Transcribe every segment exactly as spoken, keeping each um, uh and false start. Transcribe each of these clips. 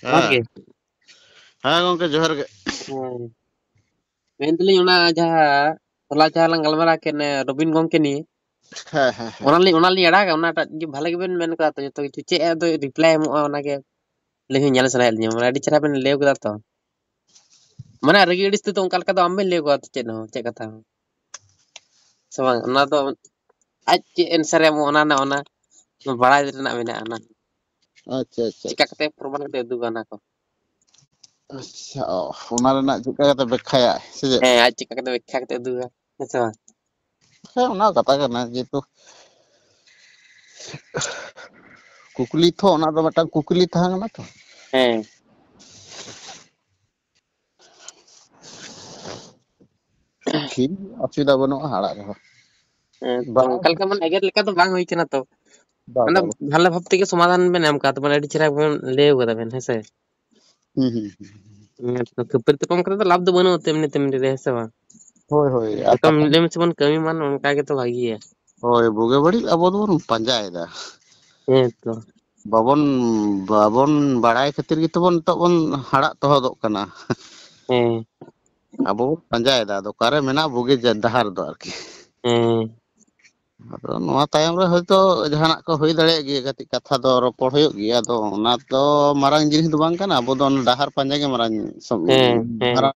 ᱡᱚᱦᱟᱨ ᱜᱮ᱾ ᱦᱮᱸ ᱜᱚᱝᱠᱮ, ᱡᱚᱦᱟᱨ ᱜᱮ᱾ ᱦᱮᱸ᱾ ᱢᱮᱱᱫᱟᱞᱤᱧ, ᱚᱱᱟ ᱡᱟᱦᱟᱸ ᱦᱚᱞᱟ ᱡᱟᱦᱟᱸ ᱞᱟᱝ ᱜᱟᱞᱢᱟᱨᱟᱣ ᱠᱮᱫ, ᱨᱚᱵᱤᱱ ᱜᱚᱢᱠᱮ ᱱᱤᱭᱮ, ᱦᱮᱸ, ᱦᱮᱸ, ᱦᱮᱸ᱾ ᱚᱱᱟᱞᱤᱧ, ᱚᱱᱟᱞᱤᱧ ᱟᱲᱟᱜᱟ, ᱚᱱᱟᱴᱟᱜ ᱜᱮ ᱵᱷᱟᱞᱮ ᱜᱮᱵᱮᱱ ᱢᱮᱱ ᱠᱟᱫᱟ ᱛᱚ, ᱡᱚᱛᱚ ᱠᱤᱪᱷᱩ᱾ ᱪᱮᱫ ᱟᱫᱚ ᱨᱤᱯᱞᱟᱭ ᱮᱢᱚᱜᱼᱟ, ᱚᱱᱟᱜᱮ ᱟᱹᱞᱤᱧ ᱦᱚᱸ ᱧᱮᱞ ᱥᱟᱱᱟᱭᱮᱫ ᱞᱤᱧᱟ᱾ ᱢᱟᱱᱮ, ᱟᱹᱰᱤ ᱪᱮᱦᱨᱟ ᱵᱮᱱ ᱞᱟᱹᱭ ᱠᱟᱫᱟ ᱛᱚ᱾ ᱢᱟᱱᱮ, ᱨᱟᱹᱜᱤ ᱟᱹᱲᱤᱥ ᱛᱮᱫᱚ ᱚᱱᱠᱟ ᱞᱮᱠᱟ ᱫᱚ ᱵᱟᱝ ᱵᱮᱱ ᱞᱟᱹᱭ ᱠᱟᱫᱟ ᱛᱚ, ᱪᱮᱫ ᱦᱚᱸ, ᱪᱮᱫ ᱠᱟᱛᱷᱟ ᱦᱚᱸ᱾ ᱥᱮ ᱵᱟᱝ? ᱚᱱᱟ ᱫᱚ ᱟᱡ ᱪᱮᱫ answer ᱮ ᱮᱢᱚᱜᱼᱟ, ᱚᱱᱟ ᱨᱮᱱᱟᱜ, ᱚᱱᱟ ᱵᱟᱲᱟᱭ ᱨᱮᱱᱟᱜ ᱢᱮᱱᱟᱜᱼᱟ, ᱚᱱᱟ᱾ ᱟᱪᱪᱷᱟ, ᱟᱪᱪᱷᱟ, ᱪᱮᱠᱟ ᱟᱪᱪᱷᱟ᱾ ᱠᱟᱛᱮ ᱯᱨᱚᱢᱟᱱ ᱠᱟᱛᱮ ᱩᱫᱩᱜᱟ ᱚᱱᱟ ᱠᱚ? ᱟᱪᱪᱷᱟ, ᱚ, ᱚᱱᱟ ᱨᱮᱱᱟᱜ ᱪᱮᱫ ᱞᱮᱠᱟ ᱠᱟᱛᱮ ᱵᱮᱠᱠᱷᱟᱭᱟᱭ, ᱥᱮ ᱪᱮᱫ? ᱦᱮᱸ, ᱟᱡ ᱪᱮᱫ ᱞᱮᱠᱟ ᱠᱟᱛᱮ ᱵᱮᱠᱠᱷᱟ ᱠᱟᱛᱮ ᱩᱫᱩᱜᱟ, ᱦᱮᱸ ᱥᱮ ᱵᱟᱝ? ᱦᱮᱸ, ᱚᱱᱟ ᱠᱟᱛᱷᱟ ᱠᱟᱱᱟ, ᱡᱮᱦᱮᱛᱩ ᱠᱩᱠᱞᱤ ᱛᱚ, ᱚᱱᱟ ᱫᱚ ᱢᱤᱫᱴᱟᱝ ᱠᱩᱠᱞᱤ ᱛᱟᱦᱮᱸ ᱠᱟᱱᱟ ᱛᱚ᱾ ᱦᱮᱸ᱾ ᱴᱷᱤᱠ, ᱚᱥᱩᱵᱤᱫᱷᱟ ᱵᱟᱹᱱᱩᱜᱼᱟ, ᱟᱲᱟᱜ ᱨᱮᱦᱚᱸ᱾ ᱦᱮᱸ, ᱛᱚ ᱵᱟᱝ᱾ ᱚᱱᱠᱟ ᱞᱮᱠᱟ ᱢᱟᱱᱮ ᱮᱜᱮᱨ ᱞᱮᱠᱟ ᱫᱚ ᱵᱟᱝ ᱦᱩᱭ ᱠᱟᱱᱟ ᱛᱚ᱾ ᱵᱟᱝ, ᱢᱟᱱᱮ, ᱵᱟᱝ, ᱵᱟᱝ᱾ ᱵᱷᱟᱞᱮ ᱵᱷᱟᱵ ᱛᱮᱜᱮ ᱥᱚᱢᱟᱫᱷᱟᱱ ᱵᱮᱱ ᱮᱢ ᱠᱟᱫ, ᱢᱟᱱᱮ, ᱟᱹᱰᱤ ᱪᱮᱦᱨᱟ ᱵᱮᱱ ᱞᱟᱹᱭ ᱠᱟᱫᱟ ᱵᱮᱱ, ᱦᱮᱸ ᱥᱮ? ᱦᱩᱸ, ᱦᱩᱸ, ᱦᱩᱸ, ᱦᱩᱸ᱾ ᱦᱮᱸ, ᱛᱚ, ᱠᱷᱟᱹᱯᱟᱹᱨᱤ ᱛᱟᱯᱟᱢ ᱠᱟᱛᱮ ᱫᱚ ᱞᱟᱵᱷ ᱫᱚ ᱵᱟᱹᱱᱩᱜᱼᱟ, ᱛᱮᱢᱱᱤ ᱛᱮᱢᱱᱤ ᱨᱮ, ᱦᱮᱸ ᱥᱮ ᱵᱟᱝ? ᱦᱳᱭ, ᱦᱳᱭ, ᱟᱨ ᱡᱚᱛᱚ ᱠᱟᱛᱷᱟ ᱢᱤᱞᱮ ᱢᱤᱥᱮ ᱵᱚᱱ ᱠᱟᱹᱢᱤ ᱢᱟ, ᱚᱱᱠᱟ ᱜᱮᱛᱚ ᱵᱷᱟᱜᱤᱭᱟ᱾ ᱦᱳᱭ, ᱵᱩᱜᱤ ᱵᱟᱹᱲᱤᱡ ᱟᱵᱚ ᱫᱚᱵᱚᱱ ᱯᱟᱸᱡᱟᱭᱮᱫᱟ᱾ ᱦᱮᱸ ᱛᱚ᱾ ᱵᱟᱵᱚᱱ, ᱵᱟᱵᱚᱱ ᱵᱟᱲᱟᱭ ᱠᱷᱟᱹᱛᱤᱨ ᱜᱮᱛᱚ ᱵᱚᱱ ᱱᱤᱛᱚᱜ ᱵᱚᱱ ᱦᱟᱲᱟᱜ ᱛᱚᱦᱚᱫᱚᱜ ᱠᱟᱱᱟ᱾ ᱦᱮᱸ᱾ ᱟᱵᱚ ᱵᱚᱱ ᱯᱟᱸᱡᱟᱭᱮᱫᱟ, ᱟᱫᱚ ᱚᱠᱟᱨᱮ ᱢᱮᱱᱟᱜᱼᱟ ᱵᱩᱜᱤ ᱡᱟ-, ᱰᱟᱦᱟᱨ ᱫᱚ ᱟᱨᱠᱤ᱾ ᱦᱮᱸ᱾ ᱟᱫᱚ ᱱᱚᱣᱟ ᱛᱟᱭᱚᱢ ᱨᱮ ᱦᱚᱭᱛᱳ ᱡᱟᱦᱟᱱᱟᱜ ᱠᱚ ᱦᱩᱭ ᱫᱟᱲᱮᱭᱟᱜ ᱜᱮᱭᱟ, ᱠᱟᱹᱴᱤᱡ ᱠᱟᱛᱷᱟ ᱫᱚ ᱨᱚᱯᱚᱲ ᱦᱩᱭᱩᱜ ᱜᱮᱭᱟ, ᱟᱫᱚ ᱚᱱᱟ ᱫᱚ ᱢᱟᱨᱟᱝ ᱡᱤᱱᱤᱥ ᱫᱚ ᱵᱟᱝ ᱠᱟᱱᱟ, ᱟᱵᱚ ᱫᱚ ᱚᱱᱟ ᱰᱟᱦᱟᱨ ᱯᱟᱸᱡᱟ ᱜᱮ ᱢᱟᱨᱟᱝ ᱥᱚᱢ-, ᱦᱮᱸ, ᱦᱮᱸ᱾ ᱢᱟᱨᱟᱝ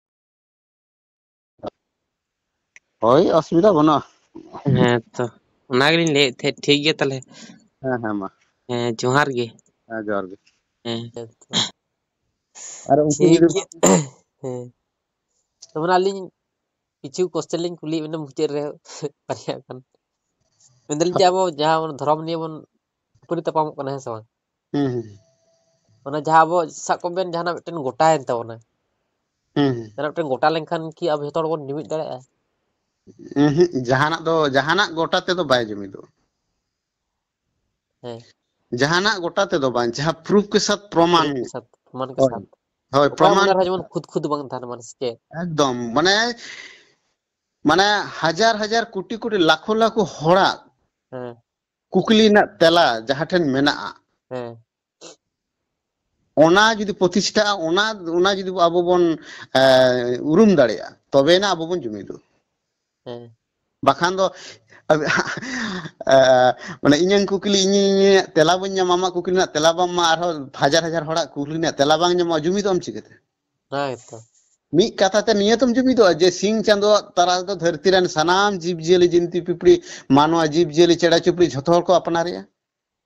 ᱦᱳᱭ, ᱚᱥᱩᱵᱤᱫᱷᱟ ᱵᱟᱹᱱᱩᱜᱼᱟ᱾ ᱦᱮᱸ ᱛᱚ, ᱚᱱᱟ ᱜᱮᱞᱤᱧ ᱞᱟᱹᱭᱮᱫ ᱛᱟᱦᱮᱸᱫ, ᱴᱷᱤᱠ ᱜᱮᱭᱟ ᱛᱟᱦᱞᱮ᱾ ᱦᱮᱸ, ᱦᱮᱸ, ᱢᱟ᱾ ᱦᱮᱸ, ᱡᱚᱦᱟᱨ ᱜᱮ᱾ ᱦᱮᱸ, ᱡᱚᱦᱟᱨ ᱜᱮ᱾ ᱦᱮᱸ᱾ ᱟᱨ ᱩᱱᱠᱩ ᱴᱷᱤᱠ ᱡᱩᱫᱤ ᱜᱮᱭᱟ᱾ ᱦᱮᱸ᱾ ᱛᱟᱨ ᱢᱟᱱᱮ ᱟᱹᱞᱤᱧ ᱠᱤᱪᱷᱩ question ᱞᱤᱧ ᱠᱩᱞᱤᱭᱮᱫ ᱵᱮᱱᱟ ᱢᱩᱪᱟᱹᱫ ᱨᱮ, ᱵᱟᱨᱭᱟ ᱜᱟᱱ᱾ ᱢᱮᱱᱫᱟᱞᱤᱧ ᱡᱮ ᱟᱵᱚ ᱡᱟᱦᱟᱸ ᱵᱚᱱ ᱫᱷᱚᱨᱚᱢ ᱱᱤᱭᱮ ᱵᱚᱱ ᱠᱷᱟᱹᱯᱟᱹᱨᱤ ᱛᱟᱯᱟᱢᱚᱜ ᱠᱟᱱᱟ, ᱦᱮᱸ ᱥᱮ ᱵᱟᱝ? ᱦᱩᱸ, ᱦᱩᱸ᱾ ᱚᱱᱟ ᱡᱟᱦᱟᱸ ᱟᱵᱚ, ᱥᱟᱵ ᱠᱟᱜ ᱵᱮᱱ, ᱡᱟᱦᱟᱱᱟᱜ ᱢᱤᱫᱴᱮᱱ ᱜᱚᱴᱟᱭᱮᱱ ᱛᱟᱵᱚᱱᱟ᱾ ᱦᱩᱸ, ᱦᱩᱸ᱾ ᱡᱟᱦᱟᱱᱟᱜ ᱢᱤᱫᱴᱮᱱ ᱜᱚᱴᱟ ᱞᱮᱱᱠᱷᱟᱱ ᱠᱤ ᱟᱵᱚ ᱡᱷᱚᱛᱚ ᱦᱚᱲ ᱵᱚᱱ ᱡᱩᱢᱤᱫ ᱫᱟᱲᱮᱭᱟᱜᱼᱟ? ᱩᱸᱦᱩᱸᱜ, ᱡᱟᱦᱟᱱᱟᱜ ᱫᱚ, ᱡᱟᱦᱟᱱᱟᱜ ᱜᱚᱴᱟ ᱛᱮᱫᱚ ᱵᱟᱭ ᱡᱩᱢᱤᱫᱚᱜᱼᱟ᱾ ᱦᱮᱸ᱾ ᱡᱟᱦᱟᱱᱟᱜ ᱜᱚᱴᱟ ᱛᱮᱫᱚ ᱵᱟᱝ, ᱡᱟᱦᱟᱸ proof ᱠᱮ ᱥᱟᱛᱷ ᱯᱨᱚᱢᱟᱱ᱾ Proof ᱠᱮ ᱥᱟᱛᱷ, ᱯᱨᱚᱢᱟᱱ ᱠᱮ ᱦᱳᱭ, ᱥᱟᱛᱷ᱾ ᱦᱳᱭ, ᱚᱠᱚᱭᱟᱜ ᱯᱨᱚᱢᱟᱱ᱾ ᱢᱚᱱᱮ ᱨᱮᱦᱚᱸ ᱡᱮᱢᱚᱱ ᱠᱷᱩᱫ ᱠᱷᱩᱫ ᱵᱟᱝ ᱛᱟᱦᱮᱱ ᱢᱟ, ᱥᱮ ᱪᱮᱫ? ᱮᱠᱫᱚᱢ, ᱢᱟᱱᱮ, ᱢᱟᱱᱮ ᱦᱟᱡᱟᱨ ᱦᱟᱡᱟᱨ, ᱠᱳᱴᱤ ᱠᱳᱴᱤ, ᱞᱟᱠᱷᱚ ᱞᱟᱠᱷᱚ ᱦᱚᱲᱟᱜ ᱦᱮᱸ᱾ ᱠᱩᱠᱞᱤ ᱨᱮᱱᱟᱜ ᱛᱮᱞᱟ ᱡᱟᱦᱟᱸ ᱴᱷᱮᱱ ᱢᱮᱱᱟᱜᱼᱟ, ᱦᱮᱸ᱾ ᱚᱱᱟ ᱡᱩᱫᱤ ᱯᱨᱚᱛᱤᱥᱴᱷᱟᱜᱼᱟ, ᱚᱱᱟ ᱚᱱᱟ ᱡᱩᱫᱤ ᱟᱵᱚ ᱵᱚᱱ ᱮ, ᱩᱨᱩᱢ ᱫᱟᱲᱮᱭᱟᱜᱼᱟ, ᱛᱚᱵᱮᱱᱟ ᱟᱵᱚ ᱵᱚᱱ ᱡᱩᱢᱤᱫᱚᱜᱼᱟ᱾ ᱦᱮᱸ ᱵᱟᱠᱷᱟᱱ ᱫᱚ ᱮ, ᱢᱟᱱᱮ ᱤᱧᱟᱹᱝ ᱠᱩᱠᱞᱤ ᱤᱧ ᱤᱧᱟᱹᱜ ᱛᱮᱞᱟ ᱵᱟᱹᱧ ᱧᱟᱢᱟ, ᱟᱢᱟᱜ ᱠᱩᱠᱞᱤ ᱨᱮᱱᱟᱜ ᱛᱮᱞᱟ ᱵᱟᱢ ᱮᱢᱟ, ᱟᱨᱦᱚᱸ ᱦᱟᱡᱟᱨ ᱦᱟᱡᱟᱨ ᱦᱚᱲᱟᱜ ᱠᱩᱠᱞᱤ ᱨᱮᱱᱟᱜ ᱛᱮᱞᱟ ᱵᱟᱝ ᱧᱟᱢᱚᱜᱼᱟ, ᱡᱩᱢᱤᱫᱚᱜ ᱟᱢ ᱪᱤᱠᱟᱹᱛᱮ? ᱦᱮᱸ ᱛᱚ ᱢᱤᱫ ᱠᱟᱛᱷᱟ ᱛᱮ ᱱᱤᱭᱟᱹ ᱛᱮᱢ ᱡᱩᱢᱤᱫᱚᱜᱼᱟ ᱡᱮ ᱥᱤᱧ ᱪᱟᱸᱫᱳᱣᱟᱜ ᱛᱟᱨᱟᱥ ᱫᱚ ᱫᱷᱟᱹᱨᱛᱤ ᱨᱮᱱ ᱥᱟᱱᱟᱢ ᱡᱤᱵᱽ ᱡᱤᱭᱟᱹᱞᱤ, ᱡᱤᱱᱛᱤ ᱯᱤᱯᱲᱤ, ᱢᱟᱱᱣᱟ, ᱡᱤᱵᱽ ᱡᱤᱭᱟᱹᱞᱤ, ᱪᱮᱬᱮ ᱪᱩᱯᱲᱤ ᱡᱷᱚᱛᱚ ᱦᱚᱲ ᱠᱚ ᱟᱯᱱᱟᱨᱮᱜᱼᱟ᱾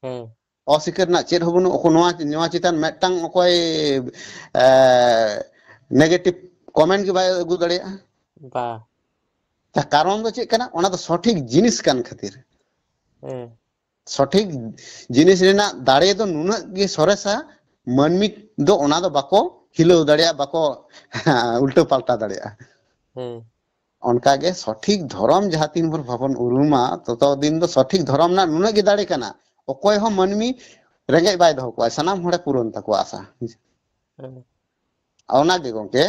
ᱦᱮᱸ ᱚᱥᱤᱠᱟᱹᱨ ᱨᱮᱱᱟᱜ ᱪᱮᱫ ᱦᱚᱸ ᱵᱟᱹᱱᱩᱜ᱾ ᱚᱠᱚ ᱱᱚᱣᱟ ᱱᱚᱣᱟ ᱪᱮᱛᱟᱱ ᱢᱤᱫᱴᱟᱝ ᱚᱠᱚᱭ ᱮ, ᱱᱮᱜᱮᱴᱤᱵᱷ ᱠᱚᱢᱮᱱᱴ ᱜᱮ ᱵᱟᱭ ᱟᱹᱜᱩ ᱫᱟᱲᱮᱭᱟᱜᱼᱟ᱾ ᱵᱟ ᱠᱟᱨᱚᱱ ᱫᱚ ᱪᱮᱫ ᱠᱟᱱᱟ? ᱚᱱᱟ ᱫᱚ ᱥᱚᱴᱷᱤᱠ ᱡᱤᱱᱤᱥ ᱠᱟᱱ ᱠᱷᱟᱹᱛᱤᱨ᱾ ᱦᱮᱸ ᱥᱚᱴᱷᱤᱠ ᱡᱤᱱᱤᱥ ᱨᱮᱱᱟᱜ ᱫᱟᱲᱮ ᱫᱚ ᱱᱩᱱᱟᱹᱜ ᱜᱮ ᱥᱚᱨᱮᱥᱟ, ᱢᱟᱹᱱᱢᱤ ᱫᱚ ᱚᱱᱟ ᱫᱚ ᱵᱟᱠᱚ ᱦᱤᱞᱟᱹᱣ ᱫᱟᱲᱮᱭᱟᱜᱼᱟ, ᱵᱟᱠᱚ ᱩᱞᱴᱟᱹ ᱯᱟᱞᱴᱟ ᱫᱟᱲᱮᱭᱟᱜᱼᱟ᱾ ᱦᱮᱸ ᱚᱱᱠᱟᱜᱮ ᱥᱚᱴᱷᱤᱠ ᱫᱷᱚᱨᱚᱢ ᱡᱟᱦᱟᱸ ᱛᱤᱱ ᱵᱷᱳᱨ ᱵᱟᱵᱚᱱ ᱩᱨᱩᱢᱟ, ᱛᱚᱛᱚ ᱫᱤᱱ ᱫᱚ ᱥᱚᱴᱷᱤᱠ ᱫᱷᱚᱨᱚᱢ ᱨᱮᱱᱟᱜ ᱱᱩᱱᱟᱹᱜ ᱜᱮ ᱫᱟᱲᱮ ᱠᱟᱱᱟ, ᱚᱠᱚᱭ ᱦᱚᱸ ᱢᱟᱹᱱᱢᱤ ᱨᱮᱸᱜᱮᱡ ᱵᱟᱭ ᱫᱚᱦᱚ ᱠᱚᱣᱟ, ᱥᱟᱱᱟᱢ ᱦᱚᱲᱮ ᱯᱩᱨᱚᱱ ᱛᱟᱠᱚᱣᱟ ᱟᱥᱟ᱾ ᱦᱮᱸ ᱚᱱᱟᱜᱮ ᱜᱚᱝᱠᱮ,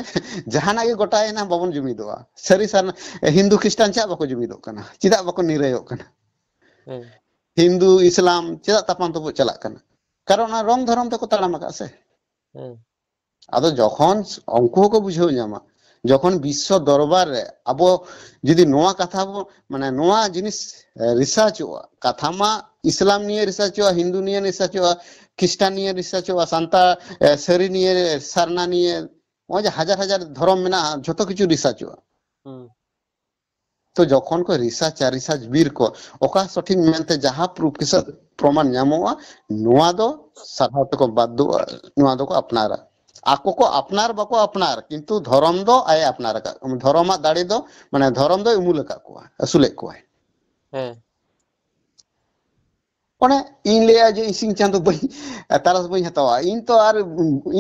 ᱡᱟᱦᱟᱱᱟᱜ ᱜᱮ ᱜᱚᱴᱟᱭᱮᱱᱟ, ᱵᱟᱵᱚᱱ ᱡᱩᱢᱤᱫᱚᱜᱼᱟ᱾ ᱥᱟᱹᱨᱤ ᱥᱟᱨᱱᱟ ᱦᱤᱱᱫᱩ ᱠᱷᱨᱤᱥᱴᱟᱱ ᱪᱮᱫᱟᱜ ᱵᱟᱠᱚ ᱡᱩᱢᱤᱫᱚᱜ ᱠᱟᱱᱟ? ᱪᱮᱫᱟᱜ ᱵᱟᱠᱚ ᱱᱤᱨᱟᱹᱭᱚᱜ ᱠᱟᱱᱟ? ᱦᱮᱸ ᱦᱤᱱᱫᱩ ᱤᱥᱞᱟᱢ ᱪᱮᱫᱟᱜ ᱛᱟᱯᱟᱢ ᱛᱩᱯᱩᱜ ᱪᱟᱞᱟᱜ ᱠᱟᱱᱟ? ᱠᱟᱨᱚᱱ ᱚᱱᱟ ᱨᱚᱝ ᱫᱷᱚᱨᱚᱢ ᱛᱮᱠᱚ ᱛᱟᱲᱟᱢ ᱟᱠᱟᱫ ᱥᱮ᱾ ᱦᱮᱸ ᱟᱫᱚ ᱡᱚᱠᱷᱚᱱ ᱩᱱᱠᱩ ᱦᱚᱸᱠᱚ ᱵᱩᱡᱷᱟᱹᱣ ᱧᱟᱢᱟ, ᱡᱚᱠᱷᱚᱱ ᱵᱤᱥᱥᱚ ᱫᱚᱨᱵᱟᱨ ᱨᱮ ᱟᱵᱚ ᱡᱩᱫᱤ ᱱᱚᱣᱟ ᱠᱟᱛᱷᱟ ᱵᱚ, ᱢᱟᱱᱮ ᱱᱚᱣᱟ ᱡᱤᱱᱤᱥ ᱨᱤᱥᱟᱨᱪᱚᱜᱼᱟ, ᱠᱟᱛᱷᱟ ᱢᱟ ᱤᱥᱞᱟᱢ ᱱᱤᱭᱮ ᱨᱤᱥᱟᱨᱪᱚᱜᱼᱟ, ᱦᱤᱱᱫᱩ ᱱᱤᱭᱮ ᱨᱤᱥᱟᱨᱪᱚᱜᱼᱟ, ᱠᱷᱨᱤᱥᱴᱟᱱ ᱱᱤᱭᱮ ᱨᱤᱥᱟᱨᱪᱚᱜᱼᱟ, ᱥᱟᱱᱛᱟᱲ ᱮ, ᱥᱟᱹᱨᱤ ᱱᱤᱭᱮ, ᱥᱟᱨᱱᱟ ᱱᱤᱭᱮ, ᱱᱚᱜᱼᱚᱭ ᱡᱮ ᱦᱟᱡᱟᱨ ᱦᱟᱡᱟᱨ ᱫᱷᱚᱨᱚᱢ ᱢᱮᱱᱟᱜᱼᱟ, ᱡᱷᱚᱛᱚ ᱠᱤᱪᱷᱩ ᱨᱤᱥᱟᱨᱪᱚᱜᱼᱟ᱾ ᱦᱩᱸ ᱛᱚ ᱡᱚᱠᱷᱚᱱ ᱠᱚ ᱨᱤᱥᱟᱨᱪᱟ, ᱨᱤᱥᱟᱨᱪ ᱵᱤᱨ ᱠᱚ ᱚᱠᱟ ᱥᱚᱴᱷᱤᱠ ᱢᱮᱱᱛᱮ ᱡᱟᱦᱟᱸ ᱯᱨᱩᱯᱷ ᱠᱤᱥᱟᱹ ᱯᱨᱚᱢᱟᱱ ᱧᱟᱢᱚᱜᱼᱟ, ᱱᱚᱣᱟ ᱫᱚ ᱥᱟᱨᱦᱟᱣ ᱛᱮᱠᱚ ᱵᱟᱫᱽᱫᱷᱚᱜᱼᱟ, ᱱᱚᱣᱟ ᱫᱚᱠᱚ ᱟᱯᱱᱟᱨᱟ᱾ ᱟᱠᱚ ᱠᱚ ᱟᱯᱱᱟᱨ ᱵᱟᱠᱚ ᱟᱯᱱᱟᱨ, ᱠᱤᱱᱛᱩ ᱫᱷᱚᱨᱚᱢ ᱫᱚ ᱟᱭ ᱟᱯᱱᱟᱨ ᱟᱠᱟᱫ, ᱫᱷᱚᱨᱚᱢᱟᱜ ᱫᱟᱲᱮ ᱫᱚ, ᱢᱟᱱᱮ ᱫᱷᱚᱨᱚᱢ ᱫᱚᱭ ᱩᱢᱩᱞ ᱟᱠᱟᱫ ᱠᱚᱣᱟ, ᱟᱹᱥᱩᱞᱮᱫ ᱠᱚᱣᱟᱭ᱾ ᱦᱮᱸ ᱚᱱᱮ ᱤᱧ ᱞᱟᱹᱭᱟ ᱡᱮ ᱤᱧ ᱥᱤᱧ ᱪᱟᱸᱫᱚ ᱵᱟᱹᱧ, ᱛᱟᱨᱟᱥ ᱵᱟᱹᱧ ᱦᱟᱛᱟᱣᱟ, ᱤᱧ ᱛᱚ ᱟᱨ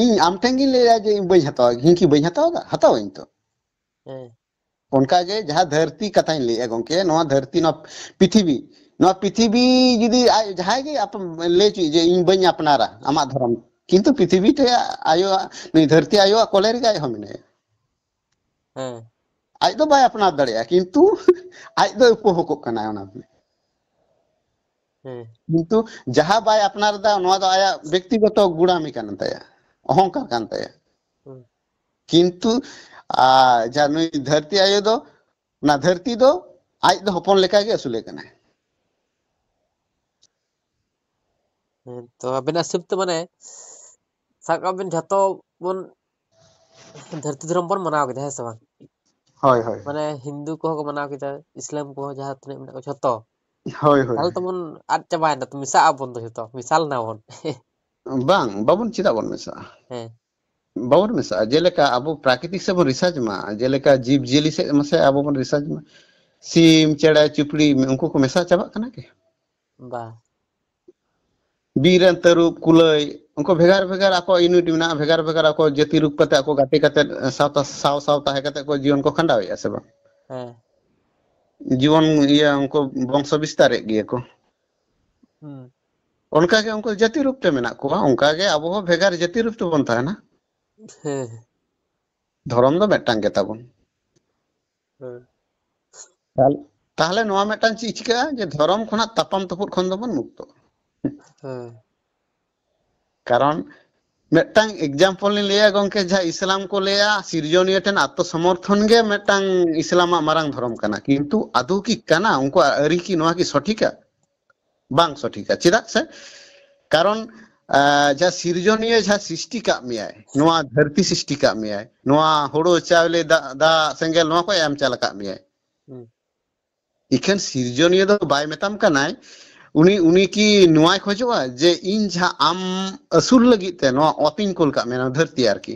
ᱤᱧ ᱟᱢ ᱴᱷᱮᱱ ᱜᱤᱧ ᱞᱟᱹᱭᱟ ᱡᱮ ᱤᱧ ᱵᱟᱹᱧ ᱦᱟᱛᱟᱣᱟ, ᱤᱧ ᱠᱤ ᱵᱟᱹᱧ ᱦᱟᱛᱟᱣᱟ? ᱦᱟᱛᱟᱣᱟᱹᱧ ᱛᱚ᱾ ᱦᱮᱸ ᱚᱱᱠᱟᱜᱮ ᱡᱟᱦᱟᱸ ᱫᱷᱟᱹᱨᱛᱤ ᱠᱟᱛᱷᱟᱧ ᱞᱟᱹᱭᱮᱫᱼᱟ ᱜᱚᱝᱠᱮ, ᱱᱚᱣᱟ ᱫᱷᱟᱹᱨᱛᱤ, ᱱᱚᱣᱟ ᱯᱨᱤᱛᱷᱤᱵᱤ, ᱱᱚᱣᱟ ᱯᱨᱤᱛᱷᱤᱵᱤ ᱡᱩᱫᱤ ᱟᱡ ᱡᱟᱦᱟᱸᱭ ᱜᱮ ᱟᱯ-, ᱞᱟᱹᱭ ᱦᱚᱪᱚᱭ ᱡᱮ ᱤᱧ ᱵᱟᱹᱧ ᱟᱯᱱᱟᱨᱟ ᱟᱢᱟᱜ ᱫᱷᱚᱨᱚᱢ, ᱠᱤᱱᱛᱩ ᱯᱨᱤᱛᱷᱤᱵᱤ ᱴᱷᱮᱡ ᱟᱭᱳᱣᱟᱜ, ᱱᱩᱭ ᱫᱷᱟᱹᱨᱛᱤ ᱟᱭᱳᱣᱟᱜ ᱠᱚᱞᱮ ᱨᱮᱜᱮ ᱟᱡ ᱦᱚᱸ ᱢᱮᱱᱟᱭᱟ᱾ ᱦᱮᱸ ᱟᱡ ᱫᱚ ᱵᱟᱭ ᱟᱯᱱᱟᱨ ᱫᱟᱲᱮᱭᱟᱜᱼᱟ, ᱠᱤᱱᱛᱩ ᱟᱡ ᱫᱚ ᱩᱯᱚᱵᱷᱳᱜᱚᱜ ᱠᱟᱱᱟᱭ ᱚᱱᱟ᱾ ᱦᱮᱸ ᱠᱤᱱᱛᱩ ᱡᱟᱦᱟᱸ ᱵᱟᱭ ᱟᱯᱱᱟᱨ ᱮᱫᱟ, ᱱᱚᱣᱟ ᱫᱚ ᱟᱭᱟᱜ ᱵᱮᱠᱛᱤᱜᱚᱛᱚ ᱜᱩᱲᱟᱢᱤ ᱠᱟᱱ ᱛᱟᱭᱟ᱾ ᱚᱦᱚᱝᱠᱟᱨ ᱠᱟᱱ ᱛᱟᱭᱟ᱾ ᱦᱩᱸ᱾ ᱠᱤᱱᱛᱩ ᱟᱨ ᱡᱟᱦᱟᱸ ᱱᱩᱭ ᱫᱷᱟᱹᱨᱛᱤ ᱟᱭᱳ ᱫᱚ, ᱚᱱᱟ ᱫᱷᱟᱹᱨᱛᱤ ᱫᱚ ᱟᱡ ᱫᱚ ᱦᱚᱯᱚᱱ ᱞᱮᱠᱟᱜᱮ ᱟᱹᱥᱩᱞᱮ ᱠᱟᱱᱟᱭ᱾ ᱦᱮᱸ, ᱛᱚ ᱟᱵᱮᱱᱟᱜ ᱦᱤᱥᱟᱹᱵ ᱛᱮ, ᱢᱟᱱᱮ, ᱥᱟᱵ ᱠᱟᱜ ᱵᱮᱱ, ᱡᱷᱚᱛᱚ ᱵᱚᱱ ᱫᱷᱟᱹᱨᱛᱤ ᱫᱷᱚᱨᱚᱢ ᱵᱚᱱ ᱢᱟᱱᱟᱣ ᱠᱮᱫᱟ, ᱦᱮᱸ ᱥᱮ ᱵᱟᱝ? ᱦᱳᱭ, ᱦᱳᱭ᱾ ᱢᱟᱱᱮ, ᱦᱤᱱᱫᱩ ᱠᱚᱦᱚᱸ ᱠᱚ ᱢᱟᱱᱟᱣ ᱠᱮᱫᱟ, ᱤᱥᱞᱟᱢ ᱠᱚᱦᱚᱸ, ᱡᱟᱦᱟᱸ ᱛᱤᱱᱟᱹᱜ ᱢᱮᱱᱟᱜ ᱠᱚᱣᱟ ᱡᱷᱚᱛᱚ᱾ ᱦᱳᱭ, ᱦᱳᱭ᱾ ᱛᱟᱦᱚᱞᱮ ᱛᱚᱵᱚᱱ ᱟᱫ ᱪᱟᱵᱟᱭᱮᱱᱟ, ᱛᱚ ᱢᱮᱥᱟᱜ ᱟᱵᱚᱱ ᱛᱚ ᱡᱷᱚᱛᱚ, ᱢᱮᱥᱟᱞ ᱮᱱᱟ ᱵᱚᱱ᱾ ᱵᱟᱝ, ᱵᱟᱵᱚᱱ, ᱪᱮᱫᱟᱜ ᱵᱚᱱ ᱢᱮᱥᱟᱜᱼᱟ? ᱦᱮᱸ᱾ ᱵᱟᱵᱚᱱ ᱢᱮᱥᱟᱜᱼᱟ᱾ ᱡᱮᱞᱮᱠᱟ ᱟᱵᱚ ᱯᱨᱟᱠᱨᱤᱛᱤᱠ ᱥᱮᱫ ᱵᱚᱱ ᱨᱤᱥᱟᱨᱪ ᱢᱟ, ᱡᱮᱞᱮᱠᱟ ᱡᱤᱵᱽ ᱡᱤᱭᱟᱹᱞᱤ ᱥᱮᱫ ᱢᱟᱥᱮ ᱟᱵᱚ ᱵᱚᱱ ᱨᱤᱥᱟᱨᱪ ᱢᱟ᱾ ᱥᱤᱢ, ᱪᱮᱬᱮ, ᱪᱩᱯᱲᱤ, ᱩᱱᱠᱩ ᱠᱚ ᱢᱮᱥᱟ ᱪᱟᱵᱟᱜ ᱠᱟᱱᱟ ᱠᱤ? ᱵᱟ᱾ ᱵᱤᱨ ᱨᱮᱱ ᱛᱟᱹᱨᱩᱵ, ᱠᱩᱞᱟᱹᱭ, ᱩᱱᱠᱩ ᱵᱷᱮᱜᱟᱨ ᱵᱷᱮᱜᱟᱨ ᱟᱠᱚ ᱤᱭᱩᱱᱤᱴ ᱢᱮᱱᱟᱜᱼᱟ, ᱵᱷᱮᱜᱟᱨ ᱵᱷᱮᱜᱟᱨ ᱟᱠᱚ ᱡᱟᱹᱛᱤ ᱨᱩᱯ ᱠᱟᱛᱮ, ᱟᱠᱚ ᱜᱟᱛᱮ ᱠᱟᱛᱮ, ᱥᱟᱶᱛᱟ ᱥᱟᱶ ᱥᱟᱶ ᱛᱟᱦᱮᱸ ᱠᱟᱛᱮ ᱠᱚ ᱡᱤᱭᱚᱱ ᱠᱚ ᱠᱷᱟᱸᱰᱟᱣᱮᱫᱼᱟ ᱥᱮ ᱵᱟᱝ? ᱦᱮᱸ᱾ ᱡᱤᱭᱚᱱ, ᱤᱭᱟᱹ, ᱩᱱᱠᱩ ᱵᱚᱝᱥᱚ ᱵᱤᱥᱛᱟᱨᱮᱫ ᱜᱮᱭᱟ ᱠᱚ᱾ ᱦᱩᱸ᱾ ᱚᱱᱠᱟᱜᱮ ᱩᱱᱠᱩ ᱡᱟᱹᱛᱤ ᱨᱩᱯ ᱛᱮ ᱢᱮᱱᱟᱜ ᱠᱚᱣᱟ, ᱚᱱᱠᱟᱜᱮ ᱟᱵᱚ ᱦᱚᱸ ᱵᱷᱮᱜᱟᱨ ᱡᱟᱹᱛᱤ ᱨᱩᱯ ᱛᱮᱵᱚᱱ ᱛᱟᱦᱮᱱᱟ᱾ ᱦᱮᱸ᱾ ᱫᱷᱚᱨᱚᱢ ᱫᱚ ᱢᱤᱫᱴᱟᱝ ᱜᱮᱛᱟ ᱵᱚᱱ᱾ ᱦᱮᱸ᱾ ᱛᱟᱦᱞ-, ᱛᱟᱦᱞᱮ ᱱᱚᱣᱟ ᱢᱤᱫᱴᱟᱝ ᱪᱮᱫ ᱪᱤᱠᱟᱹᱜᱼᱟ, ᱡᱮ ᱫᱷᱚᱨᱚᱢ ᱠᱷᱚᱱᱟᱜ ᱛᱟᱯᱟᱢ ᱛᱩᱯᱩᱫ ᱠᱷᱚᱱ ᱫᱚᱵᱚᱱ ᱢᱩᱠᱛᱚᱜᱼᱟ᱾ ᱦᱮᱸ᱾ ᱠᱟᱨᱚᱱ ᱢᱤᱫᱴᱟᱝ ᱮᱠᱡᱟᱢᱯᱚᱞ ᱞᱤᱧ ᱞᱟᱹᱭᱟ ᱜᱚᱝᱠᱮ, ᱡᱟᱦᱟᱸ ᱤᱥᱞᱟᱢ ᱠᱚ ᱞᱟᱹᱭᱟ, ᱥᱤᱨᱡᱚᱱᱤᱭᱟᱹ ᱴᱷᱮᱱ ᱟᱛᱢᱚᱥᱚᱢᱚᱨᱛᱷᱚᱱ ᱜᱮ ᱢᱤᱫᱴᱟᱝ ᱤᱥᱞᱟᱢᱟᱜ ᱢᱟᱨᱟᱝ ᱫᱷᱚᱨᱚᱢ ᱠᱟᱱᱟ, ᱠᱤᱱᱛᱩ ᱟᱫᱚ ᱠᱤ ᱠᱟᱱᱟ? ᱩᱱᱠᱩᱣᱟᱜ ᱟᱹᱨᱤ ᱠᱤ ᱱᱚᱣᱟ ᱠᱤ ᱥᱚᱴᱷᱤᱠᱟ? ᱵᱟᱝ ᱥᱚᱴᱷᱤᱠᱟ᱾ ᱪᱮᱫᱟᱜ ᱥᱮ, ᱠᱟᱨᱚᱱ, ᱟᱸ, ᱡᱟᱦᱟᱸ ᱥᱤᱨᱡᱚᱱᱤᱭᱟᱹ ᱡᱟᱦᱟᱸ ᱥᱨᱤᱥᱴᱤ ᱠᱟᱜ ᱢᱮᱭᱟᱭ, ᱱᱚᱣᱟ ᱫᱷᱟᱹᱨᱛᱤ ᱥᱨᱤᱥᱴᱤ ᱠᱟᱜ ᱢᱮᱭᱟᱭ, ᱱᱚᱣᱟ ᱦᱩᱲᱩ ᱪᱟᱣᱞᱮ, ᱫᱟᱜ, ᱫᱟᱜ, ᱥᱮᱸᱜᱮᱞ, ᱱᱚᱣᱟ ᱠᱚᱭ ᱮᱢ ᱪᱟᱞ ᱟᱠᱟᱫ ᱢᱮᱭᱟᱭ᱾ ᱦᱩᱸ᱾ ᱤᱠᱷᱟᱹᱱ ᱥᱤᱨᱡᱚᱱᱤᱭᱟᱹ ᱫᱚ ᱵᱟᱭ ᱢᱮᱛᱟᱢ ᱠᱟᱱᱟᱭ, ᱩᱱᱤ, ᱩᱱᱤ ᱠᱤ ᱱᱚᱣᱟᱭ ᱠᱷᱚᱡᱚᱜᱼᱟ ᱡᱮ ᱤᱧ ᱡᱟᱦᱟᱸ ᱟᱢ ᱟᱹᱥᱩᱞ ᱞᱟᱹᱜᱤᱫ ᱛᱮ ᱱᱚᱣᱟ ᱚᱛᱤᱧ ᱠᱩᱞ ᱠᱟᱜ ᱢᱮᱭᱟ, ᱱᱚᱣᱟ ᱫᱷᱟᱹᱨᱛᱤ ᱟᱨᱠᱤ?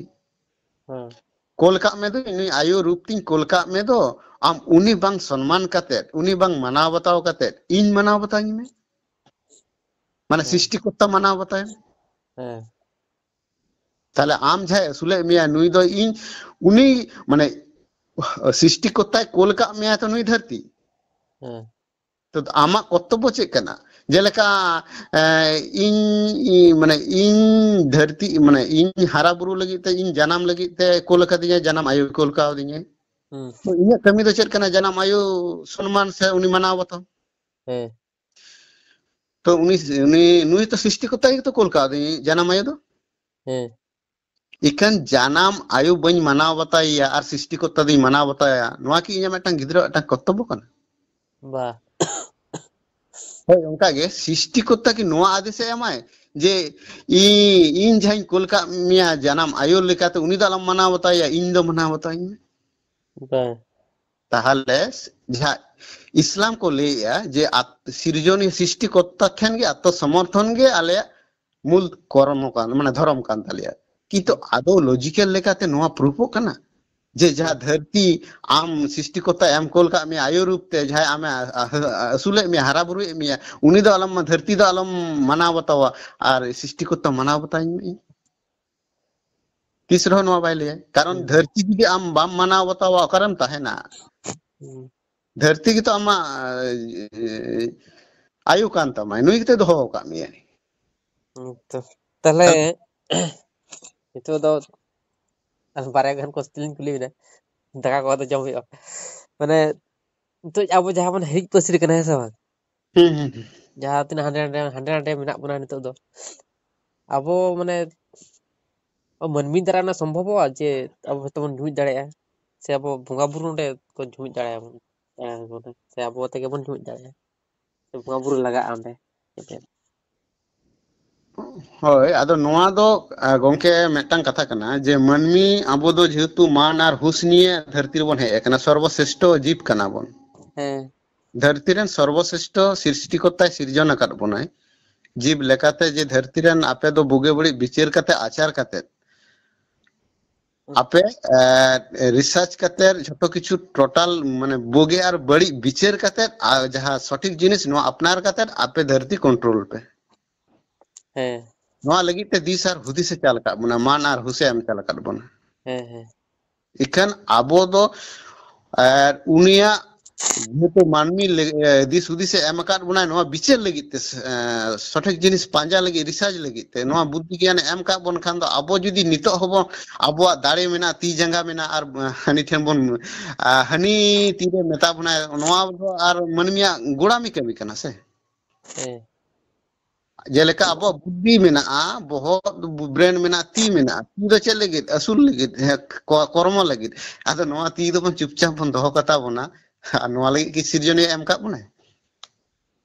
ᱦᱮᱸ᱾ ᱠᱳᱞ ᱠᱟᱜ ᱢᱮ ᱫᱚ, ᱱᱩᱭ ᱟᱭᱳ ᱨᱩᱯ ᱛᱤᱧ ᱠᱳᱞ ᱠᱟᱜ ᱢᱮ ᱫᱚ, ᱟᱢ ᱩᱱᱤ ᱵᱟᱝ ᱥᱚᱱᱢᱟᱱ ᱠᱟᱛᱮᱫ, ᱩᱱᱤ ᱵᱟᱝ ᱢᱟᱱᱟᱣ ᱵᱟᱛᱟᱣ ᱠᱟᱛᱮᱫ, ᱤᱧ ᱢᱟᱱᱟᱣ ᱵᱟᱛᱟᱣᱤᱧ ᱢᱮ᱾ ᱢᱟᱱᱮ, ᱦᱮᱸ᱾ ᱥᱨᱤᱥᱴᱤ ᱠᱚᱨᱛᱟ ᱢᱟᱱᱟᱣ ᱵᱟᱛᱟᱣ ᱮᱢ᱾ ᱦᱮᱸ᱾ ᱛᱟᱦᱞᱮ ᱟᱢ ᱡᱟᱦᱟᱸᱭ ᱟᱹᱥᱩᱞᱮᱫ ᱢᱮᱭᱟ, ᱱᱩᱭ ᱫᱚ ᱤᱧ, ᱩᱱᱤ, ᱢᱟᱱᱮ, ᱥᱨᱤᱥᱴᱤ ᱠᱚᱨᱛᱟᱭ ᱠᱳᱞ ᱠᱟᱜ ᱢᱮᱭᱟ ᱛᱚ ᱱᱩᱭ ᱫᱷᱟᱹᱨᱛᱤ᱾ ᱦᱮᱸ᱾ ᱛᱚ, ᱟᱢᱟᱜ ᱠᱚᱨᱛᱚᱵᱵᱚ ᱪᱮᱫ ᱠᱟᱱᱟ? ᱡᱮᱞᱮᱠᱟ, ᱮ, ᱤᱧ, ᱤ-, ᱢᱟᱱᱮ, ᱤᱧ ᱫᱷᱟᱹᱨᱛᱤ, ᱢᱟᱱᱮ, ᱤᱧ ᱦᱟᱨᱟ ᱵᱩᱨᱩ ᱞᱟᱹᱜᱤᱫ ᱛᱮ, ᱤᱧ ᱡᱟᱱᱟᱢ ᱞᱟᱹᱜᱤᱫ ᱛᱮ ᱠᱳᱞ ᱟᱠᱟᱫᱤᱧᱟᱭ, ᱡᱟᱱᱟᱢ ᱟᱭᱳᱭ ᱠᱳᱞ ᱠᱟᱣᱫᱤᱧᱟᱭ᱾ ᱦᱩᱸ᱾ ᱛᱚ, ᱤᱧᱟᱹᱜ ᱠᱟᱹᱢᱤ ᱫᱚ ᱪᱮᱫ ᱠᱟᱱᱟ? ᱡᱟᱱᱟᱢ ᱟᱭᱳ ᱥᱚᱱᱢᱟᱱ ᱥᱮ ᱩᱱᱤ ᱢᱟᱱᱟᱣ ᱵᱟᱛᱟᱣ᱾ ᱦᱮᱸ᱾ ᱛᱚ, ᱩᱱᱤ, ᱩᱱᱤ, ᱱᱩᱭ ᱛᱚ ᱥᱨᱤᱥᱴᱤ ᱠᱚᱨᱛᱟ ᱜᱮᱛᱚ ᱠᱳᱞ ᱠᱟᱣᱫᱤᱧᱟᱭ, ᱡᱟᱱᱟᱢ ᱟᱭᱳ ᱫᱚ᱾ ᱦᱮᱸ᱾ ᱤᱠᱷᱟᱹᱱ ᱡᱟᱱᱟᱢ ᱟᱭᱳ ᱵᱟᱹᱧ ᱢᱟᱱᱟᱣ ᱵᱟᱛᱟᱭᱮᱭᱟ ᱟᱨ ᱥᱨᱤᱥᱴᱤ ᱠᱚᱨᱛᱟ ᱫᱚᱧ ᱢᱟᱱᱟᱣ ᱵᱟᱛᱟᱭᱟ, ᱱᱚᱣᱟ ᱠᱤ ᱤᱧᱟᱹᱜ ᱢᱤᱫᱴᱟᱝ ᱜᱤᱫᱽᱨᱟᱹᱣᱟᱜ ᱢᱤᱫᱴᱟᱝ ᱠᱚᱨᱛᱚᱵᱵᱚ ᱠᱟᱱᱟ? ᱵᱟ᱾ ᱦᱳᱭ, ᱚᱱᱠᱟ ᱜᱮ ᱥᱨᱤᱥᱴᱤ ᱠᱚᱨᱛᱟ ᱠᱤ ᱱᱚᱣᱟ ᱟᱫᱮᱥᱮ ᱮᱢᱟᱭ ᱡᱮ ᱤᱧ, ᱤᱧ ᱡᱟᱦᱟᱸᱧ ᱠᱳᱞ ᱠᱟᱜ ᱢᱮᱭᱟ ᱡᱟᱱᱟᱢ ᱟᱭᱳ ᱞᱮᱠᱟᱛᱮ, ᱩᱱᱤ ᱫᱚ ᱟᱞᱚᱢ ᱢᱟᱱᱟᱣ ᱵᱟᱛᱟᱣᱮᱭᱟ, ᱤᱧ ᱫᱚ ᱢᱟᱱᱟᱣ ᱵᱟᱛᱟᱣᱤᱧ ᱢᱮ? ᱵᱟ᱾ ᱛᱟᱦᱚᱞᱮ ᱡᱟᱦᱟᱸ ᱤᱥᱞᱟᱢ ᱠᱚ ᱞᱟᱹᱭᱮᱜᱼᱟ ᱡᱮ ᱟᱛ-, ᱥᱤᱨᱡᱚᱱᱤᱭᱟᱹ ᱥᱨᱤᱥᱴᱤ ᱠᱚᱨᱛᱟ ᱴᱷᱮᱱ ᱜᱮ ᱟᱛᱢᱚ ᱥᱚᱢᱚᱨᱛᱷᱚᱱ ᱜᱮ ᱟᱞᱮᱭᱟᱜ ᱢᱩᱞ ᱠᱚᱨᱢᱚ ᱠᱟᱱ, ᱢᱟᱱᱮ ᱫᱷᱚᱨᱚᱢ ᱠᱟᱱ ᱛᱟᱞᱮᱭᱟ᱾ ᱠᱤᱱᱛᱩ ᱟᱫᱚ ᱞᱚᱡᱤᱠᱮᱞ ᱞᱮᱠᱟᱛᱮ ᱱᱚᱣᱟ ᱯᱨᱩᱯᱚᱜ ᱠᱟᱱᱟ ᱡᱮ ᱡᱟᱦᱟᱸ ᱫᱷᱟᱹᱨᱛᱤ ᱟᱢ ᱥᱨᱤᱥᱴᱤ ᱠᱚᱨᱛᱟ ᱮᱢ ᱠᱳᱞ ᱠᱟᱜ ᱢᱮᱭᱟ ᱟᱭᱳ ᱨᱩᱯ ᱛᱮ, ᱡᱟᱦᱟᱸᱭ ᱟᱢᱮ ᱟ-, ᱟ-, ᱟᱹᱥᱩᱞᱮᱫ ᱢᱮᱭᱟ, ᱦᱟᱨᱟ ᱵᱩᱨᱩᱭᱮᱫ ᱢᱮᱭᱟ, ᱩᱱᱤ ᱫᱚ ᱟᱞᱚᱢ, ᱫᱷᱟᱹᱨᱛᱤ ᱫᱚ ᱟᱞᱚᱢ ᱢᱟᱱᱟᱣ ᱵᱟᱛᱟᱣᱟ ᱟᱨ ᱥᱨᱤᱥᱴᱤ ᱠᱚᱨᱛᱟ ᱢᱟᱱᱟᱣ ᱵᱟᱛᱟᱣᱤᱧ ᱢᱮ᱾ ᱛᱤᱥ ᱨᱮᱦᱚᱸ ᱱᱚᱣᱟ ᱵᱟᱭ ᱞᱟᱹᱭᱟ, ᱠᱟᱨᱚᱱ ᱦᱩᱸ᱾ ᱫᱷᱟᱹᱨᱛᱤ ᱡᱩᱫᱤ ᱟᱢ ᱵᱟᱢ ᱢᱟᱱᱟᱣ ᱵᱟᱛᱟᱣᱟ, ᱚᱠᱟᱨᱮᱢ ᱛᱟᱦᱮᱱᱟ? ᱦᱩᱸ᱾ ᱫᱷᱟᱹᱨᱛᱤ ᱜᱮᱛᱚ ᱟᱢᱟᱜ, ᱮ, ᱟᱭᱳ ᱠᱟᱱ ᱛᱟᱢᱟᱭ, ᱱᱩᱭ ᱜᱮᱛᱚᱭ ᱫᱚᱦᱚ ᱟᱠᱟᱫ ᱢᱮᱭᱟ᱾ ᱦᱩᱸ, ᱛᱚ, ᱛᱟᱦᱞᱮ ᱛᱟ- ᱱᱤᱛᱚᱜ ᱫᱚ ᱟᱨ ᱵᱟᱨᱭᱟ ᱜᱟᱱ ᱠᱚᱥᱪᱮᱱ ᱞᱤᱧ ᱠᱩᱞᱤ ᱵᱤᱱᱟ, ᱫᱟᱠᱟ ᱠᱚ ᱟᱫᱚ ᱡᱚᱢ ᱦᱩᱭᱩᱜᱼᱟ᱾ ᱢᱟᱱᱮ, ᱱᱤᱛᱚᱜ ᱟᱵᱚ ᱡᱟᱦᱟᱸ ᱵᱚᱱ ᱦᱤᱨᱤᱡ ᱯᱟᱹᱥᱤᱨ ᱠᱟᱱᱟ, ᱦᱮᱸ ᱥᱮ ᱵᱟᱝ? ᱦᱩᱸ, ᱦᱩᱸ, ᱦᱩᱸ᱾ ᱡᱟᱦᱟᱸ ᱛᱤᱱᱟᱹᱜ ᱦᱟᱸᱰᱮ ᱱᱟᱰᱮ, ᱦᱟᱸᱰᱮ ᱱᱟᱰᱮ ᱢᱮᱱᱟᱜ ᱵᱚᱱᱟ ᱱᱤᱛᱚᱜ ᱫᱚ, ᱟᱵᱚ, ᱢᱟᱱᱮ, ᱢᱟᱹᱱᱢᱤ ᱫᱟᱨᱟᱭ ᱨᱮᱱᱟᱜ ᱥᱚᱢᱵᱷᱚᱵᱚᱜᱼᱟ ᱡᱮ ᱟᱵᱚ ᱦᱚᱭᱛᱳ ᱵᱚᱱ ᱡᱩᱢᱤᱫ ᱫᱟᱲᱮᱭᱟᱜᱼᱟ, ᱥᱮ ᱟᱵᱚ ᱵᱚᱸᱜᱟ ᱵᱩᱨᱩ ᱱᱚᱰᱮ ᱠᱚ ᱡᱩᱢᱤᱫ ᱫᱟᱲᱮᱭᱟᱵᱚᱱᱟ, ᱥᱮ ᱟᱵᱚ ᱛᱮᱜᱮ ᱵᱚᱱ ᱡᱩᱢᱤᱫ ᱫᱟᱲᱮᱭᱟᱜᱼᱟ, ᱥᱮ ᱵᱚᱸᱜᱟ ᱵᱩᱨᱩ ᱞᱟᱜᱟᱜᱼᱟ ᱚᱸᱰᱮ? ᱦᱳᱭ, ᱟᱫᱚ ᱱᱚᱣᱟ ᱫᱚ, ᱟ, ᱜᱚᱝᱠᱮ, ᱢᱤᱫᱴᱟᱝ ᱠᱟᱛᱷᱟ ᱠᱟᱱᱟ ᱡᱮ ᱢᱟᱹᱱᱢᱤ ᱟᱵᱚ ᱫᱚ ᱡᱮᱦᱮᱛᱩ ᱢᱟᱱ ᱟᱨ ᱦᱩᱥ ᱱᱤᱭᱮ ᱫᱷᱟᱹᱨᱛᱤ ᱨᱮᱵᱚᱱ ᱦᱮᱡ ᱟᱠᱟᱱᱟ, ᱥᱚᱨᱵᱚᱥᱨᱮᱥᱴᱷᱚ ᱡᱤᱵᱽ ᱠᱟᱱᱟ ᱵᱚᱱ᱾ ᱦᱮᱸ᱾ ᱫᱷᱟᱹᱨᱛᱤ ᱨᱮᱱ ᱥᱚᱨᱵᱚᱥᱨᱮᱥᱴᱷᱚ ᱥᱨᱤᱥᱴᱤᱠᱚᱨᱛᱟᱭ ᱥᱤᱨᱡᱚᱱ ᱟᱠᱟᱫ ᱵᱚᱱᱟᱭ᱾ ᱡᱤᱵᱽ ᱞᱮᱠᱟᱛᱮ ᱡᱮ ᱫᱷᱟᱹᱨᱛᱤ ᱨᱮᱱ ᱟᱯᱮ ᱫᱚ ᱵᱩᱜᱤ ᱵᱟᱹᱲᱤᱡ ᱵᱤᱪᱟᱹᱨ ᱠᱟᱛᱮ, ᱟᱪᱟᱨ ᱠᱟᱛᱮ, ᱟᱯᱮ, ᱮ, ᱨᱤᱥᱟᱨᱪ ᱠᱟᱛᱮ ᱡᱷᱚᱛᱚ ᱠᱤᱪᱷᱩ ᱴᱳᱴᱟᱞ, ᱢᱟᱱᱮ, ᱵᱩᱜᱤ ᱟᱨ ᱵᱟᱹᱲᱤᱡ ᱵᱤᱪᱟᱹᱨ ᱠᱟᱛᱮ, ᱟᱨ ᱡᱟᱦᱟᱸ ᱥᱚᱴᱷᱤᱠ ᱡᱤᱱᱤᱥ, ᱱᱚᱣᱟ ᱟᱯᱱᱟᱨ ᱠᱟᱛᱮ ᱟᱯᱮ ᱫᱷᱟᱹᱨᱛᱤ ᱠᱚᱱᱴᱨᱳᱞ ᱯᱮ᱾ ᱦᱮᱸ᱾ ᱱᱚᱣᱟ ᱞᱟᱹᱜᱤᱫ ᱛᱮ ᱫᱤᱥ ᱟᱨ ᱦᱩᱫᱤᱥ ᱮ ᱪᱟᱞ ᱟᱠᱟᱫ ᱵᱚᱱᱟ, ᱢᱟᱱ ᱟᱨ ᱦᱩᱥᱮ ᱮᱢ ᱪᱟᱞ ᱟᱠᱟᱫ ᱵᱚᱱᱟ᱾ ᱦᱮᱸ, ᱦᱮᱸ᱾ ᱤᱠᱷᱟᱹᱱ ᱟᱵᱚ ᱫᱚ, ᱮ, ᱩᱱᱤᱭᱟᱜ ᱡᱮᱦᱮᱛᱩ ᱢᱟᱹᱱᱢᱤ ᱞᱮ-, ᱮ, ᱫᱤᱥ ᱦᱩᱫᱤᱥ ᱮ ᱮᱢ ᱟᱠᱟᱫ ᱵᱚᱱᱟ, ᱱᱚᱣᱟ ᱵᱤᱪᱟᱹᱨ ᱞᱟᱹᱜᱤᱫ ᱛᱮ, ᱮ, ᱥᱚᱴᱷᱤᱠ ᱡᱤᱱᱤᱥ ᱯᱟᱸᱡᱟ ᱞᱟᱹᱜᱤᱫ, ᱨᱤᱥᱟᱨᱪ ᱞᱟᱹᱜᱤᱫ ᱛᱮ, ᱱᱚᱣᱟ ᱵᱩᱫᱽᱫᱷᱤ ᱜᱮᱭᱟᱱ ᱮ ᱮᱢ ᱟᱠᱟᱫ ᱵᱚᱱ ᱠᱷᱟᱱ ᱫᱚ, ᱟᱵᱚ ᱡᱩᱫᱤ ᱱᱤᱛᱚᱜ ᱦᱚᱸᱵᱚᱱ, ᱟᱵᱚᱣᱟᱜ ᱫᱟᱲᱮ ᱢᱮᱱᱟᱜᱼᱟ, ᱛᱤ ᱡᱟᱸᱜᱟ ᱢᱮᱱᱟᱜᱼᱟ, ᱟᱨ ᱦᱟᱹᱱᱤ ᱴᱷᱮᱱ ᱵᱚᱱ, ᱟ, ᱦᱟᱹᱱᱤ ᱛᱤᱨᱮ ᱢᱮᱛᱟ ᱵᱚᱱᱟᱭ, ᱱᱚᱣᱟ ᱫᱚ ᱟᱨ ᱢᱟᱹᱱᱢᱤᱭᱟᱜ ᱜᱚᱲᱟᱢᱤ ᱠᱟᱹᱢᱤ ᱠᱟᱱᱟ ᱥᱮ? ᱦᱮᱸ᱾ ᱡᱮᱞᱮᱠᱟ ᱟᱵᱚᱣᱟᱜ ᱵᱩᱫᱽᱫᱷᱤ ᱢᱮᱱᱟᱜᱼᱟ, ᱵᱚᱦᱚᱜ, brain ᱢᱮᱱᱟᱜᱼᱟ, ᱛᱤ ᱢᱮᱱᱟᱜᱼᱟ᱾ ᱛᱤ ᱫᱚ ᱪᱮᱫ ᱞᱟᱹᱜᱤᱫ? ᱟᱹᱥᱩᱞ ᱞᱟᱹᱜᱤᱫ, ᱦᱮᱸ, ᱠᱚ-, ᱠᱚᱨᱢᱚ ᱞᱟᱹᱜᱤᱫ᱾ ᱟᱫᱚ ᱱᱚᱣᱟ ᱛᱤ ᱫᱚᱵᱚᱱ ᱪᱩᱯᱪᱟᱯ ᱵᱚᱱ ᱫᱚᱦᱚ ᱠᱟᱛᱟ ᱵᱚᱱᱟ, ᱟᱨ ᱱᱚᱣᱟ ᱞᱟᱹᱜᱤᱫ ᱠᱤ ᱥᱤᱨᱡᱚᱱᱤᱭᱟᱹ ᱮᱢ ᱠᱟᱜ ᱵᱚᱱᱟᱭ?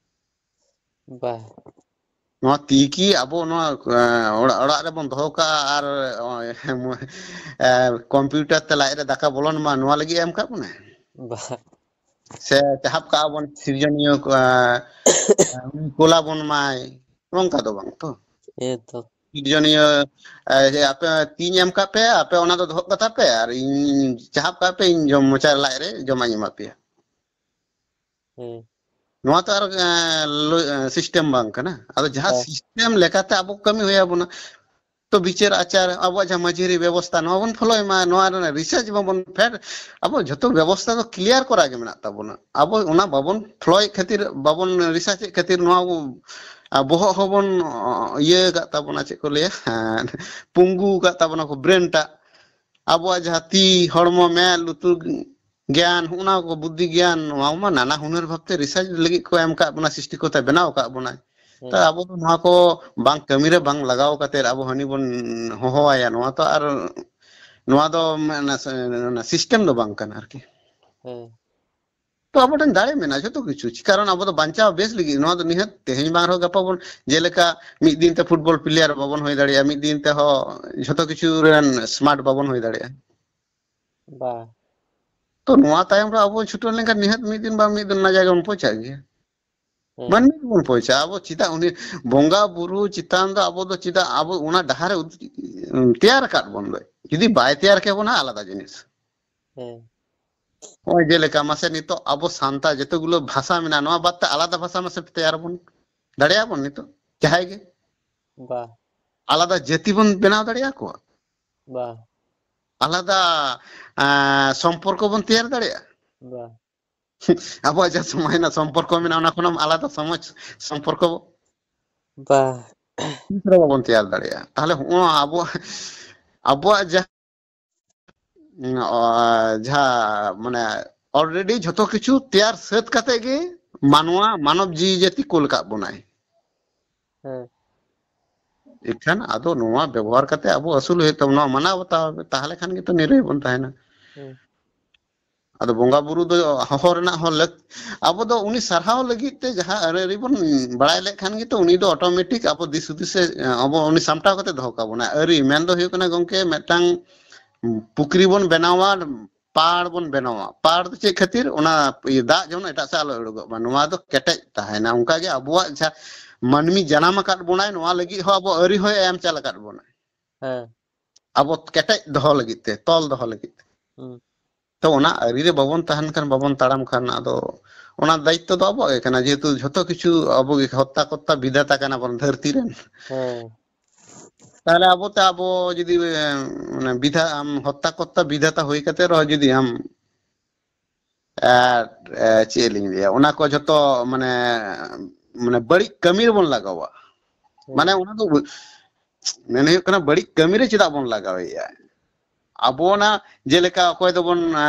ᱵᱟ᱾ ᱱᱚᱣᱟ ᱛᱤ ᱠᱤ ᱟᱵᱚ ᱱᱚᱣᱟ, ᱮᱸ, ᱚᱲᱟᱜ, ᱚᱲᱟᱜ ᱨᱮᱵᱚᱱ ᱫᱚᱦᱚ ᱠᱟᱜᱼᱟ ᱟᱨ, ᱮᱸ, computer ᱛᱮ ᱞᱟᱡ ᱨᱮ ᱫᱟᱠᱟ ᱵᱚᱞᱚᱱ ᱢᱟ, ᱱᱚᱣᱟ ᱞᱟᱹᱜᱤᱫ ᱮ ᱮᱢ ᱠᱟᱜ ᱵᱚᱱᱟᱭ? ᱵᱟ᱾ ᱥᱮ ᱪᱟᱦᱟᱵ ᱠᱟᱜᱼᱟ ᱵᱚᱱ ᱥᱤᱨᱡᱚᱱᱤᱭᱟᱹ ᱠᱚ, ᱮᱸ, ᱩᱱᱤ ᱠᱳᱞᱟ ᱵᱚᱱ ᱢᱟᱭ, ᱱᱚᱝᱠᱟ ᱫᱚ ᱵᱟᱝ ᱛᱚ᱾ ᱮᱠᱫᱚᱢ᱾ ᱥᱤᱨᱡᱚᱱᱤᱭᱟᱹ, ᱮ, ᱡᱮ ᱟᱯᱮ ᱛᱤᱧ ᱮᱢ ᱠᱟᱜ ᱯᱮ, ᱟᱯᱮ ᱚᱱᱟ ᱫᱚ ᱫᱚᱦᱚ ᱠᱟᱛᱟ ᱯᱮ, ᱟᱨ ᱤᱧ ᱪᱟᱦᱟᱵ ᱠᱟᱜ ᱯᱮ, ᱤᱧ ᱡᱚᱢ ᱢᱚᱪᱟ ᱞᱟᱡ ᱨᱮ ᱡᱚᱢᱟᱜ ᱤᱧ ᱮᱢᱟ ᱯᱮᱭᱟ᱾ ᱦᱮᱸ᱾ ᱱᱚᱣᱟ ᱛᱚ ᱟᱨ, ᱮ, ᱞᱚ-, ᱮ, system ᱵᱟᱝ ᱠᱟᱱᱟ᱾ ᱟᱫᱚ ᱡᱟᱦᱟᱸ ᱦᱮᱸ᱾ System ᱞᱮᱠᱟᱛᱮ ᱟᱵᱚ ᱠᱟᱹᱢᱤ ᱦᱩᱭ ᱟᱵᱚᱱᱟ, ᱛᱚ ᱵᱤᱪᱟᱹᱨ ᱟᱪᱟᱨ, ᱟᱵᱚᱣᱟᱜ ᱡᱟᱦᱟᱸ ᱢᱟᱹᱡᱷᱤ ᱟᱹᱨᱤ ᱵᱮᱵᱚᱥᱛᱷᱟ, ᱱᱚᱣᱟ ᱵᱚᱱ ᱯᱷᱚᱞᱳᱭ ᱢᱟ, ᱱᱚᱣᱟ ᱨᱮᱱᱟᱜ research ᱢᱟᱵᱚᱱ ᱯᱷᱮᱰ, ᱟᱵᱚ ᱡᱷᱚᱛᱚ ᱵᱮᱵᱚᱥᱛᱷᱟ ᱫᱚ clear ᱠᱚᱨᱟ ᱜᱮ ᱢᱮᱱᱟᱜ ᱛᱟᱵᱚᱱᱟ᱾ ᱟᱵᱚ ᱚᱱᱟ ᱵᱟᱵᱚᱱ ᱯᱷᱚᱞᱳᱭᱮᱫ ᱠᱷᱟᱹᱛᱤᱨ, ᱵᱟᱵᱚᱱ research ᱮᱫ ᱠᱷᱟᱹᱛᱤᱨ ᱱᱚᱣᱟ ᱵᱚ-, ᱟ, ᱵᱚᱦᱚᱜ ᱦᱚᱸᱵᱚᱱ, ᱚ, ᱤᱭᱟᱹ ᱟᱠᱟᱫ ᱛᱟᱵᱚᱱᱟ, ᱪᱮᱫ ᱠᱚ ᱞᱟᱹᱭᱟ, ᱦᱮᱸ, ᱯᱩᱝᱜᱩ ᱟᱠᱟᱫ ᱛᱟᱵᱚᱱᱟ ᱠᱚ, brain ᱴᱟᱜ᱾ ᱟᱵᱚᱣᱟᱜ ᱡᱟᱦᱟᱸ ᱛᱤ, ᱦᱚᱲᱢᱚ, ᱢᱮᱫ, ᱞᱩᱛᱩᱨ, ᱜᱮᱭᱟᱱ, ᱦᱚᱸᱜᱼᱚ ᱱᱟ ᱠᱚ ᱵᱩᱫᱽᱫᱷᱤ ᱜᱮᱭᱟᱱ, ᱱᱚᱣᱟ ᱢᱟ ᱱᱟᱱᱟ ᱦᱩᱱᱟᱹᱨ ᱵᱷᱟᱵᱛᱮ research ᱞᱟᱹᱜᱤᱫ ᱠᱚ ᱮᱢ ᱠᱟᱜ ᱵᱚᱱᱟ, ᱥᱨᱤᱥᱴᱤ ᱠᱚᱛᱮ ᱵᱮᱱᱟᱣ ᱠᱟᱜ ᱵᱚᱱᱟᱭ᱾ ᱛᱟ ᱦᱮᱸ᱾ ᱟᱵᱚ ᱫᱚ ᱱᱚᱣᱟ ᱠᱚ ᱵᱟᱝ ᱠᱟᱹᱢᱤ ᱨᱮ ᱵᱟᱝ ᱞᱟᱜᱟᱣ ᱠᱟᱛᱮ ᱟᱵᱚ ᱦᱟᱹᱱᱤ ᱵᱚᱱ ᱦᱚᱦᱚᱣᱟᱭᱟ, ᱱᱚᱣᱟ ᱛᱚ ᱟᱨ, ᱱᱚᱣᱟ ᱫᱚ ᱢᱟᱱᱮ ᱥᱤᱥᱴᱮᱢ ᱫᱚ ᱵᱟᱝ ᱠᱟᱱᱟ ᱟᱨᱠᱤ᱾ ᱦᱮᱸ᱾ ᱛᱚ ᱟᱵᱚ ᱴᱷᱮᱱ ᱫᱟᱲᱮ ᱢᱮᱱᱟᱜᱼᱟ ᱡᱷᱚᱛᱚ ᱠᱤᱪᱷᱩ, ᱠᱟᱨᱚᱱ ᱟᱵᱚ ᱫᱚ ᱵᱟᱧᱪᱟᱣ ᱵᱮᱥ ᱞᱟᱹᱜᱤᱫ, ᱱᱚᱣᱟ ᱫᱚ ᱱᱤᱦᱟᱹᱛ ᱛᱮᱦᱮᱧ ᱵᱟᱝ ᱨᱮᱦᱚᱸ ᱜᱟᱯᱟ ᱵᱚᱱ, ᱡᱮᱞᱮᱠᱟ ᱢᱤᱫ ᱫᱤᱱ ᱛᱮ football player ᱵᱟᱵᱚᱱ ᱦᱩᱭ ᱫᱟᱲᱮᱭᱟᱜᱼᱟ, ᱢᱤᱫ ᱫᱤᱱ ᱛᱮᱦᱚᱸ ᱡᱷᱚᱛᱚ ᱠᱤᱪᱷᱩ ᱨᱮᱱ smart ᱵᱟᱵᱚᱱ ᱦᱩᱭ ᱫᱟᱲᱮᱭᱟᱜᱼᱟ᱾ ᱵᱟ᱾ ᱛᱚ ᱱᱚᱣᱟ ᱛᱟᱭᱚᱢ ᱨᱮ ᱟᱵᱚ ᱪᱷᱩᱴᱟᱹᱣ ᱞᱮᱱᱠᱷᱟᱱ ᱱᱤᱦᱟᱹᱛ ᱢᱤᱫ ᱫᱤᱱ ᱵᱟᱝ ᱢᱤᱫ ᱫᱤᱱ ᱚᱱᱟ ᱡᱟᱭᱜᱟ ᱵᱚᱱ ᱯᱳᱸᱪᱷᱟᱜ ᱜᱮᱭᱟ᱾ ᱦᱮᱸ᱾ ᱢᱟᱹᱱᱢᱤ ᱵᱚᱱ ᱯᱳᱸᱪᱷᱟᱜᱼᱟ᱾ ᱟᱵᱚ ᱪᱮᱫᱟᱜ ᱩᱱᱤ ᱵᱚᱸᱜᱟ ᱵᱩᱨᱩ ᱪᱮᱛᱟᱱ ᱫᱚ ᱟᱵᱚ ᱫᱚ ᱪᱮᱫᱟᱜ ᱟᱵᱚ ᱚᱱᱟ ᱰᱟᱦᱟᱨ ᱮ ᱩᱫ-, ᱛᱮᱭᱟᱨ ᱟᱠᱟᱫ ᱵᱚᱱ ᱫᱚᱭ? ᱡᱩᱫᱤ ᱵᱟᱭ ᱛᱮᱭᱟᱨ ᱠᱮᱵᱚᱱᱟ, ᱟᱞᱟᱫᱟ ᱡᱤᱱᱤᱥ᱾ ᱦᱮᱸ᱾ ᱱᱚᱜᱼᱚᱭ ᱡᱮᱞᱮᱠᱟ ᱢᱟᱥᱮ ᱱᱤᱛᱚᱜ ᱟᱵᱚ ᱥᱟᱱᱛᱟᱲ ᱡᱚᱛᱚ ᱜᱩᱞᱳ ᱵᱷᱟᱥᱟ ᱢᱮᱱᱟᱜᱼᱟ, ᱱᱚᱣᱟ ᱵᱟᱫ ᱛᱮ ᱟᱞᱟᱫᱟ ᱵᱷᱟᱥᱟ ᱢᱟᱥᱮ ᱛᱮᱭᱟᱨ ᱵᱚᱱ ᱫᱟᱲᱮᱭᱟᱜᱼᱟ ᱵᱚᱱ ᱱᱤᱛᱚᱜ ᱡᱟᱦᱟᱸᱭ ᱜᱮ? ᱵᱟ᱾ ᱟᱞᱟᱫᱟ ᱡᱟᱹᱛᱤ ᱵᱚᱱ ᱵᱮᱱᱟᱣ ᱫᱟᱲᱮᱭᱟᱠᱚᱣᱟ? ᱵᱟ᱾ ᱟᱞᱟᱫᱟ, ᱮᱸ, ᱥᱚᱢᱯᱚᱨᱠᱚ ᱵᱚᱱ ᱛᱮᱭᱟᱨ ᱫᱟᱲᱮᱭᱟᱜᱼᱟ? ᱵᱟ᱾ ᱟᱵᱚᱣᱟᱜ ᱡᱟᱦᱟᱸ ᱥᱚᱢᱟᱡᱽ ᱨᱮᱱᱟᱜ ᱥᱚᱢᱯᱚᱨᱠᱚ ᱢᱮᱱᱟᱜᱼᱟ, ᱚᱱᱟ ᱠᱷᱚᱱ ᱟᱞᱟᱫᱟ ᱥᱚᱢᱟᱡᱽ ᱥᱚᱢᱯᱚᱨᱠᱚ ᱵᱟ᱾ ᱛᱤᱥ ᱨᱮᱦᱚᱸ ᱵᱟᱵᱚᱱ ᱛᱮᱭᱟᱨ ᱫᱟᱲᱮᱭᱟᱜᱼᱟ᱾ ᱛᱟᱦᱞᱮ ᱦᱚᱸᱜᱼᱚ ᱟᱵᱚᱣᱟᱜ, ᱟᱵᱚᱣᱟᱜ ᱡᱟᱦᱟᱸ, ᱚ, ᱡᱟᱦᱟᱸ ᱢᱟᱱᱮ already ᱡᱷᱚᱛᱚ ᱠᱤᱪᱷᱩ ᱛᱮᱭᱟᱨ ᱥᱟᱹᱛ ᱠᱟᱛᱮ ᱜᱮ ᱢᱟᱱᱣᱟ, ᱢᱟᱱᱚᱵ ᱡᱤᱣᱤ ᱡᱟᱹᱛᱤ ᱠᱳᱞ ᱠᱟᱜ ᱵᱚᱱᱟᱭ᱾ ᱦᱮᱸ᱾ ᱮᱱᱠᱷᱟᱱ ᱟᱫᱚ ᱱᱚᱣᱟ ᱵᱮᱵᱚᱦᱟᱨ ᱠᱟᱛᱮ ᱟᱵᱚ ᱟᱹᱥᱩᱞ ᱦᱩᱭᱩᱜ ᱛᱟᱵᱚᱱᱟ, ᱱᱚᱣᱟ ᱢᱟᱱᱟᱣ ᱵᱟᱛᱟᱣ, ᱛᱟᱦᱚᱞᱮ ᱠᱷᱟᱱ ᱜᱮᱛᱚ ᱱᱤᱨᱟᱹᱭ ᱵᱚᱱ ᱛᱟᱦᱮᱱᱟ᱾ ᱦᱮᱸ᱾ ᱟᱫᱚ ᱵᱚᱸᱜᱟ ᱵᱩᱨᱩ ᱫᱚ ᱦᱚᱦᱚ ᱨᱮᱱᱟᱜ ᱦᱚᱸ ᱞᱟᱹᱠ-, ᱟᱵᱚ ᱫᱚ ᱩᱱᱤ ᱥᱟᱨᱦᱟᱣ ᱞᱟᱹᱜᱤᱫ ᱛᱮ ᱡᱟᱦᱟᱸ ᱟᱹᱨᱤ ᱟᱹᱨᱤ ᱵᱚᱱ ᱵᱟᱲᱟᱭ ᱞᱮᱠᱷᱟᱱ ᱜᱮᱛᱚ ᱩᱱᱤ ᱫᱚ ᱚᱴᱳᱢᱮᱴᱤᱠ ᱟᱵᱚ ᱫᱤᱥ ᱦᱩᱫᱤᱥ ᱮ, ᱟᱵᱚ ᱩᱱᱤ ᱥᱟᱢᱴᱟᱣ ᱠᱟᱛᱮ ᱫᱚᱦᱚ ᱠᱟᱵᱚᱱᱟ᱾ ᱟᱹᱨᱤ ᱢᱮᱱ ᱫᱚ ᱦᱩᱭᱩᱜ ᱠᱟᱱᱟ ᱜᱚᱢᱠᱮ ᱢᱤᱫᱴᱟᱝ ᱯᱩᱠᱷᱨᱤ ᱵᱚᱱ ᱵᱮᱱᱟᱣᱟ, ᱯᱟᱲ ᱵᱚᱱ ᱵᱮᱱᱟᱣᱟ᱾ ᱯᱟᱲ ᱫᱚ ᱪᱮᱫ ᱠᱷᱟᱹᱛᱤᱨ? ᱚᱱᱟ ᱤᱭᱟᱹ ᱫᱟᱜ ᱡᱮᱢᱚᱱ ᱮᱴᱟᱜ ᱥᱮᱫ ᱟᱞᱚ ᱩᱰᱩᱠᱚᱜ ᱢᱟ, ᱱᱚᱣᱟ ᱫᱚ ᱠᱮᱴᱮᱡ ᱛᱟᱦᱮᱱᱟ᱾ ᱚᱱᱠᱟᱜᱮ ᱟᱵᱚᱣᱟᱜ ᱡᱟᱦᱟᱸ ᱢᱟᱹᱱᱢᱤ ᱡᱟᱱᱟᱢ ᱟᱠᱟᱫ ᱵᱚᱱᱟᱭ, ᱱᱚᱣᱟ ᱞᱟᱹᱜᱤᱫ ᱦᱚᱸ ᱟᱵᱚ ᱟᱹᱨᱤ ᱦᱚᱸᱭ ᱮᱢ ᱪᱟᱞ ᱟᱠᱟᱫ ᱵᱚᱱᱟ᱾ ᱦᱮᱸ᱾ ᱟᱵᱚ ᱠᱮᱴᱮᱡ ᱫᱚᱦᱚ ᱞᱟᱹᱜᱤᱫ ᱛᱮ, ᱛᱚᱞ ᱫᱚᱦᱚ ᱞᱟᱹᱜᱤᱫ ᱛᱮ᱾ ᱦᱩᱸ᱾ ᱛᱚ ᱚᱱᱟ ᱟᱹᱨᱤ ᱨᱮ ᱵᱟᱵᱚᱱ ᱛᱟᱦᱮᱱ ᱠᱷᱟᱱ, ᱵᱟᱵᱚᱱ ᱛᱟᱲᱟᱢ ᱠᱷᱟᱱ, ᱟᱫᱚ ᱚᱱᱟ ᱫᱟᱭᱤᱛᱛᱚ ᱫᱚ ᱟᱵᱚᱣᱟᱜ ᱜᱮ ᱠᱟᱱᱟ, ᱡᱮᱦᱮᱛᱩ ᱡᱷᱚᱛᱚ ᱠᱤᱪᱷᱩ ᱟᱵᱚ ᱜᱮ ᱦᱚᱛᱛᱟ ᱠᱚᱨᱛᱟ ᱵᱤᱫᱷᱟᱛᱟ ᱠᱟᱱᱟ ᱵᱚᱱ ᱫᱷᱟᱹᱨᱛᱤ ᱨᱮᱱ᱾ ᱦᱮᱸ᱾ ᱛᱟᱦᱞᱮ ᱟᱵᱚ ᱛᱮ ᱟᱵᱚ ᱡᱩᱫᱤ, ᱮ, ᱢᱟᱱᱮ ᱵᱤᱫᱷᱟ-, ᱟᱢ ᱦᱚᱛᱛᱟ ᱠᱚᱨᱛᱟ ᱵᱤᱫᱷᱟᱛᱟ ᱦᱩᱭ ᱠᱟᱛᱮ ᱨᱮᱦᱚᱸ ᱡᱩᱫᱤ ᱟᱢ, ᱟᱨ, ᱮ, ᱪᱮᱫ ᱞᱤᱧ ᱞᱟᱹᱭᱟ, ᱚᱱᱟ ᱠᱚ ᱡᱷᱚᱛᱚ ᱢᱟᱱᱮ, ᱢᱟᱱᱮ ᱵᱟᱹᱲᱤᱡ ᱠᱟᱹᱢᱤ ᱨᱮᱵᱚᱱ ᱞᱟᱜᱟᱣᱟ᱾ ᱦᱮᱸ᱾ ᱢᱟᱱᱮ ᱚᱱᱟ ᱫᱚ ᱢᱮᱱ ᱦᱩᱭᱩᱜ ᱠᱟᱱᱟ, ᱵᱟᱹᱲᱤᱡ ᱠᱟᱹᱢᱤ ᱨᱮ ᱪᱮᱫᱟᱜ ᱵᱚᱱ ᱞᱟᱜᱟᱣᱮᱭᱟ? ᱟᱵᱚ ᱚᱱᱟ ᱡᱮᱞᱮᱠᱟ ᱚᱠᱚᱭ ᱫᱚᱵᱚᱱ, ᱮ,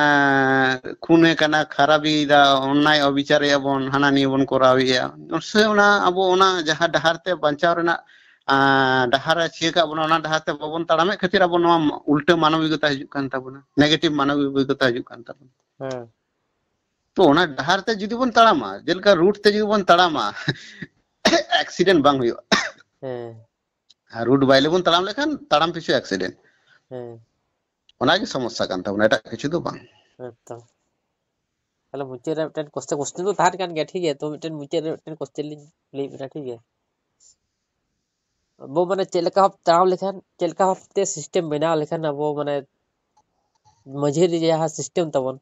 ᱠᱷᱩᱱᱮ ᱠᱟᱱᱟ, ᱠᱷᱟᱨᱟᱯᱤᱭᱮᱫᱟ, ᱚᱱᱱᱟᱭ ᱚᱵᱤᱪᱟᱨᱮᱭᱟ ᱵᱚᱱ, ᱦᱟᱱᱟ ᱱᱤᱭᱟᱹ ᱵᱚᱱ ᱠᱚᱨᱟᱣᱮᱭᱟ, ᱥᱮ ᱚᱱᱟ ᱟᱵᱚ ᱚᱱᱟ ᱡᱟᱦᱟᱸ ᱰᱟᱦᱟᱨ ᱛᱮ ᱵᱟᱧᱪᱟᱣ ᱨᱮᱱᱟᱜ, ᱮ, ᱰᱟᱦᱟᱨ ᱮ ᱪᱷᱤᱭᱟᱹ ᱠᱟᱜ ᱵᱚᱱᱟ, ᱚᱱᱟ ᱰᱟᱦᱟᱨ ᱛᱮ ᱵᱟᱵᱚᱱ ᱛᱟᱲᱟᱢᱮᱫ ᱠᱷᱟᱹᱛᱤᱨ ᱟᱵᱚ ᱱᱚᱣᱟ ᱩᱞᱴᱟᱹ ᱢᱟᱱᱚᱵᱤᱠᱚᱛᱟ ᱦᱤᱡᱩᱜ ᱠᱟᱱ ᱛᱟᱵᱚᱱᱟ, ᱱᱮᱜᱮᱴᱤᱵᱷ ᱢᱟᱱᱚᱵᱤᱠᱚᱛᱟ ᱦᱤᱡᱩᱜ ᱠᱟᱱ ᱛᱟᱵᱚᱱᱟ᱾ ᱦᱮᱸ᱾ ᱛᱚ ᱚᱱᱟ ᱰᱟᱦᱟᱨ ᱛᱮ ᱡᱩᱫᱤ ᱵᱚᱱ ᱛᱟᱲᱟᱢᱟ, ᱡᱮᱞᱮᱠᱟ ᱨᱩᱴ ᱛᱮ ᱡᱩᱫᱤ ᱵᱚᱱ ᱛᱟᱲᱟᱢᱟ, ᱮᱠᱥᱤᱰᱮᱱᱴ ᱵᱟᱝ ᱦᱩᱭᱩᱜᱼᱟ᱾ ᱦᱮᱸ᱾ ᱟᱨ ᱨᱩᱴ ᱵᱟᱭᱞᱮ ᱵᱚᱱ ᱛᱟᱲᱟᱢ ᱞᱮᱠᱷᱟᱱ ᱛᱟᱲᱟᱢ ᱯᱤᱪᱷᱩ ᱮᱠᱥᱤᱰᱮᱱᱴ᱾ ᱦᱮᱸ᱾ ᱚᱱᱟᱜᱮ ᱥᱚᱢᱚᱥᱥᱟ ᱠᱟᱱ ᱛᱟᱵᱚᱱᱟ, ᱮᱴᱟᱜ ᱠᱤᱪᱷᱩ ᱫᱚ ᱵᱟᱝ᱾ ᱦᱮᱸ ᱛᱚ᱾ ᱛᱟᱦᱞᱮ ᱢᱩᱪᱟᱹᱫ ᱨᱮ ᱢᱤᱫᱴᱮᱱ ᱠᱚᱥᱪᱮᱱ, ᱠᱚᱥᱪᱮᱱ ᱫᱚ ᱛᱟᱦᱮᱱ ᱠᱟᱱ ᱜᱮᱭᱟ, ᱴᱷᱤᱠ ᱜᱮᱭᱟ? ᱛᱚ ᱢᱤᱫᱴᱮᱱ ᱢᱩᱪᱟᱹᱫ ᱨᱮ ᱢᱤᱫᱴᱮᱱ ᱠᱚᱥᱪᱮᱱ ᱞᱤᱧ ᱞᱟᱹᱭᱮᱫ ᱵᱮᱱᱟ, ᱴᱷᱤᱠ ᱜᱮᱭᱟ? ᱟᱵᱚ ᱢᱟᱱᱮ ᱪᱮᱫ ᱞᱮᱠᱟ ᱵᱷᱟᱵ ᱛᱟᱲᱟᱢ ᱞᱮᱠᱷᱟᱱ, ᱪᱮᱫ ᱞᱮᱠᱟ ᱵᱷᱟᱵᱛᱮ ᱥᱤᱥᱴᱮᱢ ᱵᱮᱱᱟᱣ ᱞᱮᱠᱷᱟᱱ ᱟᱵᱚ ᱢᱟᱱᱮ ᱢᱟᱹᱡᱷᱤ ᱨᱮ ᱡᱟᱦᱟᱸ ᱥᱤᱥᱴᱮᱢ ᱛᱟᱵᱚᱱ,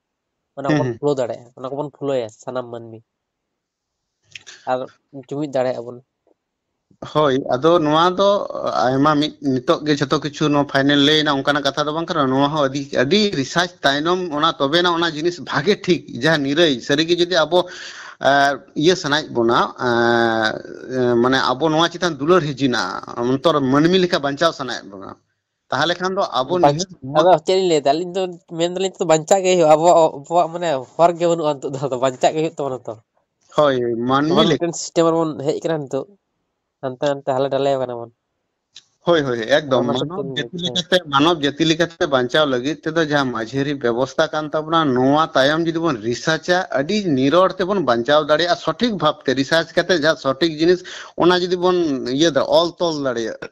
ᱚᱱᱟ ᱦᱩᱸ, ᱠᱚᱵᱚᱱ ᱦᱩᱸ᱾ ᱯᱷᱚᱞᱳ ᱫᱟᱲᱮᱭᱟᱜᱼᱟ, ᱚᱱᱟ ᱠᱚᱵᱚᱱ ᱯᱷᱚᱞᱳᱭᱟ ᱥᱟᱱᱟᱢ ᱢᱟᱹᱱᱢᱤ᱾ ᱟᱨ ᱡᱩᱢᱤᱫ ᱫᱟᱲᱮᱭᱟᱜᱼᱟ ᱵᱚᱱ᱾ ᱦᱳᱭ, ᱟᱫᱚ ᱱᱚᱣᱟ ᱫᱚ ᱟᱭᱢᱟ ᱢᱤᱫ, ᱱᱤᱛᱚᱜ ᱜᱮ ᱡᱷᱚᱛᱚ ᱠᱤᱪᱷᱩ ᱱᱚᱣᱟ ᱯᱷᱟᱭᱱᱮᱞ ᱞᱟᱹᱭ ᱮᱱᱟ, ᱚᱱᱠᱟᱱᱟᱜ ᱠᱟᱛᱷᱟ ᱫᱚ ᱵᱟᱝ ᱠᱟᱱᱟ᱾ ᱱᱚᱣᱟ ᱦᱚᱸ ᱟᱹᱰᱤ, ᱟᱹᱰᱤ ᱨᱤᱥᱟᱨᱪ ᱛᱟᱭᱱᱚᱢ ᱚᱱᱟ ᱛᱚᱵᱮᱱᱟ ᱚᱱᱟ ᱡᱤᱱᱤᱥ ᱵᱷᱟᱜᱮ ᱴᱷᱤᱠ ᱡᱟᱦᱟᱸ ᱱᱤᱨᱟᱹᱭ ᱥᱟᱹᱨᱤᱜᱮ ᱡᱩᱫᱤ ᱟᱵᱚ, ᱮ, ᱤᱭᱟᱹ ᱥᱟᱱᱟᱭᱮᱫ ᱵᱚᱱᱟ, ᱮ, ᱮ, ᱢᱟᱱᱮ ᱟᱵᱚ ᱱᱚᱣᱟ ᱪᱮᱛᱟᱱ ᱫᱩᱞᱟᱹᱲ ᱦᱤᱡᱤᱱᱟ, ᱚᱱᱛᱚᱨ ᱢᱟᱹᱱᱢᱤ ᱞᱮᱠᱟ ᱵᱟᱧᱪᱟᱣ ᱥᱟᱱᱟᱭᱮᱫ ᱵᱚᱱᱟ, ᱛᱟᱦᱚᱞᱮ ᱠᱷᱟᱱ ᱫᱚ ᱟᱵᱚ ᱵᱟᱧ-, ᱱᱤᱦᱟᱹᱛ ᱱᱚᱣᱟ ᱟᱫᱚ ᱪᱮᱫ ᱞᱤᱧ ᱞᱟᱹᱭᱫᱟ, ᱟᱹᱞᱤᱧ ᱫᱚ ᱢᱮᱱ ᱫᱟᱞᱤᱧ ᱛᱚ ᱵᱟᱧᱪᱟᱜ ᱜᱮ ᱦᱩᱭᱩᱜᱼᱟ᱾ ᱟᱵᱚᱣᱟᱜ, ᱟᱵᱚᱣᱟᱜ ᱢᱟᱱᱮ ᱦᱚᱨ ᱜᱮ ᱵᱟᱹᱱᱩᱜᱼᱟ ᱱᱤᱛᱚᱜ ᱫᱚ, ᱟᱫᱚ ᱵᱟᱧᱪᱟᱜ ᱜᱮ ᱦᱩᱭᱩᱜ ᱛᱟᱵᱚᱱᱟ ᱛᱚ᱾ ᱦᱳᱭ, ᱢᱟᱹᱱᱢᱤ ᱮᱢᱚᱱ ᱞᱮᱠᱟ᱾ ᱢᱤᱫᱴᱮᱱ ᱥᱤᱥᱴᱮᱢ ᱨᱮᱵᱚᱱ ᱦᱮᱡ ᱟᱠᱟᱱᱟ ᱱᱤᱛᱚᱜ᱾ ᱦᱟᱱᱛᱮ ᱱᱟᱛᱮ ᱦᱟᱞᱮ ᱰᱟᱞᱮ ᱟᱠᱟᱱᱟ ᱵᱚᱱ᱾ ᱦᱳᱭ ᱦᱳᱭ, ᱮᱠᱫᱚᱢ᱾ ᱚᱱᱟ ᱢᱟᱱᱚᱵ ᱥᱚᱛᱛᱚ ᱡᱤᱱᱤᱥ, ᱡᱟᱹᱛᱤ ᱦᱮᱸ᱾ ᱞᱮᱠᱟᱛᱮ, ᱢᱟᱱᱚᱵ ᱡᱟᱹᱛᱤ ᱞᱮᱠᱟᱛᱮ ᱵᱟᱧᱪᱟᱣ ᱞᱟᱹᱜᱤᱫ ᱛᱮᱫᱚ ᱡᱟᱦᱟᱸ ᱢᱟᱹᱡᱷᱤ ᱟᱹᱨᱤ ᱵᱮᱵᱚᱥᱛᱷᱟ ᱠᱟᱱ ᱛᱟᱵᱚᱱᱟ, ᱱᱚᱣᱟ ᱛᱟᱭᱚᱢ ᱡᱩᱫᱤ ᱵᱚᱱ ᱨᱤᱥᱟᱨᱪᱟ, ᱟᱹᱰᱤ ᱱᱤᱨᱚᱲ ᱛᱮᱵᱚᱱ ᱵᱟᱧᱪᱟᱣ ᱫᱟᱲᱮᱭᱟᱜᱼᱟ᱾ ᱥᱚᱴᱷᱤᱠ ᱵᱷᱟᱵᱽᱛᱮ ᱨᱤᱥᱟᱨᱪ ᱠᱟᱛᱮ ᱡᱟᱦᱟᱸ ᱥᱚᱴᱷᱤᱠ ᱡᱤᱱᱤᱥ, ᱚᱱᱟ ᱡᱩᱫᱤ ᱵᱚᱱ ᱤᱭᱟᱹ ᱫᱟ, ᱚᱞ ᱛᱚᱞ ᱫᱟᱲᱮᱭᱟᱜᱼᱟ,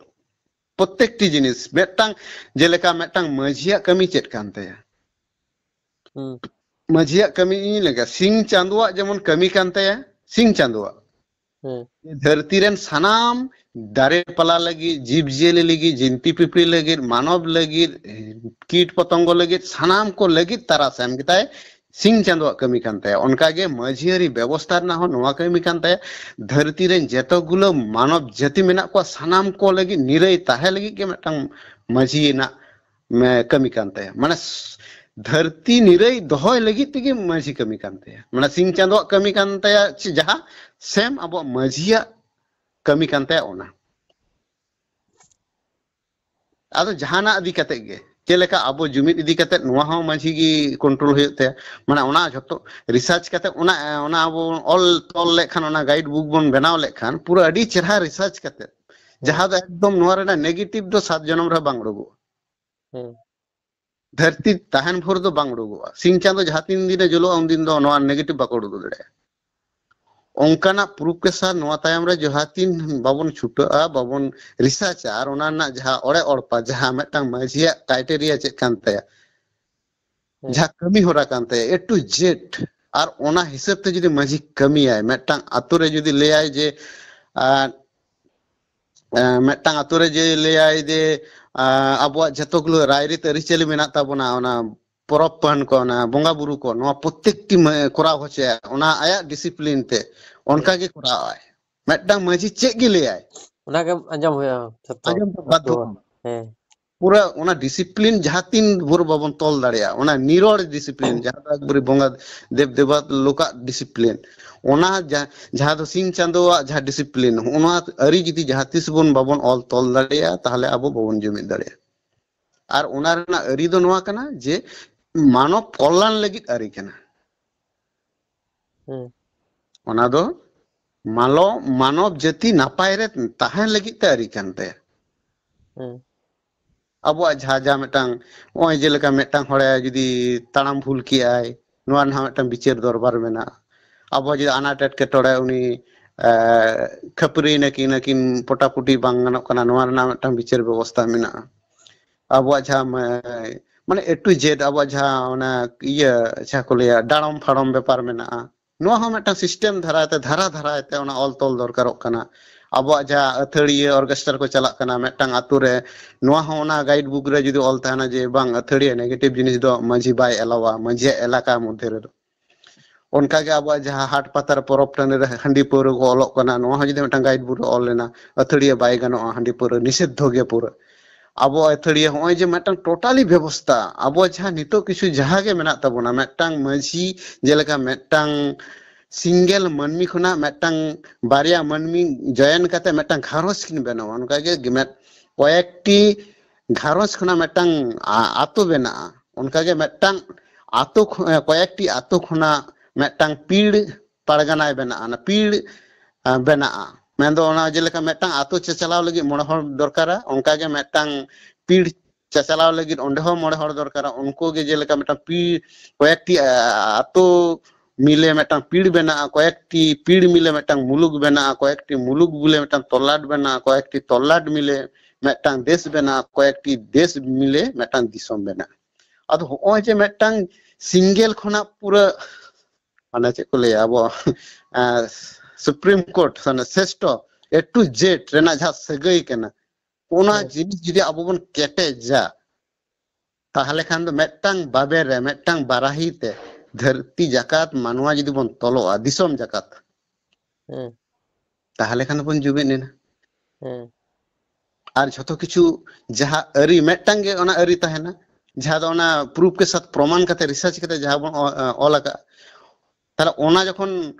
ᱯᱨᱚᱛᱮᱠᱴᱤ ᱡᱤᱱᱤᱥ ᱢᱤᱫᱴᱟᱝ, ᱡᱮᱞᱮᱠᱟ ᱢᱤᱫᱴᱟᱝ ᱢᱟᱹᱡᱷᱤᱭᱟᱜ ᱠᱟᱹᱢᱤ ᱪᱮᱫ ᱠᱟᱱ ᱛᱟᱭᱟ? ᱦᱩᱸ᱾ ᱢᱟᱹᱡᱷᱤᱭᱟᱜ ᱠᱟᱹᱢᱤ ᱤᱧ ᱞᱮᱠᱟ, ᱥᱤᱧ ᱪᱟᱸᱫᱳᱣᱟᱜ ᱡᱮᱢᱚᱱ ᱠᱟᱹᱢᱤ ᱠᱟᱱ ᱛᱟᱭᱟ, ᱥᱤᱧ ᱪᱟᱸᱫᱳᱣᱟᱜ ᱦᱩᱸ᱾ ᱫᱷᱟᱹᱨᱛᱤ ᱨᱮᱱ ᱥᱟᱱᱟᱢ ᱫᱟᱨᱮ ᱯᱟᱞᱟ ᱞᱟᱹᱜᱤᱫ, ᱡᱤᱵᱽ ᱡᱤᱭᱟᱹᱞᱤ ᱞᱟᱹᱜᱤᱫ, ᱡᱤᱱᱛᱤ ᱯᱤᱯᱤᱲᱤ ᱞᱟᱹᱜᱤᱫ, ᱢᱟᱱᱚᱵ ᱞᱟᱹᱜᱤᱫ, ᱠᱤᱴ ᱯᱚᱛᱚᱝᱜᱚ ᱞᱟᱹᱜᱤᱫ, ᱥᱟᱱᱟᱢ ᱠᱚ ᱞᱟᱹᱜᱤᱫ ᱛᱟᱨᱟᱥ ᱮᱢ ᱠᱮᱫᱟᱭ᱾ ᱥᱤᱧ ᱪᱟᱸᱫᱳᱣᱟᱜ ᱠᱟᱹᱢᱤ ᱠᱟᱱ ᱛᱟᱭᱟ᱾ ᱚᱱᱠᱟᱜᱮ ᱢᱟᱹᱡᱷᱤ ᱟᱹᱨᱤ ᱵᱮᱵᱚᱥᱛᱷᱟ ᱨᱮᱱᱟᱜ ᱦᱚᱸ ᱱᱚᱣᱟ ᱠᱟᱹᱢᱤ ᱠᱟᱱ ᱛᱟᱭᱟ᱾ ᱫᱷᱟᱹᱨᱛᱤ ᱨᱮᱱ ᱡᱮᱛᱚ ᱜᱩᱞᱟᱹ ᱢᱟᱱᱚᱵ ᱡᱟᱹᱛᱤ ᱢᱮᱱᱟᱜ ᱠᱚᱣᱟ, ᱥᱟᱱᱟᱢ ᱠᱚ ᱞᱟᱹᱜᱤᱫ ᱱᱤᱨᱟᱹᱭ ᱛᱟᱦᱮᱸ ᱞᱟᱹᱜᱤᱫ ᱜᱮ ᱢᱤᱫᱴᱟᱝ ᱢᱟᱹᱡᱷᱤ ᱨᱮᱱᱟᱜ ᱢᱮ-, ᱠᱟᱹᱢᱤ ᱠᱟᱱ ᱛᱟᱭᱟ᱾ ᱢᱟᱱᱮ ᱥ-, ᱫᱷᱟᱹᱨᱛᱤ ᱱᱤᱨᱟᱹᱭ ᱫᱚᱦᱚᱭ ᱞᱟᱹᱜᱤᱫ ᱛᱮᱜᱮ ᱢᱟᱹᱡᱷᱤ ᱠᱟᱹᱢᱤ ᱠᱟᱱ ᱛᱟᱭᱟ᱾ ᱢᱟᱱᱮ ᱥᱤᱧ ᱪᱟᱸᱫᱳᱣᱟᱜ ᱠᱟᱹᱢᱤ ᱠᱟᱱ ᱛᱟᱭᱟ ᱪᱮ ᱡᱟᱦᱟᱸ, ᱥᱮᱢ ᱟᱵᱚᱣᱟᱜ ᱢᱟᱹᱡᱷᱤᱭᱟᱜ ᱠᱟᱹᱢᱤ ᱠᱟᱱ ᱛᱟᱭᱟ ᱚᱱᱟ᱾ ᱟᱫᱚ ᱡᱟᱦᱟᱱᱟᱜ ᱤᱫᱤ ᱠᱟᱛᱮ ᱜᱮ, ᱪᱮᱫ ᱞᱮᱠᱟ ᱟᱵᱚ ᱡᱩᱢᱤᱫ ᱤᱫᱤ ᱠᱟᱛᱮ, ᱱᱚᱣᱟ ᱦᱚᱸ ᱢᱟᱹᱡᱷᱤ ᱜᱮ ᱠᱚᱱᱴᱨᱳᱞ ᱦᱩᱭᱩᱜ ᱛᱟᱭᱟ᱾ ᱢᱟᱱᱮ ᱚᱱᱟ ᱡᱷᱚᱛᱚ ᱨᱤᱥᱟᱨᱪ ᱠᱟᱛᱮ, ᱚᱱᱟ, ᱚᱱᱟ ᱟᱵᱚ ᱚᱞ ᱛᱚᱞ ᱞᱮᱠᱷᱟᱱ, ᱚᱱᱟ ᱜᱟᱭᱤᱰ ᱵᱩᱠ ᱵᱚᱱ ᱵᱮᱱᱟᱣ ᱞᱮᱠᱷᱟᱱ, ᱯᱩᱨᱟᱹ ᱟᱹᱰᱤ ᱪᱮᱨᱦᱟ ᱨᱤᱥᱟᱨᱪ ᱠᱟᱛᱮ, ᱡᱟᱦᱟᱸ ᱫᱚ ᱮᱠᱫᱚᱢ ᱱᱚᱣᱟ ᱨᱮᱱᱟᱜ ᱱᱮᱜᱮᱴᱤᱵᱷ ᱫᱚ ᱥᱟᱛ ᱡᱚᱱᱚᱢ ᱨᱮ ᱵᱟᱝ ᱩᱰᱩᱠᱚᱜᱼᱟ᱾ ᱦᱩᱸ᱾ ᱫᱷᱟᱹᱨᱛᱤ ᱛᱟᱦᱮᱱ ᱵᱷᱳᱨ ᱫᱚ ᱵᱟᱝ ᱩᱰᱩᱠᱚᱜᱼᱟ᱾ ᱥᱤᱧ ᱪᱟᱸᱫᱚ ᱡᱟᱦᱟᱸ ᱛᱤᱱ ᱫᱤᱱᱮ ᱡᱩᱞᱩᱜᱼᱟ, ᱩᱱᱫᱤᱱ ᱫᱚ ᱱᱚᱣᱟ ᱱᱮᱜᱮᱴᱤᱵᱷ ᱵᱟᱠᱚ ᱩᱰᱩᱠ ᱫᱟᱲᱮᱭᱟᱜᱼᱟ᱾ ᱚᱱᱠᱟᱱᱟᱜ ᱯᱨᱩᱯᱷ ᱠᱮᱥᱟᱨ ᱱᱚᱣᱟ ᱛᱟᱭᱚᱢ ᱨᱮ ᱡᱟᱦᱟᱸ ᱛᱤᱱ ᱵᱟᱵᱚᱱ ᱪᱷᱩᱴᱟᱹᱜᱼᱟ, ᱵᱟᱵᱚᱱ ᱨᱤᱥᱟᱨᱪᱟ, ᱟᱨ ᱚᱱᱟ ᱨᱮᱱᱟᱜ ᱡᱟᱦᱟᱸ ᱚᱲᱮ ᱚᱲᱯᱟ, ᱡᱟᱦᱟᱸ ᱢᱤᱫᱴᱟᱝ ᱢᱟᱹᱡᱷᱤᱭᱟᱜ ᱠᱨᱟᱭᱴᱮᱨᱤᱭᱟ ᱪᱮᱫ ᱠᱟᱱ ᱛᱟᱭᱟ, ᱦᱮᱸ᱾ ᱡᱟᱦᱟᱸ ᱠᱟᱹᱢᱤ ᱦᱚᱨᱟ ᱠᱟᱱ ᱛᱟᱭᱟ, A to Z, ᱟᱨ ᱚᱱᱟ ᱦᱤᱥᱟᱹᱵ ᱛᱮ ᱡᱩᱫᱤ ᱢᱟᱹᱡᱷᱤ ᱠᱟᱹᱢᱤᱭᱟᱭ, ᱢᱤᱫᱴᱟᱝ ᱟᱛᱳ ᱨᱮ ᱡᱩᱫᱤ ᱞᱟᱹᱭᱟᱭ ᱡᱮ, ᱟᱨ, ᱮ, ᱢᱤᱫᱴᱟᱝ ᱟᱛᱳ ᱨᱮ ᱡᱮ ᱞᱟᱹᱭᱟᱭ ᱡᱮ, ᱟ, ᱟᱵᱚᱣᱟᱜ ᱡᱷᱚᱛᱚ ᱜᱩᱞᱳ ᱨᱟᱭᱨᱤᱛ ᱟᱹᱨᱤᱪᱟᱹᱞᱤ ᱢᱮᱱᱟᱜ ᱛᱟᱵᱚᱱᱟ, ᱚᱱᱟ ᱯᱚᱨᱚᱵᱽ ᱯᱟᱹᱦᱟᱹᱱ ᱠᱚ, ᱚᱱᱟ ᱵᱚᱸᱜᱟ ᱵᱩᱨᱩ ᱠᱚ, ᱱᱚᱣᱟ ᱯᱨᱚᱛᱮᱠᱴᱤ ᱢᱟᱹ-, ᱠᱚᱨᱟᱣ ᱦᱚᱪᱚᱭᱟ, ᱚᱱᱟ ᱟᱭᱟᱜ ᱰᱤᱥᱤᱯᱞᱤᱱ ᱛᱮ ᱚᱱᱠᱟ ᱜᱮ ᱠᱚᱨᱟᱣᱟᱭ᱾ ᱢᱤᱫᱴᱟᱝ ᱢᱟᱹᱡᱷᱤ ᱪᱮᱫ ᱜᱮ ᱞᱟᱹᱭᱟᱭ, ᱚᱱᱟᱜᱮ ᱟᱸᱡᱚᱢ ᱦᱩᱭᱩᱜᱼᱟ ᱡᱷᱚᱛᱚ᱾ ᱟᱸᱡᱚᱢ ᱫᱚ ᱵᱟᱫᱽᱫᱷᱚ ᱠᱟᱱᱟ᱾ ᱦᱮᱸ᱾ ᱯᱩᱨᱟᱹ ᱚᱱᱟ ᱰᱤᱥᱤᱯᱞᱤᱱ ᱡᱟᱦᱟᱸ ᱛᱤᱱ ᱵᱷᱳᱨ ᱵᱟᱵᱚᱱ ᱛᱚᱞ ᱫᱟᱲᱮᱭᱟᱜᱼᱟ, ᱚᱱᱟ ᱱᱤᱨᱚᱲ ᱰᱤᱥᱤᱯᱞᱤᱱ, ᱡᱟᱦᱟᱸ ᱫᱚ ᱮᱠᱵᱟᱨᱮ ᱵᱚᱸᱜᱟ ᱫᱮᱵ ᱫᱮᱵᱟ ᱞᱳᱠᱟᱜ ᱰᱤᱥᱤᱯᱞᱤᱱ, ᱚᱱᱟ ᱡᱟ-, ᱡᱟᱦᱟᱸ ᱫᱚ ᱥᱤᱧ ᱪᱟᱸᱫᱳᱣᱟᱜ ᱡᱟᱦᱟᱸ ᱰᱤᱥᱤᱯᱞᱤᱱ, ᱚᱱᱟ ᱟᱹᱨᱤ ᱡᱩᱫᱤ ᱡᱟᱦᱟᱸ ᱛᱤᱥ ᱵᱚᱱ ᱵᱟᱵᱚᱱ ᱚᱞ ᱛᱚᱞ ᱫᱟᱲᱮᱭᱟᱜᱼᱟ, ᱛᱟᱦᱚᱞᱮ ᱟᱵᱚ ᱵᱟᱵᱚᱱ ᱡᱩᱢᱤᱫ ᱫᱟᱲᱮᱭᱟᱜᱼᱟ᱾ ᱟᱨ ᱚᱱᱟ ᱨᱮᱱᱟᱜ ᱟᱹᱨᱤ ᱫᱚ ᱱᱚᱣᱟ ᱠᱟᱱᱟ ᱡᱮ ᱢᱟᱱᱚᱵ ᱠᱚᱞᱞᱟᱱ ᱞᱟᱹᱜᱤᱫ ᱟᱹᱨᱤ ᱠᱟᱱᱟ᱾ ᱦᱩᱸ᱾ ᱚᱱᱟ ᱫᱚ ᱢᱟᱞᱚ ᱢᱟᱱᱚᱵ ᱡᱟᱹᱛᱤ ᱱᱟᱯᱟᱭ ᱨᱮ ᱛᱟᱦᱮᱸ ᱞᱟᱹᱜᱤᱫ ᱛᱮ ᱟᱹᱨᱤ ᱠᱟᱱ ᱛᱟᱭᱟ᱾ ᱦᱩᱸ ᱟᱵᱚᱣᱟᱜ ᱡᱟᱦᱟᱸ ᱡᱟᱦᱟᱸ ᱢᱤᱫᱴᱟᱝ, ᱱᱚᱜᱼᱚᱭ ᱡᱮᱞᱮᱠᱟ ᱢᱤᱫᱴᱟᱝ ᱦᱚᱲᱮ ᱡᱩᱫᱤ ᱛᱟᱲᱟᱢ ᱵᱷᱩᱞ ᱠᱮᱜᱼᱟᱭ, ᱱᱚᱣᱟ ᱨᱮᱱᱟᱜ ᱢᱤᱫᱴᱟᱝ ᱵᱤᱪᱟᱹᱨ ᱫᱚᱨᱵᱟᱨ ᱢᱮᱱᱟᱜᱼᱟ᱾ ᱟᱵᱚᱣᱟᱜ ᱡᱩᱫᱤ ᱟᱱᱟᱴ ᱮᱴᱠᱮᱴᱚᱬᱮ ᱩᱱᱤ ᱮ, ᱠᱷᱟᱹᱯᱟᱹᱨᱤ ᱱᱟᱹᱠᱤᱱ ᱱᱟᱹᱠᱤᱱ ᱯᱚᱴᱟᱯᱩᱴᱤ ᱵᱟᱝ ᱜᱟᱱᱚᱜ ᱠᱟᱱᱟ, ᱱᱚᱣᱟ ᱨᱮᱱᱟᱜ ᱢᱤᱫᱴᱟᱝ ᱵᱤᱪᱟᱹᱨ ᱵᱮᱵᱚᱥᱛᱷᱟ ᱢᱮᱱᱟᱜᱼᱟ᱾ ᱟᱵᱚᱣᱟᱜ ᱡᱟᱦᱟᱸ ᱢᱟ-, ᱢᱟᱱᱮ A to Z ᱟᱵᱚᱣᱟᱜ ᱡᱟᱦᱟᱸ ᱚᱱᱟ ᱤᱭᱟᱹ ᱡᱟᱦᱟᱸ ᱠᱚ ᱞᱟᱹᱭᱟ ᱰᱟᱲᱚᱢ ᱯᱷᱟᱲᱚᱢ ᱵᱮᱯᱟᱨ ᱢᱮᱱᱟᱜᱼᱟ, ᱱᱚᱣᱟ ᱦᱚᱸ ᱢᱤᱫᱴᱟᱝ ᱥᱤᱥᱴᱮᱢ ᱫᱷᱟᱨᱟᱭ ᱛᱮ, ᱫᱷᱟᱨᱟ ᱫᱷᱟᱨᱟᱭ ᱛᱮ ᱚᱱᱟ ᱚᱞ ᱛᱚᱞ ᱫᱚᱨᱠᱟᱨᱚᱜ ᱠᱟᱱᱟ᱾ ᱟᱵᱚᱣᱟᱜ ᱡᱟᱦᱟᱸ ᱟᱹᱛᱷᱟᱹᱲᱤᱭᱟᱹ ᱚᱨᱠᱮᱥᱴᱟᱨ ᱠᱚ ᱪᱟᱞᱟᱜ ᱠᱟᱱᱟ ᱢᱤᱫᱴᱟᱝ ᱟᱛᱳ ᱨᱮ, ᱱᱚᱣᱟ ᱦᱚᱸ ᱚᱱᱟ ᱜᱟᱭᱤᱰ ᱵᱩᱠ ᱨᱮ ᱡᱩᱫᱤ ᱚᱞ ᱛᱟᱦᱮᱱᱟ ᱡᱮ ᱵᱟᱝ, ᱟᱹᱛᱷᱟᱹᱲᱤᱭᱟᱹ ᱱᱮᱜᱮᱴᱤᱵᱷ ᱡᱤᱱᱤᱥ ᱫᱚ ᱢᱟᱹᱡᱷᱤ ᱵᱟᱭ ᱮᱞᱟᱣᱟ ᱢᱟᱹᱡᱷᱤᱭᱟᱜ ᱮᱞᱟᱠᱟ ᱢᱚᱫᱽᱫᱷᱮ ᱨᱮᱫᱚ᱾ ᱚᱱᱠᱟᱜᱮ ᱟᱵᱚᱣᱟᱜ ᱡᱟᱦᱟᱸ ᱦᱟᱴ ᱯᱟᱛᱟ ᱨᱮ ᱯᱚᱨᱚᱵᱽ ᱴᱟᱺᱰᱤ ᱨᱮ ᱦᱟᱺᱰᱤ ᱯᱟᱹᱣᱨᱟᱹ ᱠᱚ ᱚᱞᱚᱜ ᱠᱟᱱᱟ, ᱱᱚᱣᱟ ᱦᱚᱸ ᱡᱩᱫᱤ ᱢᱤᱫᱴᱟᱝ ᱜᱟᱭᱤᱰ ᱵᱩᱠ ᱨᱮ ᱚᱞ ᱞᱮᱱᱟ, ᱟᱹᱛᱷᱟᱹᱲᱤᱭᱟᱹ ᱵᱟᱭ ᱜᱟᱱᱚᱜᱼᱟ, ᱦᱟᱺᱰᱤ ᱯᱟᱹᱣᱨᱟᱹ ᱱᱤᱥᱤᱫᱽᱫᱷᱚ ᱜᱮ ᱯᱩᱨᱟᱹ᱾ ᱟᱵᱚ ᱟᱹᱛᱷᱟᱹᱲᱤᱭᱟᱹ ᱦᱚᱸᱜᱼᱚᱭ ᱡᱮ ᱢᱤᱫᱴᱟᱝ ᱴᱳᱴᱟᱞᱤ ᱵᱮᱵᱚᱥᱛᱟ, ᱟᱵᱚ ᱡᱟᱦᱟᱸ ᱱᱤᱛᱚᱜ ᱠᱤᱪᱷᱩ ᱡᱟᱦᱟᱸ ᱜᱮ ᱢᱮᱱᱟᱜ ᱛᱟᱵᱚᱱᱟ, ᱢᱤᱫᱴᱟᱝ ᱢᱟᱹᱡᱷᱤ ᱡᱮᱞᱮᱠᱟ ᱢᱤᱫᱴᱟᱝ ᱥᱤᱝᱜᱮᱞ ᱢᱟᱹᱱᱢᱤ ᱠᱷᱚᱱᱟᱜ ᱢᱤᱫᱴᱟᱝ ᱵᱟᱨᱭᱟ ᱢᱟᱹᱱᱢᱤ ᱡᱚᱭᱮᱱ ᱠᱟᱛᱮ ᱢᱤᱫᱴᱟᱝ ᱜᱷᱟᱨᱚᱸᱡᱽ ᱠᱤᱱ ᱵᱮᱱᱟᱣᱟ᱾ ᱚᱱᱠᱟᱜᱮ ᱢᱤᱫ ᱠᱚᱭᱮᱠᱴᱤ ᱜᱷᱟᱨᱚᱸᱡᱽ ᱠᱷᱚᱱᱟᱜ ᱢᱤᱫᱴᱟᱝ ᱟ-, ᱟᱛᱳ ᱵᱮᱱᱟᱜᱼᱟ᱾ ᱚᱱᱠᱟᱜᱮ ᱢᱤᱫᱴᱟᱝ ᱟᱛᱳ ᱠᱷᱚ-, ᱮ, ᱠᱚᱭᱮᱠᱴᱤ ᱟᱛᱳ ᱠᱷᱚᱱᱟᱜ ᱢᱤᱫᱴᱟᱝ ᱯᱤᱲ ᱯᱟᱲᱜᱟᱱᱟᱭ ᱵᱮᱱᱟᱜᱼᱟ, ᱚᱱᱟ ᱯᱤᱲ, ᱮ, ᱵᱮᱱᱟᱜᱼᱟ᱾ ᱢᱮᱱᱫᱚ ᱚᱱᱟ ᱡᱮᱞᱮᱠᱟ ᱢᱤᱫᱴᱟᱝ ᱟᱛᱳ ᱪᱟᱪᱟᱞᱟᱣ ᱞᱟᱹᱜᱤᱫ ᱢᱚᱬᱮ ᱦᱚᱲ ᱫᱚᱨᱠᱟᱨᱟ, ᱚᱱᱠᱟᱜᱮ ᱢᱤᱫᱴᱟᱝ ᱯᱤᱲ ᱪᱟᱪᱟᱞᱟᱣ ᱞᱟᱹᱜᱤᱫ ᱚᱸᱰᱮ ᱦᱚᱸ ᱢᱚᱬᱮ ᱦᱚᱲ ᱫᱚᱨᱠᱟᱨᱟ᱾ ᱩᱱᱠᱩ ᱜᱮ ᱡᱮᱞᱮᱠᱟ ᱢᱤᱫᱴᱟᱝ ᱯᱤᱲ, ᱠᱚᱭᱮᱠᱴᱤ, ᱟ-, ᱟᱛᱳ ᱢᱤᱞᱮ ᱢᱤᱫᱴᱟᱝ ᱯᱤᱲ ᱵᱮᱱᱟᱜᱼᱟ, ᱠᱚᱭᱮᱠᱴᱤ ᱯᱤᱲ ᱢᱤᱞᱮ ᱢᱤᱫᱴᱟᱝ ᱢᱩᱞᱩᱠ ᱵᱮᱱᱟᱜᱼᱟ, ᱠᱚᱭᱮᱠᱴᱤ ᱢᱩᱞᱩᱠ ᱢᱤᱞᱮ ᱢᱤᱫᱴᱟᱝ ᱛᱚᱞᱞᱟᱴ ᱵᱮᱱᱟᱜᱼᱟ, ᱠᱚᱭᱮᱠᱴᱤ ᱛᱚᱞᱞᱟᱴ ᱢᱤᱞᱮ ᱢᱤᱫᱴᱟᱝ ᱫᱮᱥ ᱵᱮᱱᱟᱜᱼᱟ, ᱠᱚᱭᱮᱠᱴᱤ ᱫᱮᱥ ᱢᱤᱞᱮ ᱢᱤᱫᱴᱟᱝ ᱫᱤᱥᱚᱢ ᱵᱮᱱᱟᱜᱼᱟ᱾ ᱟᱫᱚ ᱦᱚᱸᱜᱼᱚᱭ ᱡᱮ ᱢᱤᱫᱴᱟᱝ ᱥᱤᱝᱜᱮᱞ ᱠᱷᱚᱱᱟᱜ ᱯᱩᱨᱟᱹ, ᱢᱟᱱᱮ ᱪᱮᱫ ᱠᱚ ᱞᱟᱹᱭᱟ, ᱟᱵᱚ, ᱮᱸ, ᱥᱩᱯᱨᱤᱢ ᱠᱳᱨᱴ, ᱢᱟᱱᱮ ᱥᱨᱮᱥᱴᱷᱚ A to Z ᱨᱮᱱᱟᱜ ᱡᱟᱦᱟᱸ ᱥᱟᱹᱜᱟᱹᱭ ᱠᱟᱱᱟ, ᱚᱱᱟ ᱦᱩᱸ᱾ ᱡᱤᱱᱤᱥ ᱡᱩᱫᱤ ᱟᱵᱚ ᱵᱚᱱ ᱠᱮᱴᱮᱡᱟ, ᱛᱟᱦᱞᱮ ᱠᱷᱟᱱ ᱫᱚ ᱢᱤᱫᱴᱟᱝ ᱵᱟᱵᱮᱨ ᱨᱮ, ᱢᱤᱫᱴᱟᱝ ᱵᱟᱨᱟᱦᱤ ᱛᱮ ᱫᱷᱟᱹᱨᱛᱤ ᱡᱟᱠᱟᱛ ᱢᱟᱱᱣᱟ ᱡᱩᱫᱤ ᱵᱚᱱ ᱛᱚᱞᱚᱜᱼᱟ, ᱫᱤᱥᱚᱢ ᱡᱟᱠᱟᱛ, ᱦᱩᱸ᱾ ᱛᱟᱦᱞᱮ ᱠᱷᱟᱱ ᱫᱚᱵᱚᱱ ᱡᱩᱢᱤᱫ ᱮᱱᱟ᱾ ᱦᱩᱸ᱾ ᱟᱨ ᱡᱷᱚᱛᱚ ᱠᱤᱪᱷᱩ ᱡᱟᱦᱟᱸ ᱟᱹᱨᱤ, ᱢᱤᱫᱴᱟᱝ ᱜᱮ ᱚᱱᱟ ᱟᱹᱨᱤ ᱛᱟᱦᱮᱱᱟ, ᱡᱟᱦᱟᱸ ᱫᱚ ᱚᱱᱟ ᱯᱨᱩᱯᱷ ᱠᱮ ᱥᱟᱛᱷ ᱯᱨᱚᱢᱟᱱ ᱠᱟᱛᱮ, ᱨᱤᱥᱟᱨᱪ ᱠᱟᱛᱮ ᱡᱟᱦᱟᱸ ᱵᱚᱱ ᱚ-, ᱚᱞ ᱟᱠᱟᱫ᱾ ᱛᱟᱦᱞᱮ ᱚᱱᱟ ᱡᱚᱠᱷᱚᱱ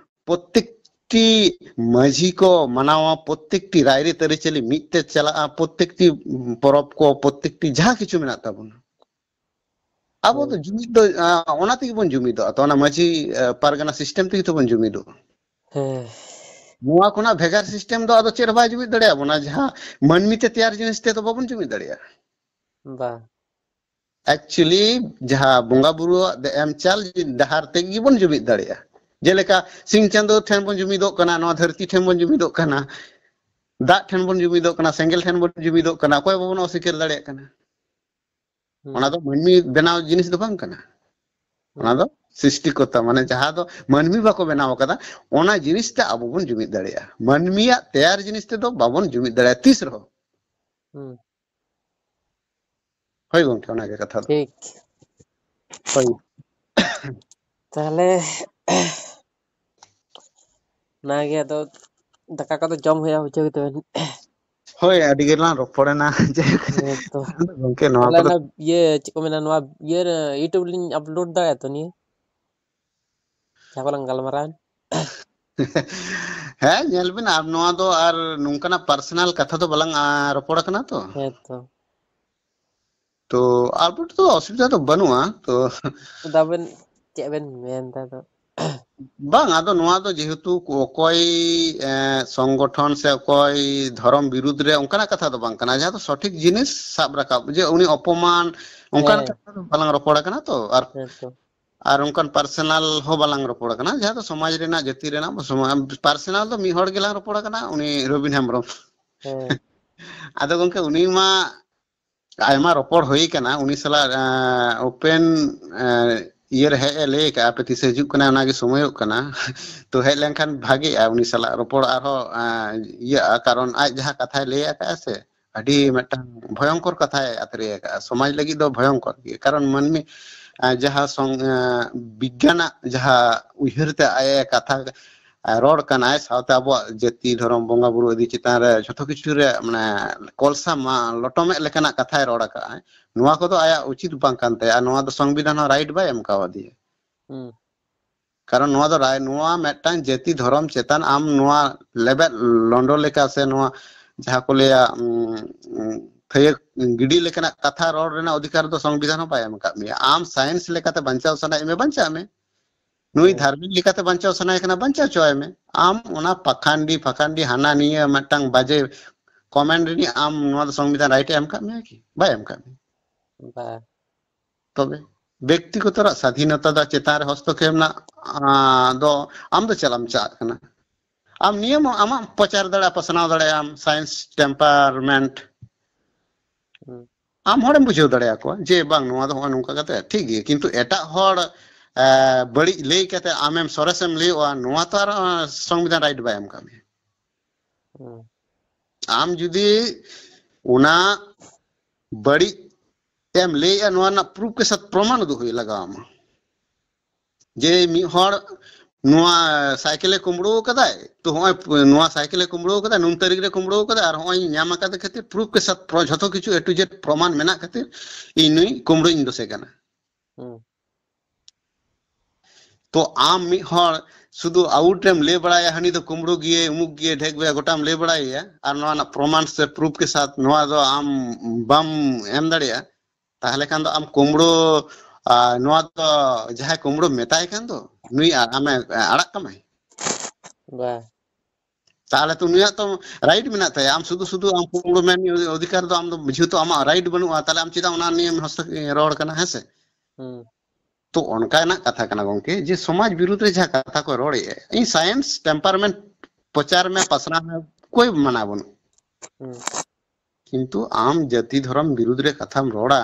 ᱯᱨᱚᱛᱮᱠᱴᱤ ᱢᱟᱹᱡᱷᱤ ᱠᱚ ᱢᱟᱱᱟᱣᱟ, ᱯᱨᱚᱛᱮᱠᱴᱤ ᱨᱟᱭᱨᱤᱛ ᱟᱹᱨᱤᱪᱟᱹᱞᱤ ᱢᱤᱫ ᱛᱮ ᱪᱟᱞᱟᱜᱼᱟ, ᱯᱨᱚᱛᱮᱠᱴᱤ ᱯᱚᱨᱚᱵᱽ ᱠᱚ, ᱯᱨᱚᱛᱮᱠᱴᱤ ᱡᱟᱦᱟᱸ ᱠᱤᱪᱷᱩ ᱢᱮᱱᱟᱜ ᱛᱟᱵᱚᱱᱟ, ᱟᱵᱚ ᱫᱚ ᱦᱩᱸ᱾ ᱡᱩᱢᱤᱫ ᱫᱚ, ᱟ, ᱚᱱᱟ ᱛᱮᱜᱮ ᱵᱚᱱ ᱡᱩᱢᱤᱫᱚᱜᱼᱟ᱾ ᱛᱚ ᱚᱱᱟ ᱢᱟᱹᱡᱷᱤ, ᱟ, ᱯᱟᱨᱜᱟᱱᱟ ᱥᱤᱥᱴᱮᱢ ᱛᱮᱜᱮ ᱛᱚ ᱵᱚᱱ ᱡᱩᱢᱤᱫᱚᱜᱼᱟ᱾ ᱦᱮᱸ᱾ ᱱᱚᱣᱟ ᱠᱷᱚᱱᱟᱜ ᱵᱷᱮᱜᱟᱨ ᱥᱤᱥᱴᱮᱢ ᱫᱚ ᱟᱫᱚ ᱪᱮᱫ ᱦᱚᱸ ᱵᱟᱭ ᱡᱩᱢᱤᱫ ᱫᱟᱲᱮᱭᱟᱜᱼᱟ ᱵᱚᱱᱟ, ᱡᱟᱦᱟᱸ ᱢᱟᱹᱱᱢᱤ ᱛᱮ ᱛᱮᱭᱟᱨ ᱡᱤᱱᱤᱥ ᱛᱮᱫᱚ ᱵᱟᱵᱚᱱ ᱡᱩᱢᱤᱫ ᱫᱟᱲᱮᱭᱟᱜᱼᱟ᱾ ᱵᱟᱝ᱾ ᱮᱠᱪᱩᱭᱮᱞᱤ ᱡᱟᱦᱟᱸ ᱵᱚᱸᱜᱟ ᱵᱩᱨᱩᱣᱟᱜ ᱮᱢ ᱪᱟᱞ ᱰᱟᱦᱟᱨ ᱛᱮᱜᱮ ᱵᱚᱱ ᱡᱩᱢᱤᱫ ᱫᱟᱲᱮᱭᱟᱜᱼᱟ᱾ ᱡᱮᱞᱮᱠᱟ ᱥᱤᱧ ᱪᱟᱸᱫᱚ ᱴᱷᱮᱱ ᱵᱚᱱ ᱡᱩᱢᱤᱫᱚᱜ ᱠᱟᱱᱟ, ᱱᱚᱣᱟ ᱫᱷᱟᱹᱨᱛᱤ ᱴᱷᱮᱱ ᱵᱚᱱ ᱡᱩᱢᱤᱫᱚᱜ ᱠᱟᱱᱟ, ᱫᱟᱜ ᱴᱷᱮᱱ ᱵᱚᱱ ᱡᱩᱢᱤᱫᱚᱜ ᱠᱟᱱᱟ, ᱥᱮᱸᱜᱮᱞ ᱴᱷᱮᱱ ᱵᱚᱱ ᱡᱩᱢᱤᱫᱚᱜ ᱠᱟᱱᱟ, ᱚᱠᱚᱭ ᱵᱟᱵᱚᱱ ᱚᱥᱤᱠᱟᱹᱨ ᱫᱟᱲᱮᱭᱟᱜ ᱠᱟᱱᱟ᱾ ᱦᱩᱸ᱾ ᱚᱱᱟ ᱫᱚ ᱢᱟᱹᱱᱢᱤ ᱵᱮᱱᱟᱣ ᱡᱤᱱᱤᱥ ᱫᱚ ᱵᱟᱝ ᱠᱟᱱᱟ᱾ ᱚᱱᱟ ᱦᱩᱸ᱾ ᱫᱚ ᱥᱨᱤᱥᱴᱤᱠᱚᱨᱛᱟ, ᱢᱟᱱᱮ ᱡᱟᱦᱟᱸ ᱫᱚ ᱢᱟᱹᱱᱢᱤ ᱵᱟᱠᱚ ᱵᱮᱱᱟᱣ ᱟᱠᱟᱫᱟ, ᱚᱱᱟ ᱡᱤᱱᱤᱥ ᱛᱮ ᱟᱵᱚ ᱵᱚᱱ ᱡᱩᱢᱤᱫ ᱫᱟᱲᱮᱭᱟᱜᱼᱟ᱾ ᱢᱟᱹᱱᱢᱤᱭᱟᱜ ᱛᱮᱭᱟᱨ ᱡᱤᱱᱤᱥ ᱛᱮᱫᱚ ᱵᱟᱵᱚᱱ ᱡᱩᱢᱤᱫ ᱫᱟᱲᱮᱭᱟᱜᱼᱟ ᱛᱤᱥ ᱨᱮᱦᱚᱸ᱾ ᱦᱩᱸ᱾ ᱦᱳᱭ ᱜᱚᱝᱠᱮ, ᱚᱱᱟᱜᱮ ᱠᱟᱛᱷᱟ ᱫᱚ᱾ ᱴᱷᱤᱠ᱾ ᱦᱳᱭ᱾ ᱛᱟᱦᱞᱮ ᱚᱱᱟᱜᱮ ᱟᱫᱚ ᱫᱟᱠᱟ ᱠᱚᱫᱚ ᱡᱚᱢ ᱦᱩᱭᱩᱜᱼᱟ, ᱵᱩᱡᱷᱟᱹᱣ ᱠᱮᱫᱟ ᱵᱮᱱ᱾ ᱦᱳᱭ, ᱟᱹᱰᱤ ᱜᱮᱞᱟᱝ ᱨᱚᱯᱚᱲᱮᱱᱟ᱾ ᱡᱟᱭᱦᱳᱠ, ᱦᱮᱸ ᱛᱚ᱾ ᱟᱫᱚ ᱜᱚᱝᱠᱮ, ᱱᱚᱣᱟ ᱛᱟᱦᱞᱮ ᱠᱚᱫᱚ ᱚᱱᱟ ᱤᱭᱟᱹ ᱪᱮᱫ ᱠᱚ ᱢᱮᱱᱟ, ᱱᱚᱣᱟ ᱤᱭᱟᱹ ᱨᱮ YouTube ᱨᱮᱞᱤᱧ upload ᱫᱟᱲᱮᱭᱟᱜᱼᱟ ᱛᱚ ᱱᱤᱭᱟᱹ? ᱡᱟᱦᱟᱸ ᱠᱚᱞᱟᱝ ᱜᱟᱞᱢᱟᱨᱟᱣ ᱮᱱ? ᱦᱮᱸ, ᱧᱮᱞ ᱵᱤᱱ, ᱟᱨ ᱱᱚᱣᱟ ᱫᱚ ᱟᱨ ᱱᱚᱝᱠᱟᱱᱟᱜ personal ᱠᱟᱛᱷᱟ ᱫᱚ ᱵᱟᱞᱟᱝ, ᱟ, ᱨᱚᱯᱚᱲ ᱠᱟᱱᱟ ᱛᱚ᱾ ᱦᱮᱸ ᱛᱚ᱾ ᱛᱚ, upload ᱫᱚ ᱚᱥᱩᱵᱤᱫᱷᱟ ᱫᱚ ᱵᱟᱹᱱᱩᱜᱼᱟ᱾ ᱛᱚ, ᱟᱫᱚ ᱟᱵᱮᱱ ᱪᱮᱫ ᱵᱮᱱ ᱢᱮᱱ ᱫᱟ ᱟᱫᱚ? ᱵᱟᱝ, ᱟᱫᱚ ᱱᱚᱣᱟ ᱫᱚ ᱡᱮᱦᱮᱛᱩ ᱚᱠᱚᱭ, ᱮ, ᱥᱚᱝᱜᱚᱴᱷᱚᱱ ᱥᱮ ᱚᱠᱚᱭ ᱫᱷᱚᱨᱚᱢ ᱵᱤᱨᱩᱫᱽ ᱨᱮ ᱚᱱᱠᱟᱱᱟᱜ ᱠᱟᱛᱷᱟ ᱫᱚ ᱵᱟᱝ ᱠᱟᱱᱟ᱾ ᱡᱟᱦᱟᱸ ᱫᱚ ᱥᱚᱴᱷᱤᱠ ᱡᱤᱱᱤᱥ ᱥᱟᱵ ᱨᱟᱠᱟᱵ, ᱡᱮ ᱩᱱᱤ ᱚᱯᱚᱢᱟᱱ, ᱚᱱᱠᱟᱱ ᱦᱮᱸ᱾ ᱠᱟᱛᱷᱟ ᱫᱚ ᱵᱟᱞᱟᱝ ᱨᱚᱯᱚᱲ ᱠᱟᱱᱟ ᱛᱚ᱾ ᱟᱨ, ᱦᱮᱸ ᱛᱚ᱾ ᱟᱨ ᱚᱱᱠᱟᱱ personal ᱦᱚᱸ ᱵᱟᱞᱟᱝ ᱨᱚᱯᱚᱲ ᱠᱟᱱᱟ, ᱡᱟᱦᱟᱸ ᱫᱚ ᱥᱚᱢᱟᱡᱽ ᱨᱮᱱᱟᱜ, ᱡᱟᱹᱛᱤ ᱨᱮᱱᱟᱜ, ᱥᱚᱢᱟ-, personal ᱫᱚ ᱢᱤᱫ ᱦᱚᱲ ᱜᱮᱞᱟᱝ ᱨᱚᱯᱚᱲ ᱠᱟᱱᱟ, ᱩᱱᱤ ᱨᱚᱵᱤᱱ ᱦᱮᱢᱵᱨᱚᱢ᱾ ᱦᱮᱸ᱾ ᱟᱫᱚ ᱜᱚᱝᱠᱮ, ᱩᱱᱤ ᱢᱟ ᱟᱭᱢᱟ ᱨᱚᱯᱚᱲ ᱦᱩᱭ ᱠᱟᱱᱟ, ᱩᱱᱤ ᱥᱟᱞᱟᱜ, ᱮᱸ, open, ᱮᱸ, ᱤᱭᱟᱹ ᱨᱮ ᱦᱮᱡ ᱮ ᱞᱟᱹᱭ ᱠᱟᱜᱼᱟ, ᱟᱯᱮ ᱛᱤᱥᱮ ᱦᱤᱡᱩᱜ ᱠᱟᱱᱟ, ᱚᱱᱟᱜᱮ ᱥᱚᱢᱚᱭᱚᱜ ᱠᱟᱱᱟ᱾ ᱛᱚ, ᱦᱮᱡ ᱞᱮᱱᱠᱷᱟᱱ ᱵᱷᱟᱜᱮᱜᱼᱟ, ᱩᱱᱤ ᱥᱟᱞᱟᱜ ᱨᱚᱯᱚᱲ ᱟᱨᱦᱚᱸ, ᱮᱸ, ᱤᱭᱟᱹᱜᱼᱟ, ᱠᱟᱨᱚᱱ ᱟᱡ ᱡᱟᱦᱟᱸ ᱠᱟᱛᱷᱟᱭ ᱞᱟᱹᱭ ᱟᱠᱟᱫᱼᱟ ᱥᱮ, ᱟᱹᱰᱤ ᱢᱤᱫᱴᱟᱝ ᱵᱷᱚᱭᱚᱝᱠᱚᱨ ᱠᱟᱛᱷᱟᱭ ᱟᱛᱨᱮ ᱟᱠᱟᱫᱼᱟ, ᱥᱚᱢᱟᱡᱽ ᱞᱟᱹᱜᱤᱫ ᱫᱚ ᱵᱷᱚᱭᱚᱝᱠᱚᱨ ᱜᱮ, ᱠᱟᱨᱚᱱ ᱢᱟᱹᱱᱢᱤ, ᱮᱸ, ᱡᱟᱦᱟᱸ ᱥᱚᱝ-, ᱮᱸ, ᱵᱤᱜᱽᱜᱟᱱᱟᱜ ᱡᱟᱦᱟᱸ ᱩᱭᱦᱟᱹᱨ ᱛᱮ ᱟᱡ ᱮ ᱠᱟᱛᱷᱟ ᱨᱚᱲ ᱠᱟᱱᱟᱭ, ᱥᱟᱶᱛᱮ ᱟᱵᱚᱣᱟᱜ ᱡᱟᱹᱛᱤ, ᱫᱷᱚᱨᱚᱢ, ᱵᱚᱸᱜᱟ ᱵᱩᱨᱩ ᱤᱫᱤ ᱪᱮᱛᱟᱱ ᱨᱮ ᱡᱷᱚᱛᱚ ᱠᱤᱪᱷᱩ ᱨᱮ, ᱢᱟᱱᱮ, ᱠᱚᱞᱥᱟ ᱢᱟ ᱞᱚᱴᱚᱢᱮᱫ ᱞᱮᱠᱟᱱᱟᱜ ᱠᱟᱛᱷᱟᱭ ᱨᱚᱲ ᱟᱠᱟᱫᱼᱟᱭ᱾ ᱱᱚᱣᱟ ᱠᱚᱫᱚ ᱟᱭᱟᱜ ᱩᱪᱤᱛ ᱵᱟᱝ ᱠᱟᱱ ᱛᱟᱭᱟ, ᱟᱨ ᱱᱚᱣᱟ ᱫᱚ ᱥᱚᱝᱵᱤᱫᱷᱟᱱ ᱦᱚᱸ right ᱵᱟᱭ ᱮᱢ ᱠᱟᱣᱫᱮᱭᱟ᱾ ᱦᱩᱸ᱾ ᱠᱟᱨᱚᱱ ᱱᱚᱣᱟ ᱫᱚ ᱨᱟᱭ-, ᱱᱚᱣᱟ ᱢᱤᱫᱴᱟᱝ ᱡᱟᱹᱛᱤ, ᱫᱷᱚᱨᱚᱢ ᱪᱮᱛᱟᱱ ᱟᱢ ᱱᱚᱣᱟ ᱞᱮᱵᱮᱫ ᱞᱚᱸᱰᱚ ᱞᱮᱠᱟ ᱥᱮ ᱱᱚᱣᱟ ᱡᱟᱦᱟᱸ ᱠᱚ ᱞᱟᱹᱭᱟ, ᱩᱸ, ᱩᱸ, ᱛᱷᱟᱹᱭᱟᱹ ᱜᱤᱰᱤ ᱞᱮᱠᱟᱱᱟᱜ ᱠᱟᱛᱷᱟ ᱨᱚᱲ ᱨᱮᱱᱟᱜ ᱚᱫᱷᱤᱠᱟᱨ ᱫᱚ ᱥᱚᱝᱵᱤᱫᱷᱟᱱ ᱦᱚᱸ ᱵᱟᱭ ᱮᱢ ᱟᱠᱟᱫ ᱢᱮᱭᱟ᱾ ᱟᱢ science ᱞᱮᱠᱟᱛᱮ ᱵᱟᱧᱪᱟᱣ ᱥᱟᱱᱟᱭᱮᱫ ᱢᱮᱭᱟ, ᱵᱟᱧᱪᱟᱜ ᱢᱮ᱾ ᱱᱩᱭ ᱫᱷᱟᱨᱢᱤᱠ ᱞᱮᱠᱟᱛᱮ ᱵᱟᱧᱪᱟᱣ ᱥᱟᱱᱟᱭᱮ ᱠᱟᱱᱟ, ᱵᱟᱧᱪᱟᱣ ᱦᱚᱪᱚᱣᱟᱭ ᱢᱮ᱾ ᱟᱢ ᱚᱱᱟ ᱯᱟᱠᱷᱟᱱᱰᱤ ᱯᱷᱟᱠᱟᱱᱰᱤ ᱦᱟᱱᱟ ᱱᱤᱭᱟᱹ ᱢᱤᱫᱴᱟᱝ ᱵᱟᱡᱮ ᱠᱚᱢᱮᱱᱴ ᱨᱤᱱᱤᱡ ᱟᱢ ᱱᱚᱣᱟ ᱫᱚ ᱥᱚᱝᱵᱤᱫᱷᱟᱱ ᱨᱟᱭᱤᱴ ᱮ ᱮᱢ ᱠᱟᱜ ᱢᱮᱭᱟ ᱠᱤ? ᱵᱟᱭ ᱮᱢ ᱠᱟᱜ ᱢᱮᱭᱟ᱾ ᱵᱟ ᱛᱚᱵᱮ ᱵᱮᱠᱛᱤᱜᱚᱛᱚ ᱨᱟᱜ ᱥᱟᱫᱷᱤᱱᱚᱛᱟ ᱫᱚ ᱪᱮᱛᱟᱱ ᱨᱮ ᱦᱚᱥᱛᱚᱠᱷᱮᱯ ᱨᱮᱱᱟᱜ ᱟᱸ, ᱫᱚ ᱟᱢ ᱫᱚ ᱪᱮᱫ ᱮᱢ ᱪᱟᱜ ᱠᱟᱱᱟ? ᱟᱢ ᱱᱤᱭᱚᱢ ᱟᱢᱟᱜ ᱯᱨᱚᱪᱟᱨ ᱫᱟᱲᱮᱭᱟᱜᱼᱟ, ᱯᱟᱥᱱᱟᱣ ᱫᱟᱲᱮᱭᱟᱜᱼᱟᱢ, ᱥᱟᱭᱮᱱᱥ ᱴᱮᱢᱯᱟᱨᱢᱮᱱᱴ᱾ ᱦᱩᱸ᱾ ᱟᱢ ᱦᱚᱲᱮᱢ ᱵᱩᱡᱷᱟᱹᱣ ᱫᱟᱲᱮᱭᱟᱠᱚᱣᱟ ᱡᱮ ᱵᱟᱝ, ᱱᱚᱣᱟ ᱫᱚ ᱦᱚᱸᱜᱼᱚᱭ ᱱᱚᱝᱠᱟ ᱠᱟᱛᱮ ᱴᱷᱤᱠ ᱜᱮᱭᱟ, ᱠᱤᱱᱛᱩ ᱮᱴᱟᱜ ᱦᱚᱲ ᱮ, ᱵᱟᱹᱲᱤᱡ ᱞᱟᱹᱭ ᱠᱟᱛᱮ ᱟᱢᱮᱢ ᱥᱚᱨᱮᱥᱮᱢ ᱞᱟᱹᱭᱚᱜᱼᱟ, ᱱᱚᱣᱟ ᱛᱚ ᱟᱨ ᱟᱸ, ᱥᱚᱝᱵᱤᱫᱷᱟᱱ ᱨᱟᱭᱤᱴ ᱵᱟᱭ ᱮᱢ ᱠᱟᱜ ᱢᱮᱭᱟ᱾ ᱦᱩᱸ᱾ ᱟᱢ ᱡᱩᱫᱤ ᱚᱱᱟ ᱵᱟᱹᱲᱤᱡ ᱮᱢ ᱞᱟᱹᱭᱮᱜᱼᱟ, ᱱᱚᱣᱟ ᱨᱮᱱᱟᱜ ᱯᱨᱩᱯ ᱠᱮ ᱥᱟᱛ ᱯᱨᱚᱢᱟᱱ ᱩᱫᱩᱜ ᱦᱩᱭᱩᱜ ᱞᱟᱜᱟᱣ ᱟᱢᱟ᱾ ᱡᱮ ᱢᱤᱫ ᱦᱚᱲ ᱱᱚᱣᱟ ᱥᱟᱭᱠᱮᱞᱮ ᱠᱩᱢᱵᱽᱲᱩ ᱟᱠᱟᱫᱟᱭ, ᱛᱚ ᱦᱚᱸᱜᱼᱚᱭ ᱯ-, ᱱᱚᱣᱟ ᱥᱟᱭᱠᱮᱞᱮ ᱠᱩᱢᱵᱽᱲᱩ ᱟᱠᱟᱫᱟ, ᱱᱩᱱ ᱛᱟᱹᱨᱤᱠᱷ ᱨᱮ ᱠᱩᱢᱵᱽᱲᱩ ᱟᱠᱟᱫᱟ, ᱟᱨ ᱦᱚᱸᱜᱼᱚᱭ ᱧᱟᱢ ᱟᱠᱟᱫᱮ ᱠᱷᱟᱹᱛᱤᱨ ᱯᱨᱩᱯ ᱠᱮ ᱥᱟᱛ ᱯᱨᱚ-, ᱡᱷᱚᱛᱚ ᱠᱤᱪᱷᱩ ᱮ ᱴᱩ ᱡᱮᱰ ᱯᱨᱚᱢᱟᱱ ᱢᱮᱱᱟᱜ ᱠᱷᱟᱹᱛᱤᱨ ᱤᱧ ᱱᱩᱭ ᱠᱩᱢᱵᱽᱲᱩᱧ ᱫᱳᱥᱮ ᱠᱟᱱᱟ᱾ ᱦᱩᱸ᱾ ᱛᱚ ᱟᱢ ᱢᱤᱫ ᱦᱚᱲ ᱥᱩᱫᱷᱩ ᱟᱣᱩᱴ ᱨᱮᱢ ᱞᱟᱹᱭ ᱵᱟᱲᱟᱭᱟ, ᱦᱟᱹᱱᱤ ᱫᱚ ᱠᱩᱢᱵᱽᱲᱩ ᱜᱮᱭᱟᱭ, ᱩᱢᱩᱠ ᱜᱮᱭᱟᱭ, ᱰᱷᱮᱠ ᱜᱮᱭᱟᱭ, ᱜᱚᱴᱟᱢ ᱞᱟᱹᱭ ᱵᱟᱲᱟᱭᱮᱭᱟ, ᱟᱨ ᱱᱚᱣᱟ ᱨᱮᱱᱟᱜ ᱯᱨᱚᱢᱟᱱ ᱥᱮ ᱯᱨᱩᱯ ᱠᱮ ᱥᱟᱛ ᱱᱚᱣᱟ ᱫᱚ ᱟᱢ ᱵᱟᱢ ᱮᱢ ᱫᱟᱲᱮᱭᱟᱜᱼᱟ, ᱛᱟᱦᱚᱞᱮ ᱠᱷᱟᱱ ᱫᱚ ᱟᱢ ᱠᱩᱢᱵᱽᱲᱩ, ᱟᱨ ᱱᱚᱣᱟ ᱫᱚ ᱡᱟᱦᱟᱸᱭ ᱠᱩᱢᱵᱽᱲᱩ ᱢᱮᱛᱟᱭ ᱠᱟᱱ ᱫᱚ, ᱱᱩᱭ ᱟ-, ᱟᱢᱮ ᱟᱲᱟᱜ ᱠᱟᱢᱟᱭ? ᱵᱟ ᱛᱟᱦᱚᱞᱮ ᱛᱚ ᱩᱱᱤᱭᱟᱜ ᱛᱚ ᱨᱟᱭᱤᱴ ᱢᱮᱱᱟᱜ ᱛᱟᱭᱟ, ᱟᱢ ᱥᱩᱫᱷᱩ ᱥᱩᱫᱷᱩ ᱟᱢ ᱠᱩᱢᱵᱽᱲᱩ ᱢᱮᱱ ᱚᱫᱷᱤᱠᱟᱨ ᱫᱚ ᱟᱢ ᱫᱚ, ᱡᱮᱦᱮᱛᱩ ᱟᱢᱟᱜ ᱨᱟᱭᱤᱴ ᱵᱟᱹᱱᱩᱜᱼᱟ, ᱛᱟᱦᱚᱞᱮ ᱟᱢ ᱪᱮᱫᱟᱜ ᱚᱱᱟ ᱱᱤᱭᱮᱢ ᱦᱚᱥᱛᱚ-, ᱨᱚᱲ ᱠᱟᱱᱟ, ᱦᱮᱸ ᱥᱮ? ᱦᱩᱸ᱾ ᱛᱚ ᱚᱱᱠᱟᱱᱟᱜ ᱠᱟᱛᱷᱟ ᱠᱟᱱᱟ ᱜᱚᱝᱠᱮ, ᱡᱮ ᱥᱚᱢᱟᱡᱽ ᱵᱤᱨᱩᱫᱷ ᱨᱮ ᱡᱟᱦᱟᱸ ᱠᱟᱛᱷᱟ ᱠᱚ ᱨᱚᱲᱮᱫᱼᱟ, ᱤᱧ ᱥᱟᱭᱮᱱᱥ ᱴᱮᱢᱯᱟᱨᱢᱮᱱᱴ ᱯᱨᱚᱪᱟᱨ ᱢᱮ, ᱯᱟᱥᱱᱟᱣ ᱢᱮ, ᱠᱳᱭ ᱢᱟᱱᱟ ᱵᱟᱹᱱᱩᱜ᱾ ᱦᱩᱸ᱾ ᱠᱤᱱᱛᱩ ᱟᱢ ᱡᱟᱹᱛᱤ ᱫᱷᱚᱨᱚᱢ ᱵᱤᱨᱩᱫᱷ ᱨᱮ ᱠᱟᱛᱷᱟᱢ ᱨᱚᱲᱟ,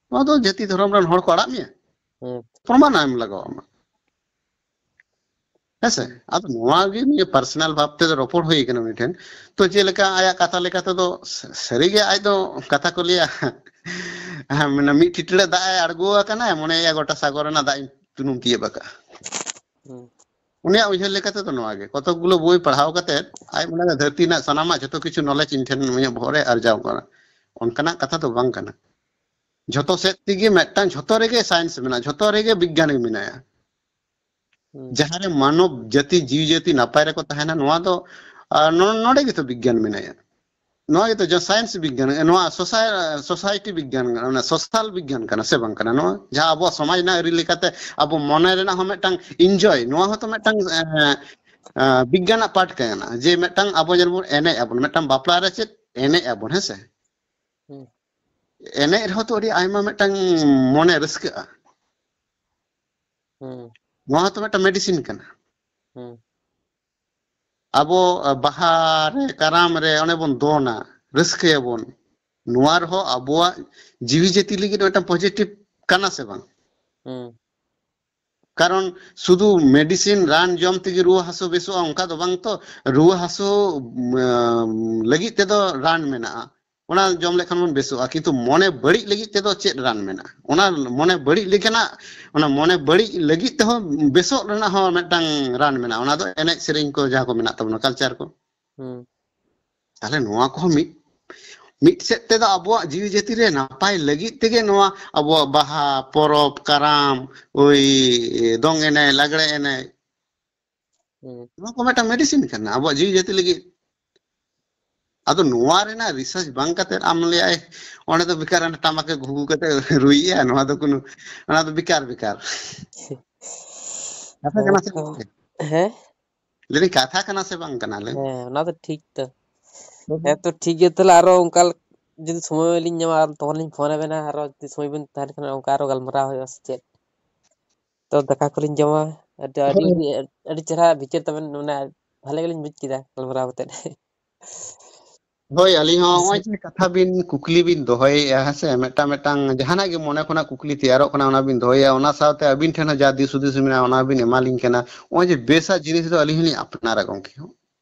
ᱱᱚᱣᱟ ᱫᱚ ᱡᱟᱹᱛᱤ ᱫᱷᱚᱨᱚᱢ ᱨᱮᱱ ᱦᱚᱲ ᱠᱚ ᱟᱲᱟᱜ ᱢᱮᱭᱟ, ᱦᱩᱸ᱾ ᱯᱨᱚᱢᱟᱱ ᱮᱢ ᱞᱟᱜᱟᱣ ᱟᱢᱟ᱾ ᱦᱮᱸᱥᱮ? ᱟᱫᱚ ᱱᱚᱣᱟ ᱜᱮ ᱱᱤᱭᱟᱹ ᱯᱟᱨᱥᱚᱱᱟᱞ ᱵᱷᱟᱵ ᱛᱮᱫᱚ ᱨᱚᱯᱚᱲ ᱦᱩᱭ ᱠᱟᱱᱟ ᱩᱱᱤ ᱴᱷᱮᱱ᱾ ᱛᱚ ᱪᱮᱫ ᱞᱮᱠᱟ ᱟᱭᱟᱜ ᱠᱟᱛᱷᱟ ᱞᱮᱠᱟ ᱛᱮᱫᱚ ᱥᱟ-, ᱥᱟᱹᱨᱤᱜᱮ ᱟᱡ ᱫᱚ ᱠᱟᱛᱷᱟ ᱠᱚ ᱞᱟᱹᱭᱟ, ᱢᱟᱱᱮ ᱢᱤᱫ ᱴᱤᱴᱲᱟᱹ ᱫᱟᱜ ᱮ ᱟᱬᱜᱚ ᱟᱠᱟᱱᱟ, ᱢᱚᱱᱮᱭᱟ ᱜᱚᱴᱟ ᱥᱟᱜᱚᱨ ᱨᱮᱱᱟᱜ ᱫᱟᱜ ᱤᱧ ᱛᱩᱱᱩᱢ ᱛᱤᱭᱟᱹᱜ ᱟᱠᱟᱫᱼᱟ᱾ ᱦᱩᱸ᱾ ᱩᱱᱤᱭᱟᱜ ᱩᱭᱦᱟᱹᱨ ᱞᱮᱠᱟ ᱛᱮᱫᱚ ᱱᱚᱣᱟ ᱜᱮ, ᱠᱚᱛᱚᱠ ᱜᱩᱞᱳ ᱵᱳᱭ ᱯᱟᱲᱦᱟᱣ ᱠᱟᱛᱮ ᱟᱡ ᱢᱚᱱᱮ ᱫᱷᱟᱹᱨᱛᱤ ᱨᱮᱱᱟᱜ ᱥᱟᱱᱟᱢᱟᱜ ᱡᱷᱚᱛᱚ ᱠᱤᱪᱷᱩ ᱱᱚᱞᱮᱡᱽ ᱤᱧ ᱴᱷᱮᱱ ᱤᱧᱟᱹᱜ ᱵᱚᱦᱚᱜ ᱨᱮ ᱟᱨᱡᱟᱣ ᱠᱟᱱᱟ, ᱚᱱᱠᱟᱱᱟᱜ ᱠᱟᱛᱷᱟ ᱫᱚ ᱵᱟᱝ ᱠᱟᱱᱟ᱾ ᱡᱷᱚᱛᱚ ᱥᱮᱫ ᱛᱮᱜᱮ ᱢᱤᱫᱴᱟᱝ, ᱡᱷᱚᱛᱚ ᱨᱮᱜᱮ ᱥᱟᱭᱮᱱᱥ ᱢᱮᱱᱟᱜᱼᱟ, ᱡᱷᱚᱛᱚ ᱨᱮᱜᱮ ᱵᱤᱜᱽᱜᱟᱱᱤ ᱢᱮᱱᱟᱭᱟ᱾ ᱦᱩᱸ᱾ ᱡᱟᱦᱟᱸᱨᱮ ᱢᱟᱱᱚᱵ ᱡᱟᱹᱛᱤ, ᱡᱤᱣᱤ ᱡᱟᱹᱛᱤ ᱱᱟᱯᱟᱭ ᱨᱮᱠᱚ ᱛᱟᱦᱮᱱᱟ, ᱱᱚᱣᱟ ᱫᱚ, ᱟᱨ, ᱱᱚ-, ᱱᱚᱰᱮ ᱜᱮᱛᱚ ᱵᱤᱜᱽᱜᱟᱱ ᱢᱮᱱᱟᱭᱟ᱾ ᱱᱚᱣᱟ ᱜᱮᱛᱚ ᱡᱟᱦᱟᱸ ᱥᱟᱭᱮᱱᱥ ᱵᱤᱜᱽᱜᱟᱱ, ᱱᱚᱣᱟ ᱥᱳᱥᱟᱭ-, ᱥᱳᱥᱟᱭᱴᱤ ᱵᱤᱜᱽᱜᱟᱱ ᱠᱟᱱᱟ, ᱚᱱᱟ ᱥᱳᱥᱟᱞ ᱵᱤᱜᱽᱜᱟᱱ ᱠᱟᱱᱟ ᱥᱮ ᱵᱟᱝ ᱠᱟᱱᱟ? ᱱᱚᱣᱟ ᱡᱟᱦᱟᱸ ᱟᱵᱚᱣᱟᱜ ᱥᱚᱢᱟᱡᱽ ᱨᱮᱱᱟᱜ ᱟᱹᱨᱤ ᱞᱮᱠᱟᱛᱮ ᱟᱵᱚ ᱢᱚᱱᱮ ᱨᱮᱱᱟᱜ ᱦᱚᱸ ᱢᱤᱫᱴᱟᱝ ᱤᱱᱡᱚᱭ, ᱱᱚᱣᱟ ᱦᱚᱸᱛᱚ ᱢᱤᱫᱴᱟᱝ, ᱮ, ᱮ, ᱵᱤᱜᱽᱜᱟᱱᱟᱜ ᱯᱟᱨᱴ ᱠᱟᱱᱟ, ᱡᱮ ᱢᱤᱫᱴᱟᱝ ᱟᱵᱚ ᱧᱮᱞ ᱵᱚᱱ ᱮᱱᱮᱡ ᱟᱵᱚᱱ, ᱢᱤᱫᱴᱟᱝ ᱵᱟᱯᱞᱟ ᱨᱮ ᱪᱮᱫ ᱮᱱᱮᱡ ᱟᱵᱚᱱ, ᱦᱮᱸ ᱥᱮ? ᱦᱩᱸ᱾ ᱮᱱᱮᱡ ᱨᱮᱦᱚᱸ ᱛᱚ ᱟᱹᱰᱤ ᱟᱭᱢᱟ ᱢᱤᱫᱴᱟᱝ ᱢᱚᱱᱮ ᱨᱟᱹᱥᱠᱟᱹᱜᱼᱟ᱾ ᱦᱩᱸ᱾ ᱱᱚᱣᱟ ᱦᱚᱸᱛᱚ ᱢᱤᱫᱴᱟᱝ ᱢᱮᱰᱤᱥᱤᱱ ᱠᱟᱱᱟ᱾ ᱦᱩᱸ᱾ ᱟᱵᱚ, ᱟ, ᱵᱟᱦᱟ ᱨᱮ, ᱠᱟᱨᱟᱢ ᱨᱮ ᱚᱱᱮ ᱵᱚᱱ ᱫᱚᱱᱟ, ᱨᱟᱹᱥᱠᱟᱹᱭᱟᱵᱚᱱ, ᱱᱚᱣᱟ ᱨᱮᱦᱚᱸ ᱟᱵᱚᱣᱟᱜ ᱡᱤᱣᱤ ᱡᱟᱹᱛᱤ ᱞᱟᱹᱜᱤᱫ ᱢᱤᱫᱴᱟᱝ ᱯᱚᱡᱮᱴᱤᱵᱷ ᱠᱟᱱᱟ ᱥᱮ ᱵᱟᱝ? ᱦᱩᱸ᱾ ᱠᱟᱨᱚᱱ ᱥᱩᱫᱷᱩ ᱢᱮᱰᱤᱥᱤᱱ ᱨᱟᱱ ᱡᱚᱢ ᱛᱮᱜᱮ ᱨᱩᱣᱟᱹ ᱦᱟᱹᱥᱩ ᱵᱮᱥᱚᱜᱼᱟ, ᱚᱱᱠᱟ ᱫᱚ ᱵᱟᱝ ᱛᱚ᱾ ᱨᱩᱣᱟᱹ ᱦᱟᱹᱥᱩ, ᱩᱢ, ᱞᱟᱹᱜᱤᱫ ᱛᱮᱫᱚ ᱨᱟᱱ ᱢᱮᱱᱟᱜᱼᱟ, ᱚᱱᱟ ᱡᱚᱢ ᱞᱮᱠᱷᱟᱱ ᱵᱚᱱ ᱵᱮᱥᱚᱜᱼᱟ, ᱠᱤᱱᱛᱩ ᱢᱚᱱᱮ ᱵᱟᱹᱲᱤᱡ ᱞᱟᱹᱜᱤᱫ ᱛᱮᱫᱚ ᱪᱮᱫ ᱨᱟᱱ ᱢᱮᱱᱟᱜᱼᱟ? ᱚᱱᱟ ᱢᱚᱱᱮ ᱵᱟᱹᱲᱤᱡ ᱞᱮᱠᱟᱱᱟᱜ, ᱚᱱᱟ ᱢᱚᱱᱮ ᱵᱟᱹᱲᱤᱡ ᱞᱟᱹᱜᱤᱫ ᱛᱮᱦᱚᱸ ᱵᱮᱥᱚᱜ ᱨᱮᱱᱟᱜ ᱦᱚᱸ ᱢᱤᱫᱴᱟᱝ ᱨᱟᱱ ᱢᱮᱱᱟᱜᱼᱟ᱾ ᱚᱱᱟ ᱫᱚ ᱮᱱᱮᱡ ᱥᱮᱨᱮᱧ ᱠᱚ, ᱡᱟᱦᱟᱸ ᱠᱚ ᱢᱮᱱᱟᱜ ᱛᱟᱵᱚᱱᱟ, ᱠᱟᱞᱪᱟᱨ ᱠᱚ᱾ ᱦᱩᱸ᱾ ᱛᱟᱦᱞᱮ ᱱᱚᱣᱟ ᱠᱚᱦᱚᱸ ᱢᱤᱫ, ᱢᱤᱫ ᱥᱮᱫ ᱛᱮᱫᱚ ᱟᱵᱚᱣᱟᱜ ᱡᱤᱣᱤ ᱡᱟᱹᱛᱤ ᱨᱮ ᱱᱟᱯᱟᱭ ᱞᱟᱹᱜᱤᱫ ᱛᱮᱜᱮ ᱱᱚᱣᱟ ᱟᱵᱚᱣᱟᱜ ᱵᱟᱦᱟ ᱯᱚᱨᱚᱵᱽ, ᱠᱟᱨᱟᱢ, ᱳᱭ ᱫᱚᱝ ᱮᱱᱮᱡ, ᱞᱟᱜᱽᱲᱮ ᱮᱱᱮᱡ, ᱦᱩᱸ᱾ ᱱᱚᱣᱟ ᱠᱚ ᱢᱤᱫᱴᱟᱝ ᱢᱮᱰᱤᱥᱤᱱ ᱠᱟᱱᱟ ᱟᱵᱚᱣᱟᱜ ᱡᱤᱣᱤ ᱡᱟᱹᱛᱤ ᱞᱟᱹᱜᱤᱫ᱾ ᱟᱫᱚ ᱱᱚᱣᱟ ᱨᱮᱱᱟᱜ ᱨᱤᱥᱟᱨᱪ ᱵᱟᱝ ᱠᱟᱛᱮ ᱟᱢ ᱞᱟᱹᱭᱟᱭ ᱚᱸᱰᱮ ᱫᱚ ᱵᱮᱠᱟᱨ, ᱚᱱᱟ ᱴᱟᱢᱟᱠᱮ ᱜᱷᱩᱜᱩ ᱠᱟᱛᱮ ᱨᱩᱭᱮᱜᱼᱟ, ᱱᱚᱣᱟ ᱫᱚ ᱠᱳᱱᱳ, ᱚᱱᱟ ᱫᱚ ᱵᱮᱠᱟᱨ, ᱵᱮᱠᱟᱨ ᱠᱟᱛᱷᱟ ᱠᱟᱱᱟ ᱥᱮ ᱦᱮᱸ ᱵᱟᱝ? ᱛᱚ᱾ ᱦᱮᱸ? ᱞᱟᱹᱭ ᱫᱟᱹᱧ, ᱠᱟᱛᱷᱟ ᱠᱟᱱᱟ ᱥᱮ ᱵᱟᱝ ᱠᱟᱱᱟ? ᱞᱟᱹᱭ ᱢᱮ᱾ ᱦᱮᱸ, ᱚᱱᱟ ᱫᱚ ᱴᱷᱤᱠ ᱛᱚ᱾ ᱞᱟᱹᱭ ᱢᱮ᱾ ᱦᱮᱸ ᱛᱚ, ᱴᱷᱤᱠ ᱜᱮᱭᱟ, ᱛᱟᱦᱞᱮ ᱟᱨᱚ ᱚᱱᱠᱟ ᱡᱩᱫᱤ ᱥᱚᱢᱚᱭ ᱞᱤᱧ ᱧᱟᱢᱟ, ᱟᱨ ᱛᱚᱠᱷᱚᱱ ᱞᱤᱧ ᱯᱷᱳᱱ ᱟᱵᱮᱱᱟ, ᱟᱨᱚ ᱡᱩᱫᱤ ᱥᱚᱢᱚᱭ ᱵᱮᱱ ᱛᱟᱦᱮᱱ ᱠᱷᱟᱱ ᱚᱱᱠᱟ ᱟᱨᱚ ᱜᱟᱞᱢᱟᱨᱟᱣ ᱦᱩᱭᱩᱜᱼᱟ ᱥᱮ ᱪᱮᱫ? ᱛᱚ ᱫᱟᱠᱟ ᱠᱚᱞᱤᱧ ᱡᱚᱢᱟ, ᱟᱹᱰᱤ, ᱟᱹᱰᱤ, ᱦᱳᱭ᱾ ᱟᱹᱰᱤ ᱪᱮᱦᱨᱟ ᱵᱤᱪᱟᱹᱨ ᱛᱟᱵᱮᱱ, ᱢᱟᱱᱮ ᱵᱷᱟᱞᱮ ᱜᱮᱞᱤᱧ ᱵᱩᱡᱽ ᱠᱮᱫᱟ ᱜᱟᱞᱢᱟᱨᱟᱣ ᱠᱟᱛᱮᱫ᱾ ᱦᱳᱭ, ᱟᱹᱞᱤᱧ ᱦᱚᱸ ᱱᱚᱜᱼᱚᱭ ᱡᱮ ᱠᱟᱛᱷᱟ ᱵᱤᱱ ᱠᱩᱠᱞᱤ ᱵᱤᱱ ᱫᱚᱦᱚᱭᱮᱜᱼᱟ, ᱦᱮᱸ ᱥᱮ, ᱢᱤᱫᱴᱟᱝ, ᱢᱤᱫᱴᱟᱝ ᱡᱟᱦᱟᱱᱟᱜ ᱜᱮ ᱢᱚᱱᱮ ᱠᱷᱚᱱᱟᱜ ᱠᱩᱠᱞᱤ ᱛᱮᱭᱟᱨᱚᱜ ᱠᱟᱱᱟ, ᱚᱱᱟ ᱵᱤᱱ ᱫᱚᱦᱚᱭᱟ, ᱚᱱᱟ ᱥᱟᱶᱛᱮ ᱟᱹᱵᱤᱱ ᱴᱷᱮᱱ ᱦᱚᱸ ᱡᱟ ᱫᱤᱥ ᱦᱩᱫᱤᱥ ᱢᱮᱱᱟᱜᱼᱟ, ᱚᱱᱟ ᱵᱤᱱ ᱮᱢᱟᱞᱤᱧ ᱠᱟᱱᱟ᱾ ᱱᱚᱜᱼᱚᱭ ᱡᱮ ᱵᱮᱥᱟᱜ ᱡᱤᱱᱤᱥ ᱫᱚ ᱟᱹᱞᱤᱧ ᱦᱚᱸᱞᱤᱧ ᱟᱯᱱᱟᱨᱟ, ᱜᱚᱢᱠᱮ᱾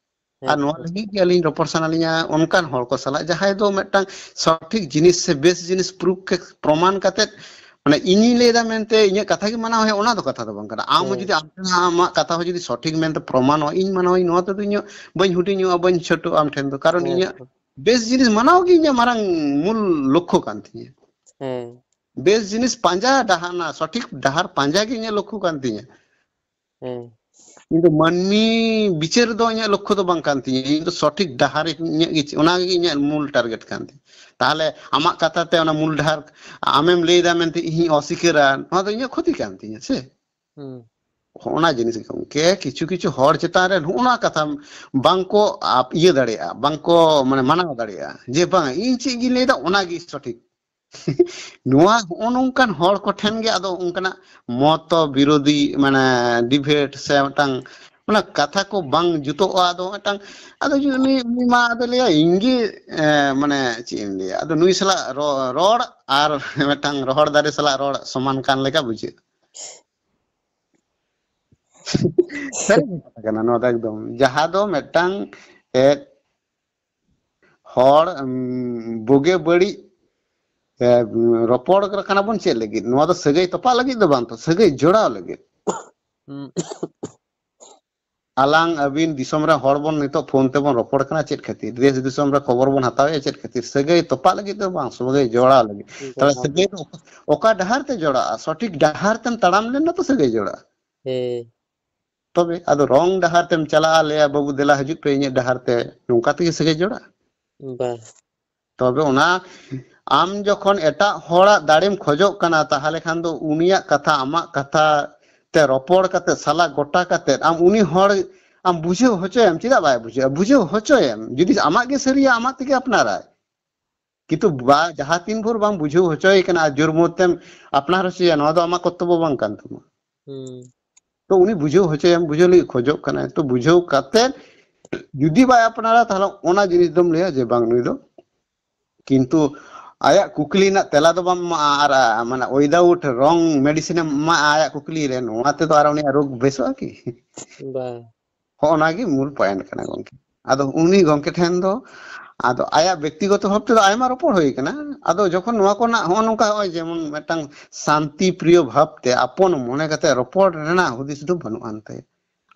ᱟᱨ ᱦᱮᱸ ᱱᱚᱣᱟ ᱛᱚ᱾ ᱞᱟᱹᱜᱤᱫ ᱜᱮ ᱟᱹᱞᱤᱧ ᱨᱚᱯᱚᱲ ᱥᱟᱱᱟ ᱞᱤᱧᱟ ᱚᱱᱠᱟᱱ ᱦᱚᱲ ᱠᱚ ᱥᱟᱞᱟᱜ, ᱡᱟᱦᱟᱸᱭ ᱫᱚ ᱢᱤᱫᱴᱟᱝ ᱥᱚᱴᱷᱤᱠ ᱡᱤᱱᱤᱥ ᱥᱮ ᱵᱮᱥ ᱡᱤᱱᱤᱥ ᱯᱨᱩᱯ ᱠᱮ, ᱯᱨᱚᱢᱟᱱ ᱠᱟᱛᱮᱫ, ᱢᱟᱱᱮ, ᱤᱧᱤᱧ ᱞᱟᱹᱭᱫᱟ ᱢᱮᱱᱛᱮ ᱤᱧᱟᱹᱜ ᱠᱟᱛᱷᱟ ᱜᱮ ᱢᱟᱱᱟᱣ ᱦᱩᱭᱩᱜᱼᱟ, ᱚᱱᱟ ᱫᱚ ᱠᱟᱛᱷᱟ ᱫᱚ ᱵᱟᱝ ᱠᱟᱱᱟ᱾ ᱟᱢ ᱦᱚᱸ ᱦᱮᱸ᱾ ᱡᱩᱫᱤ ᱟᱢ ᱴᱷᱮᱱ ᱟᱢᱟᱜ ᱠᱟᱛᱷᱟ ᱦᱚᱸ ᱡᱩᱫᱤ ᱥᱚᱴᱷᱤᱠ ᱢᱮᱱᱛᱮ ᱯᱨᱚᱢᱟᱱᱚᱜᱼᱟ, ᱤᱧ ᱢᱟᱱᱟᱣᱟᱹᱧ, ᱱᱚᱣᱟ ᱛᱮᱫᱚ ᱤᱧᱟᱹᱜ ᱵᱟᱹᱧ ᱦᱩᱰᱤᱧᱚᱜᱼᱟ, ᱵᱟᱹᱧ ᱪᱷᱳᱴᱳᱜᱼᱟ ᱟᱢ ᱴᱷᱮᱱ ᱫᱚ, ᱠᱟᱨᱚᱱ ᱦᱮᱸ ᱤᱧᱟᱹᱜ ᱛᱚ᱾ ᱵᱮᱥ ᱡᱤᱱᱤᱥ ᱢᱟᱱᱟᱣ ᱜᱮ ᱤᱧᱟᱹᱜ ᱢᱟᱨᱟᱝ ᱢᱩᱞ ᱞᱚᱠᱠᱷᱚ ᱠᱟᱱ ᱛᱤᱧᱟᱹ᱾ ᱦᱮᱸ᱾ ᱵᱮᱥ ᱡᱤᱱᱤᱥ ᱯᱟᱸᱡᱟ ᱰᱟᱦᱟᱨ, ᱚᱱᱟ ᱥᱚᱴᱷᱤᱠ ᱰᱟᱦᱟᱨ ᱯᱟᱸᱡᱟ ᱜᱮ ᱤᱧᱟᱹᱜ ᱞᱚᱠᱠᱷᱚ ᱠᱟᱱ ᱛᱤᱧᱟᱹ᱾ ᱦᱮᱸ᱾ ᱤᱧ ᱫᱚ ᱢᱟᱹᱱᱢᱤ ᱵᱤᱪᱟᱹᱨ ᱫᱚ ᱤᱧᱟᱹᱜ ᱞᱚᱠᱠᱷᱚ ᱫᱚ ᱵᱟᱝ ᱠᱟᱱ ᱛᱤᱧᱟᱹ᱾ ᱤᱧ ᱫᱚ ᱥᱚᱴᱷᱤᱠ ᱰᱟᱦᱟᱨ ᱤᱧᱟᱹᱜ ᱜᱮ, ᱚᱱᱟ ᱜᱮ ᱤᱧᱟᱹᱜ ᱢᱩᱞ ᱴᱟᱨᱜᱮᱴ ᱠᱟᱱ ᱛᱤᱧᱟᱹ᱾ ᱛᱟᱦᱚᱞᱮ ᱟᱢᱟᱜ ᱠᱟᱛᱷᱟ ᱛᱮ ᱚᱱᱟ ᱢᱩᱞ ᱰᱟᱦᱟᱨ ᱟᱢᱮᱢ ᱞᱟᱹᱭ ᱮᱫᱟ ᱢᱮᱱᱛᱮ ᱤᱧᱤᱧ ᱚᱥᱤᱠᱟᱹᱨᱟ, ᱱᱚᱣᱟ ᱫᱚ ᱤᱧᱟᱹᱜ ᱠᱷᱚᱛᱤ ᱠᱟᱱ ᱛᱤᱧᱟᱹ ᱥᱮ᱾ ᱦᱩᱸ᱾ ᱦᱚᱸᱜᱼᱚᱱᱟ ᱡᱤᱱᱤᱥ ᱜᱮ ᱜᱚᱢᱠᱮ, ᱠᱤᱪᱷᱩ ᱠᱤᱪᱷᱩ ᱦᱚᱲ ᱪᱮᱛᱟᱱ ᱨᱮ ᱱᱚᱜᱼᱚ ᱱᱚᱣᱟ ᱠᱟᱛᱷᱟ ᱵᱟᱝᱠᱚ ᱟᱯ-, ᱤᱭᱟᱹ ᱫᱟᱲᱮᱭᱟᱜᱼᱟ, ᱵᱟᱝᱠᱚ ᱢᱟᱱᱮ ᱢᱟᱱᱟᱣ ᱫᱟᱲᱮᱭᱟᱜᱼᱟ ᱡᱮ ᱵᱟᱝ, ᱤᱧ ᱪᱮᱫ ᱜᱤᱧ ᱞᱟᱹᱭᱫᱟ ᱚᱱᱟᱜᱮ ᱥᱚᱴᱷᱤᱠ᱾ ᱱᱚᱣᱟ ᱦᱚᱸᱜᱼᱚ ᱱᱚᱝᱠᱟᱱ ᱦᱚᱲ ᱠᱚᱴᱷᱮᱱ ᱜᱮ ᱟᱫᱚ ᱚᱱᱠᱟᱱᱟᱜ ᱢᱚᱛ ᱵᱤᱨᱳᱫᱷᱤ ᱢᱟᱱᱮ ᱰᱤᱵᱮᱴ ᱥᱮ ᱢᱤᱫᱴᱟᱝ ᱚᱱᱟ ᱠᱟᱛᱷᱟ ᱠᱚ ᱵᱟᱝ ᱡᱩᱛᱩᱜᱼᱟ᱾ ᱟᱫᱚ ᱢᱤᱫᱴᱟᱝ ᱟᱫᱚ ᱡᱩᱫᱤ ᱩᱱᱤ, ᱩᱱᱤ ᱢᱟ ᱟᱫᱚ ᱞᱟᱹᱭᱟ ᱤᱧ ᱜᱮ, ᱮ, ᱢᱟᱱᱮ ᱪᱮᱫ ᱤᱧ ᱞᱟᱹᱭᱟ, ᱟᱫᱚ ᱱᱩᱭ ᱥᱟᱞᱟᱜ ᱨᱚ-, ᱨᱚᱲ ᱟᱨ ᱢᱤᱫᱴᱟᱝ ᱨᱚᱦᱚᱲ ᱫᱟᱨᱮ ᱥᱟᱞᱟᱜ ᱨᱚᱲ ᱥᱚᱢᱟᱱ ᱠᱟᱱ ᱞᱮᱠᱟ ᱵᱩᱡᱷᱟᱹᱜᱼᱟ᱾ ᱥᱟᱹᱨᱤ ᱠᱟᱛᱷᱟ ᱠᱟᱱᱟ ᱱᱚᱣᱟ ᱫᱚ ᱮᱠᱫᱚᱢ᱾ ᱡᱟᱦᱟᱸ ᱫᱚ ᱢᱤᱫᱴᱟᱝ, ᱮ, ᱦᱚᱲ, ᱩᱢ, ᱵᱩᱜᱤ ᱵᱟᱹᱲᱤᱡ, ᱮ, ᱨᱚᱯᱚᱲ ᱠᱟᱱᱟ ᱵᱚᱱ ᱪᱮᱫ ᱞᱟᱹᱜᱤᱫ? ᱱᱚᱣᱟ ᱫᱚ ᱥᱟᱹᱜᱟᱹᱭ ᱛᱚᱯᱟᱜ ᱞᱟᱹᱜᱤᱫ ᱫᱚ ᱵᱟᱝ ᱛᱚ, ᱥᱟᱹᱜᱟᱹᱭ ᱡᱚᱲᱟᱣ ᱞᱟᱹᱜᱤᱫ᱾ ᱦᱩᱸ᱾ ᱟᱞᱟᱝ ᱟᱹᱵᱤᱱ ᱫᱤᱥᱚᱢ ᱨᱮ ᱦᱚᱲ ᱵᱚᱱ ᱱᱤᱛᱚᱜ ᱯᱷᱳᱱ ᱛᱮᱵᱚᱱ ᱨᱚᱯᱚᱲ ᱠᱟᱱᱟ ᱪᱮᱫ ᱠᱷᱟᱹᱛᱤᱨ? ᱫᱮᱥ ᱫᱤᱥᱚᱢ ᱨᱮ ᱠᱷᱚᱵᱚᱨ ᱵᱚᱱ ᱦᱟᱛᱟᱣᱮᱫᱼᱟ ᱪᱮᱫ ᱠᱷᱟᱹᱛᱤᱨ? ᱥᱟᱹᱜᱟᱹᱭ ᱛᱚᱯᱟᱜ ᱞᱟᱹᱜᱤᱫ ᱫᱚ ᱵᱟᱝ, ᱥᱟᱹᱜᱟᱹᱭ ᱡᱚᱲᱟᱣ ᱞᱟᱹᱜᱤᱫ᱾ ᱛᱟᱦᱞᱮ ᱡᱚᱲᱟᱣ ᱥᱟᱹᱜᱟᱹᱭ ᱞᱟᱹᱜᱤᱫ᱾ ᱫᱚ ᱚᱠᱟ ᱰᱟᱦᱟᱨ ᱛᱮ ᱡᱚᱲᱟᱜᱼᱟ? ᱥᱚᱴᱷᱤᱠ ᱰᱟᱦᱟᱨ ᱛᱮᱢ ᱛᱟᱲᱟᱢ ᱞᱮᱱᱟ ᱛᱚ ᱥᱟᱹᱜᱟᱹᱭ ᱡᱚᱲᱟᱜᱼᱟ᱾ ᱦᱮᱸ᱾ ᱛᱚᱵᱮ ᱟᱫᱚ ᱨᱚᱝ ᱰᱟᱦᱟᱨ ᱛᱮᱢ ᱪᱟᱞᱟᱜᱼᱟ, ᱞᱟᱹᱭᱟ, "ᱵᱟᱹᱵᱩ ᱫᱮᱞᱟ ᱦᱤᱡᱩᱜ ᱯᱮ ᱤᱧᱟᱹᱜ ᱰᱟᱦᱟᱨ ᱛᱮ", ᱱᱚᱝᱠᱟ ᱛᱮᱜᱮ ᱥᱟᱹᱜᱟᱹᱭ ᱡᱚᱲᱟᱜᱼᱟ? ᱵᱟ᱾ ᱛᱚᱵᱮ ᱚᱱᱟ ᱟᱢ ᱡᱚᱠᱷᱚᱱ ᱮᱴᱟᱜ ᱦᱚᱲᱟᱜ ᱫᱟᱲᱮᱢ ᱠᱷᱚᱡᱚᱜ ᱠᱟᱱᱟ, ᱛᱟᱦᱚᱞᱮ ᱠᱷᱟᱱ ᱫᱚ ᱩᱱᱤᱭᱟᱜ ᱠᱟᱛᱷᱟ ᱟᱢᱟᱜ ᱠᱟᱛᱷᱟ ᱛᱮ ᱨᱚᱯᱚᱲ ᱠᱟᱛᱮ, ᱥᱟᱞᱟ ᱜᱚᱴᱟ ᱠᱟᱛᱮ ᱟᱢ ᱩᱱᱤ ᱦᱚᱲ ᱟᱢ ᱵᱩᱡᱷᱟᱹᱣ ᱦᱚᱪᱚᱭᱮᱢ᱾ ᱪᱮᱫᱟᱜ ᱵᱟᱭ ᱵᱩᱡᱷᱟᱹᱜᱼᱟ? ᱵᱩᱡᱷᱟᱹᱣ ᱦᱚᱪᱚᱭᱮᱢ᱾ ᱡᱩᱫᱤ ᱟᱢᱟᱜ ᱜᱮ ᱥᱟᱹᱨᱤᱭᱟ, ᱟᱢᱟᱜ ᱛᱮᱜᱮ ᱟᱯᱱᱟᱨᱟᱭ᱾ ᱠᱤᱱᱛᱩ ᱵᱟ, ᱡᱟᱦᱟᱸ ᱛᱤᱱ ᱵᱷᱳᱨ ᱵᱟᱢ ᱵᱩᱡᱷᱟᱹᱣ ᱦᱚᱪᱚᱭᱮ ᱠᱟᱱᱟ ᱟᱨ ᱡᱳᱨ ᱢᱳᱨ ᱛᱮᱢ ᱟᱯᱱᱟᱨ ᱦᱚᱪᱚᱭᱟ, ᱱᱚᱣᱟ ᱫᱚ ᱟᱢᱟᱜ ᱠᱚᱨᱛᱚᱵᱵᱚ ᱵᱟᱝ ᱠᱟᱱ ᱛᱟᱢᱟ᱾ ᱦᱩᱸ᱾ ᱛᱚ ᱩᱱᱤ ᱵᱩᱡᱷᱟᱹᱣ ᱦᱚᱪᱚᱭᱮᱢ, ᱵᱩᱡᱷᱟᱹᱣ ᱞᱟᱹᱜᱤᱫ ᱠᱷᱚᱡᱚᱜ ᱠᱟᱱᱟᱭ᱾ ᱛᱚ ᱵᱩᱡᱷᱟᱹᱣ ᱠᱟᱛᱮ ᱡᱩᱫᱤ ᱵᱟᱭ ᱟᱯᱱᱟᱨᱟ, ᱛᱟᱦᱚᱞᱮ ᱚᱱᱟ ᱡᱤᱱᱤᱥ ᱫᱚᱢ ᱞᱟᱹᱭᱟ ᱡᱮ ᱵᱟᱝ, ᱱᱩᱭ ᱫᱚ ᱠᱤᱱᱛᱩ ᱟᱭᱟᱜ ᱠᱩᱠᱞᱤ ᱨᱮᱱᱟᱜ ᱛᱮᱞᱟ ᱫᱚ ᱵᱟᱢ ᱮᱢᱟᱜᱼᱟ, ᱟᱨ, ᱟ, ᱢᱟᱱᱮ without wrong medicine ᱮᱢ ᱮᱢᱟᱜᱼᱟ ᱟᱭᱟᱜ ᱠᱩᱠᱞᱤ ᱨᱮ, ᱱᱚᱣᱟ ᱛᱮᱫᱚ ᱟᱨ ᱩᱱᱤᱭᱟᱜ ᱨᱳᱜᱽ ᱵᱮᱥᱚᱜᱼᱟ ᱠᱤ? ᱵᱟ᱾ ᱦᱚᱸᱜᱼᱚ ᱱᱟ ᱜᱮ ᱢᱩᱞ point ᱠᱟᱱᱟ ᱜᱚᱝᱠᱮ᱾ ᱟᱫᱚ ᱩᱱᱤ ᱜᱚᱝᱠᱮ ᱴᱷᱮᱱ ᱫᱚ, ᱟᱫᱚ ᱟᱭᱟᱜ ᱵᱮᱠᱛᱤᱜᱚᱛᱚ ᱵᱷᱟᱵ ᱛᱮᱫᱚ ᱟᱭᱢᱟ ᱨᱚᱯᱚᱲ ᱦᱩᱭ ᱠᱟᱱᱟ᱾ ᱟᱫᱚ ᱡᱚᱠᱷᱚᱱ ᱱᱚᱣᱟ ᱠᱚᱨᱮᱱᱟᱜ ᱦᱚᱸᱜᱼᱚ ᱱᱚᱝᱠᱟ ᱦᱚᱸᱜᱼᱚᱭ ᱡᱮᱢᱚᱱ ᱢᱤᱫᱴᱟᱝ ᱥᱟᱱᱛᱤ ᱯᱨᱤᱭᱚ ᱵᱷᱟᱵ ᱛᱮ ᱟᱯᱚᱱ ᱢᱚᱱᱮ ᱠᱟᱛᱮ ᱨᱚᱯᱚᱲ ᱨᱮᱱᱟᱜ ᱦᱩᱫᱤᱥ ᱫᱚ ᱵᱟᱹᱱᱩᱜ ᱟᱱ ᱛᱟᱭᱟ᱾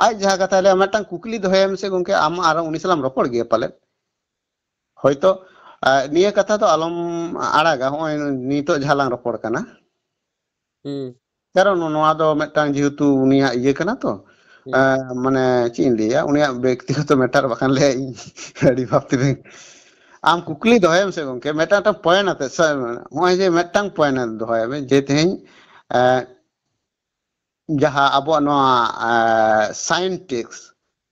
ᱟᱡ ᱡᱟᱦᱟᱸ ᱠᱟᱛᱷᱟᱭ ᱞᱟᱹᱭᱟ, ᱢᱤᱫᱴᱟᱝ ᱠᱩᱠᱞᱤ ᱫᱚᱦᱚᱭᱮᱢ ᱥᱮ ᱜᱚᱝᱠᱮ, ᱟᱢ ᱟᱨ ᱩᱱᱤ ᱥᱟᱞᱟᱜ ᱮᱢ ᱨᱚᱯᱚᱲ ᱜᱮᱭᱟ ᱯᱟᱞᱮᱫ᱾ ᱦᱚᱭᱛᱚ, ᱟ, ᱱᱤᱭᱟᱹ ᱠᱟᱛᱷᱟ ᱫᱚ ᱟᱞᱚᱢ ᱟᱲᱟᱜᱟ, ᱦᱚᱸᱜᱼᱚᱭ ᱱᱤᱛᱚᱜ ᱡᱟᱦᱟᱸ ᱞᱟᱝ ᱨᱚᱯᱚᱲ ᱠᱟᱱᱟ᱾ ᱦᱩᱸ᱾ ᱠᱟᱨᱚᱱ ᱱᱚᱣᱟ ᱫᱚ ᱢᱤᱫᱴᱟᱝ ᱡᱮᱦᱮᱛᱩ ᱩᱱᱤᱭᱟᱜ ᱤᱭᱟᱹ ᱠᱟᱱᱟ ᱛᱚ, ᱮ, ᱢᱟᱱᱮ ᱪᱮᱫ ᱤᱧ ᱞᱟᱹᱭᱟ, ᱩᱱᱤᱭᱟᱜ ᱵᱮᱠᱛᱤᱜᱚᱛᱚ ᱢᱮᱴᱟᱨ ᱵᱟᱠᱷᱟᱱ ᱞᱮ ᱤᱧ ᱟᱹᱰᱤ ᱵᱷᱟᱵ ᱛᱮᱵᱮᱱ ᱟᱢ ᱠᱩᱠᱞᱤ ᱫᱚᱦᱚᱭᱮᱢ ᱥᱮ ᱜᱚᱝᱠᱮ, ᱢᱤᱫᱴᱟᱝ ᱢᱤᱫᱴᱟᱝ ᱯᱚᱭᱮᱱᱴ ᱟᱛᱮ ᱥᱮ, ᱱᱚᱜᱼᱚᱭ ᱡᱮ ᱢᱤᱫᱴᱟᱝ ᱯᱚᱭᱮᱱᱴ ᱫᱚᱦᱚᱭ ᱢᱮ ᱡᱮ ᱛᱮᱦᱮᱧ ᱮ, ᱡᱟᱦᱟᱸ ᱟᱵᱚᱣᱟᱜ ᱱᱚᱣᱟ ᱥᱟᱭᱮᱱᱴᱤᱠᱥ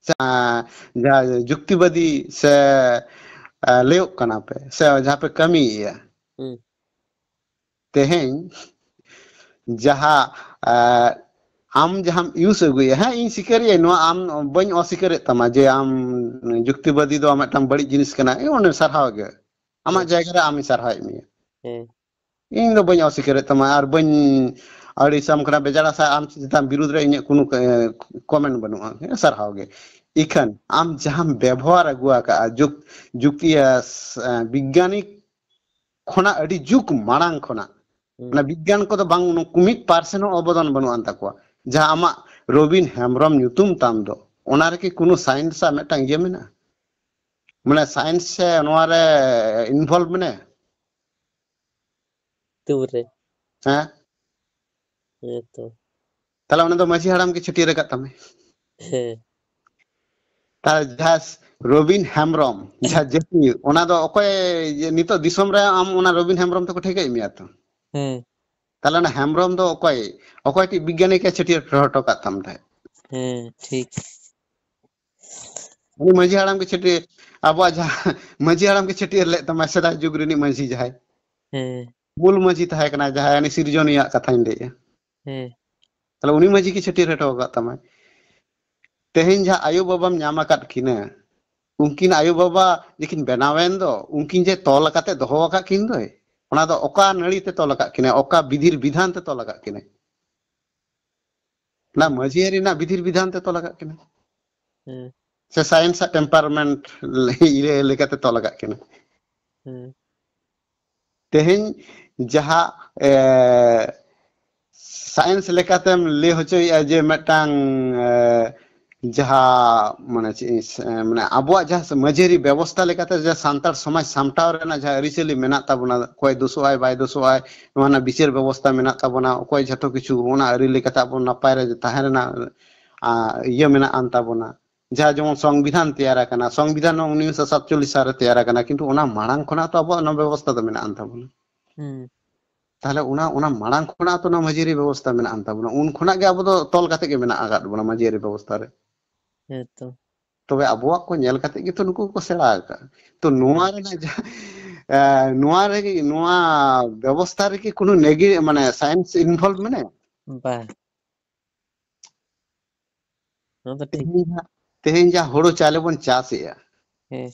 ᱡᱟᱦᱟᱸ ᱡᱩᱠᱛᱤᱵᱟᱫᱤ ᱥᱮ ᱮ, ᱞᱟᱹᱭᱚᱜ ᱠᱟᱱᱟ ᱯᱮ ᱥᱮ ᱡᱟᱦᱟᱸ ᱯᱮ ᱠᱟᱹᱢᱤᱭᱮᱫᱼᱟ, ᱦᱩᱸ᱾ ᱛᱮᱦᱮᱧ ᱡᱟᱦᱟᱸ ᱮ, ᱟᱢ ᱡᱟᱦᱟᱸᱢ ᱤᱭᱩᱡᱽ ᱟᱹᱜᱩᱭᱟ, ᱦᱮᱸ, ᱤᱧ ᱥᱤᱠᱟᱹᱨᱤᱭᱟᱹᱧ, ᱱᱚᱣᱟ ᱟᱢ ᱵᱟᱹᱧ ᱚᱥᱤᱠᱟᱹᱨᱮᱫ ᱛᱟᱢᱟ ᱡᱮ ᱟᱢ ᱡᱩᱠᱛᱤᱵᱟᱫᱤ ᱫᱚ ᱢᱤᱫᱴᱟᱝ ᱵᱟᱹᱲᱤᱡ ᱡᱤᱱᱤᱥ ᱠᱟᱱᱟ, ᱤᱧ ᱚᱱᱟ ᱥᱟᱨᱦᱟᱣ ᱜᱮ, ᱟᱢᱟᱜ ᱦᱮᱸ᱾ ᱡᱟᱭᱜᱟ ᱨᱮ ᱟᱢᱤᱧ ᱥᱟᱨᱦᱟᱣᱮᱫ ᱢᱮᱭᱟ᱾ ᱦᱮᱸ᱾ ᱤᱧ ᱫᱚ ᱵᱟᱹᱧ ᱚᱥᱤᱠᱟᱹᱨᱮᱫ ᱛᱟᱢᱟ ᱟᱨ ᱵᱟᱹᱧ ᱟᱹᱲᱤᱥᱟᱢ ᱠᱟᱱᱟ, ᱵᱮᱡᱟᱲᱟ ᱥᱟ ᱟᱢ ᱪᱮᱛᱟᱱ ᱵᱤᱨᱩᱫᱽ ᱨᱮ ᱤᱧᱟᱹᱜ ᱠᱳᱱᱳ ᱠᱚᱢᱮᱱᱴ ᱵᱟᱹᱱᱩᱜᱼᱟ, ᱦᱮᱸ, ᱥᱟᱨᱦᱟᱣ ᱜᱮ᱾ ᱤᱠᱷᱟᱹᱱ ᱟᱢ ᱡᱟᱦᱟᱸᱢ ᱵᱮᱵᱚᱦᱟᱨ ᱟᱹᱜᱩ ᱟᱠᱟᱫᱼᱟ ᱡᱩᱠ ᱡᱩᱠᱛᱤ ᱮ, ᱥ- ᱮ, ᱵᱤᱜᱽᱜᱟᱱᱤᱠ ᱠᱷᱚᱱᱟᱜ ᱟᱹᱰᱤ ᱡᱩᱜᱽ ᱢᱟᱲᱟᱝ ᱠᱷᱚᱱᱟᱜ ᱦᱩᱸ᱾ ᱚᱱᱟ ᱵᱤᱜᱽᱜᱟᱱ ᱠᱚᱫᱚ ᱵᱟᱝ ᱩᱱᱠᱩ ᱢᱤᱫ ᱯᱟᱨᱥᱮᱱᱴ ᱦᱚᱸ ᱚᱵᱚᱫᱟᱱ ᱵᱟᱹᱱᱩᱜ ᱟᱱ ᱛᱟᱠᱚᱣᱟ᱾ ᱡᱟᱦᱟᱸ ᱟᱢᱟᱜ ᱨᱚᱵᱤᱱ ᱦᱮᱢᱵᱨᱚᱢ ᱧᱩᱛᱩᱢ ᱛᱟᱢ ᱫᱚ, ᱚᱱᱟ ᱨᱮᱠᱤ ᱠᱳᱱᱳ ᱥᱟᱭᱮᱱᱥ ᱟᱜ ᱢᱤᱫᱴᱟᱝ ᱤᱭᱟᱹ ᱢᱮᱱᱟᱜᱼᱟ? ᱢᱟᱱᱮ ᱥᱟᱭᱮᱱᱥ ᱥᱮ ᱱᱚᱣᱟ ᱨᱮ ᱤᱱᱵᱷᱚᱞᱵᱷ ᱢᱮᱱᱟᱭᱟ? ᱛᱩᱨ ᱨᱮ᱾ ᱦᱮᱸ, ᱦᱮᱸ ᱛᱚ᱾ ᱛᱟᱦᱞᱮ ᱚᱱᱟ ᱫᱚ ᱢᱟᱹᱡᱷᱤ ᱦᱟᱲᱟᱢ ᱜᱮ ᱪᱷᱟᱹᱴᱭᱟᱹᱨ ᱟᱠᱟᱫ ᱛᱟᱢᱟᱭ᱾ ᱦᱮᱸ᱾ ᱛᱟᱦᱞᱮ ᱡᱟᱦᱟᱸ ᱨᱚᱵᱤᱱ ᱦᱮᱢᱵᱨᱚᱢ, ᱡᱟᱦᱟᱸ ᱡᱟᱹᱛᱤ, ᱚᱱᱟ ᱫᱚ ᱚᱠᱚᱭ ᱱᱤᱛᱚᱜ ᱫᱤᱥᱚᱢ ᱨᱮ ᱟᱢ ᱚᱱᱟ ᱨᱚᱵᱤᱱ ᱦᱮᱢᱵᱨᱚᱢ ᱛᱮᱠᱚ ᱴᱷᱤᱠᱟᱹᱭᱮᱫ ᱢᱮᱭᱟ ᱛᱚ? ᱦᱮᱸ᱾ ᱛᱟᱦᱞᱮ ᱚᱱᱟ ᱦᱮᱢᱵᱨᱚᱢ ᱫᱚ ᱚᱠᱚᱭ, ᱚᱠᱚᱭ ᱴᱤᱡ ᱵᱤᱜᱽᱜᱟᱱᱤ ᱠᱮ ᱪᱷᱟᱹᱴᱭᱟᱹᱨ ᱦᱚᱴᱚ ᱠᱟᱜ ᱛᱟᱢ ᱛᱟᱦᱮᱸᱫ? ᱦᱮᱸ, ᱴᱷᱤᱠ᱾ ᱩᱱᱤ ᱢᱟᱹᱡᱷᱤ ᱦᱟᱲᱟᱢ ᱜᱮ ᱪᱷᱟᱹᱴᱭᱟᱹᱨ, ᱟᱵᱚᱣᱟᱜ ᱡᱟᱦᱟᱸ ᱢᱟᱹᱡᱷᱤ ᱦᱟᱲᱟᱢ ᱜᱮ ᱪᱷᱟᱹᱴᱭᱟᱹᱨ ᱞᱮᱫ ᱛᱟᱢᱟᱭ, ᱥᱮᱫᱟᱭ ᱡᱩᱜᱽ ᱨᱤᱱᱤᱡ ᱢᱟᱹᱡᱷᱤ ᱡᱟᱦᱟᱸᱭ ᱦᱮᱸ᱾ ᱢᱩᱞ ᱢᱟᱹᱡᱷᱤ ᱛᱟᱦᱮᱸ ᱠᱟᱱᱟᱭ, ᱡᱟᱦᱟᱸᱭ ᱩᱱᱤ ᱥᱤᱨᱡᱚᱱᱤᱭᱟᱹᱣᱟᱜ ᱠᱟᱛᱷᱟᱧ ᱞᱟᱹᱭᱮᱜᱼᱟ᱾ ᱦᱮᱸ᱾ ᱛᱟᱦᱞᱮ ᱩᱱᱤ ᱢᱟᱹᱡᱷᱤ ᱜᱮ ᱪᱷᱟᱹᱴᱭᱟᱹᱨ ᱦᱚᱴᱚ ᱟᱠᱟᱫ ᱛᱟᱢᱟᱭ᱾ ᱛᱮᱦᱮᱧ ᱡᱟᱦᱟᱸ ᱟᱭᱳ ᱵᱟᱵᱟᱢ ᱧᱟᱢ ᱟᱠᱟᱫ ᱠᱤᱱᱟᱹ, ᱩᱱᱠᱤᱱ ᱟᱭᱳ ᱵᱟᱵᱟ ᱡᱮᱠᱤᱱ ᱵᱮᱱᱟᱣᱮᱱ ᱫᱚ, ᱩᱱᱠᱤᱱ ᱡᱮ ᱛᱚᱞ ᱟᱠᱟᱫ ᱮ ᱫᱚᱦᱚ ᱟᱠᱟᱫ ᱠᱤᱱ ᱫᱚᱭ, ᱚᱱᱟ ᱫᱚ ᱚᱠᱟ ᱱᱟᱹᱲᱤ ᱛᱮ ᱛᱚᱞ ᱟᱠᱟᱫ ᱠᱤᱱᱟᱹ, ᱚᱠᱟ ᱵᱤᱫᱷᱤᱨ ᱵᱤᱫᱷᱟᱱ ᱛᱮ ᱛᱚᱞ ᱟᱠᱟᱫ ᱠᱤᱱᱟᱹ? ᱚᱱᱟ ᱢᱟᱹᱡᱷᱤ ᱟᱹᱨᱤ ᱨᱮᱱᱟᱜ ᱵᱤᱫᱷᱤᱨ ᱵᱤᱫᱷᱟᱱ ᱛᱮ ᱛᱚᱞ ᱟᱠᱟᱫ ᱠᱤᱱᱟᱹ? ᱦᱮᱸ᱾ ᱥᱮ ᱥᱟᱭᱮᱱᱥ ᱟᱜ ᱴᱮᱢᱯᱟᱨᱢᱮᱱᱴ ᱤᱭᱟᱹ ᱞᱮᱠᱟᱛᱮ ᱛᱚᱞ ᱟᱠᱟᱫ ᱠᱤᱱᱟᱹ? ᱦᱮᱸ᱾ ᱛᱮᱦᱮᱧ ᱡᱟᱦᱟᱸ ᱮ, ᱥᱟᱭᱮᱱᱥ ᱞᱮᱠᱟᱛᱮᱢ ᱞᱟᱹᱭ ᱦᱚᱪᱚᱭᱮᱫᱼᱟ ᱡᱮ ᱢᱤᱫᱴᱟᱝ ᱮ, ᱡᱟᱦᱟᱸ ᱢᱟᱱᱮ ᱪᱮᱫ ᱤᱧ ᱥ- ᱮ, ᱢᱟᱱᱮ ᱟᱵᱚᱣᱟᱜ ᱡᱟᱦᱟᱸ ᱢᱟᱹᱡᱷᱤ ᱟᱹᱨᱤ ᱵᱮᱵᱚᱥᱛᱷᱟ ᱞᱮᱠᱟᱛᱮ ᱡᱟᱦᱟᱸ ᱥᱟᱱᱛᱟᱲ ᱥᱚᱢᱟᱡᱽ ᱥᱟᱢᱴᱟᱣ ᱨᱮᱱᱟᱜ ᱡᱟᱦᱟᱸ ᱟᱹᱨᱤᱪᱟᱹᱞᱤ ᱢᱮᱱᱟᱜ ᱛᱟᱵᱚᱱᱟ, ᱚᱠᱚᱭ ᱫᱳᱥᱳᱜ ᱟᱭ ᱵᱟᱭ ᱫᱳᱥᱳᱜ ᱟᱭ, ᱱᱚᱣᱟ ᱨᱮᱱᱟᱜ ᱵᱤᱪᱟᱹᱨ ᱵᱮᱵᱚᱥᱛᱷᱟ ᱢᱮᱱᱟᱜ ᱛᱟᱵᱚᱱᱟ, ᱚᱠᱚᱭ ᱡᱷᱚᱛᱚ ᱠᱤᱪᱷᱩ ᱚᱱᱟ ᱟᱹᱨᱤ ᱞᱮᱠᱟᱛᱮ ᱟᱵᱚ ᱱᱟᱯᱟᱭ ᱨᱮ ᱛᱟᱦᱮᱸ ᱨᱮᱱᱟᱜ ᱟ, ᱤᱭᱟᱹ ᱢᱮᱱᱟᱜ ᱟᱱ ᱛᱟᱵᱚᱱᱟ, ᱡᱟᱦᱟᱸ ᱡᱮᱢᱚᱱ ᱥᱚᱝᱵᱤᱫᱷᱟᱱ ᱛᱮᱭᱟᱨ ᱟᱠᱟᱱᱟ, ᱥᱚᱝᱵᱤᱫᱷᱟᱱ ᱦᱚᱸ ᱩᱱᱤᱥᱥᱚ ᱥᱟᱛᱪᱚᱞᱞᱤᱥ ᱥᱟᱞ ᱨᱮ ᱛᱮᱭᱟᱨ ᱟᱠᱟᱱᱟ, ᱠᱤᱱᱛᱩ ᱚᱱᱟ ᱢᱟᱲᱟᱝ ᱠᱷᱚᱱᱟᱜ ᱛᱚ ᱟᱵᱚᱣᱟᱜ ᱚᱱᱟ ᱵᱮᱵᱚᱥᱛᱷᱟ ᱫᱚ ᱢᱮᱱᱟᱜ ᱟᱱ ᱛᱟᱵᱚᱱᱟ᱾ ᱦᱩᱸ᱾ ᱛᱟᱦᱞᱮ ᱚᱱᱟ, ᱚᱱᱟ ᱢᱟᱲᱟᱝ ᱠᱷᱚᱱᱟᱜ ᱛᱚ ᱚᱱᱟ ᱢᱟᱹᱡᱷᱤ ᱟᱹᱨᱤ ᱵᱮᱵᱚᱥᱛᱷᱟ ᱢᱮᱱᱟᱜ ᱟᱱ ᱛᱟᱵᱚᱱᱟ, ᱩᱱ ᱠᱷᱚᱱᱟᱜ ᱜᱮ ᱟᱵᱚ ᱫᱚ ᱛᱚᱞ ᱠᱟᱛᱮ ᱜᱮ ᱢᱮᱱᱟᱜ ᱟᱠᱟᱫ ᱵᱚᱱᱟ ᱢᱟᱹᱡᱷᱤ ᱟᱹᱨᱤ ᱵᱮᱵᱚᱥᱛᱷᱟ ᱨᱮ᱾ ᱦᱮᱸ ᱛᱚ᱾ ᱛᱚᱵᱮ ᱟᱵᱚᱣᱟᱜ ᱠᱚ ᱧᱮᱞ ᱠᱟᱛᱮ ᱜᱮᱛᱚ ᱱᱩᱠᱩ ᱠᱚ ᱥᱮᱬᱟ ᱟᱠᱟᱫᱼᱟ᱾ ᱛᱚ ᱱᱚᱣᱟ ᱨᱮᱱᱟᱜ ᱡᱟᱦᱟᱸ, ᱮ, ᱱᱚᱣᱟ ᱨᱮᱜᱮ, ᱱᱚᱣᱟ ᱵᱮᱵᱚᱥᱛᱷᱟ ᱨᱮᱜᱮ ᱠᱳᱱᱳ ᱱᱮᱜᱮ-, ᱢᱟᱱᱮ science involve ᱢᱮᱱᱟᱭᱟ? ᱵᱟᱝ᱾ ᱱᱚᱣᱟ ᱫᱚ ᱴᱷᱤᱠ᱾ ᱛᱮᱦᱮᱧ ᱡᱟᱦᱟᱸ, ᱛᱮᱦᱮᱧ ᱡᱟᱦᱟᱸ ᱦᱳᱲᱳ ᱪᱟᱣᱞᱮ ᱵᱚᱱ ᱪᱟᱥ ᱮᱜᱼᱟ, ᱦᱮᱸ᱾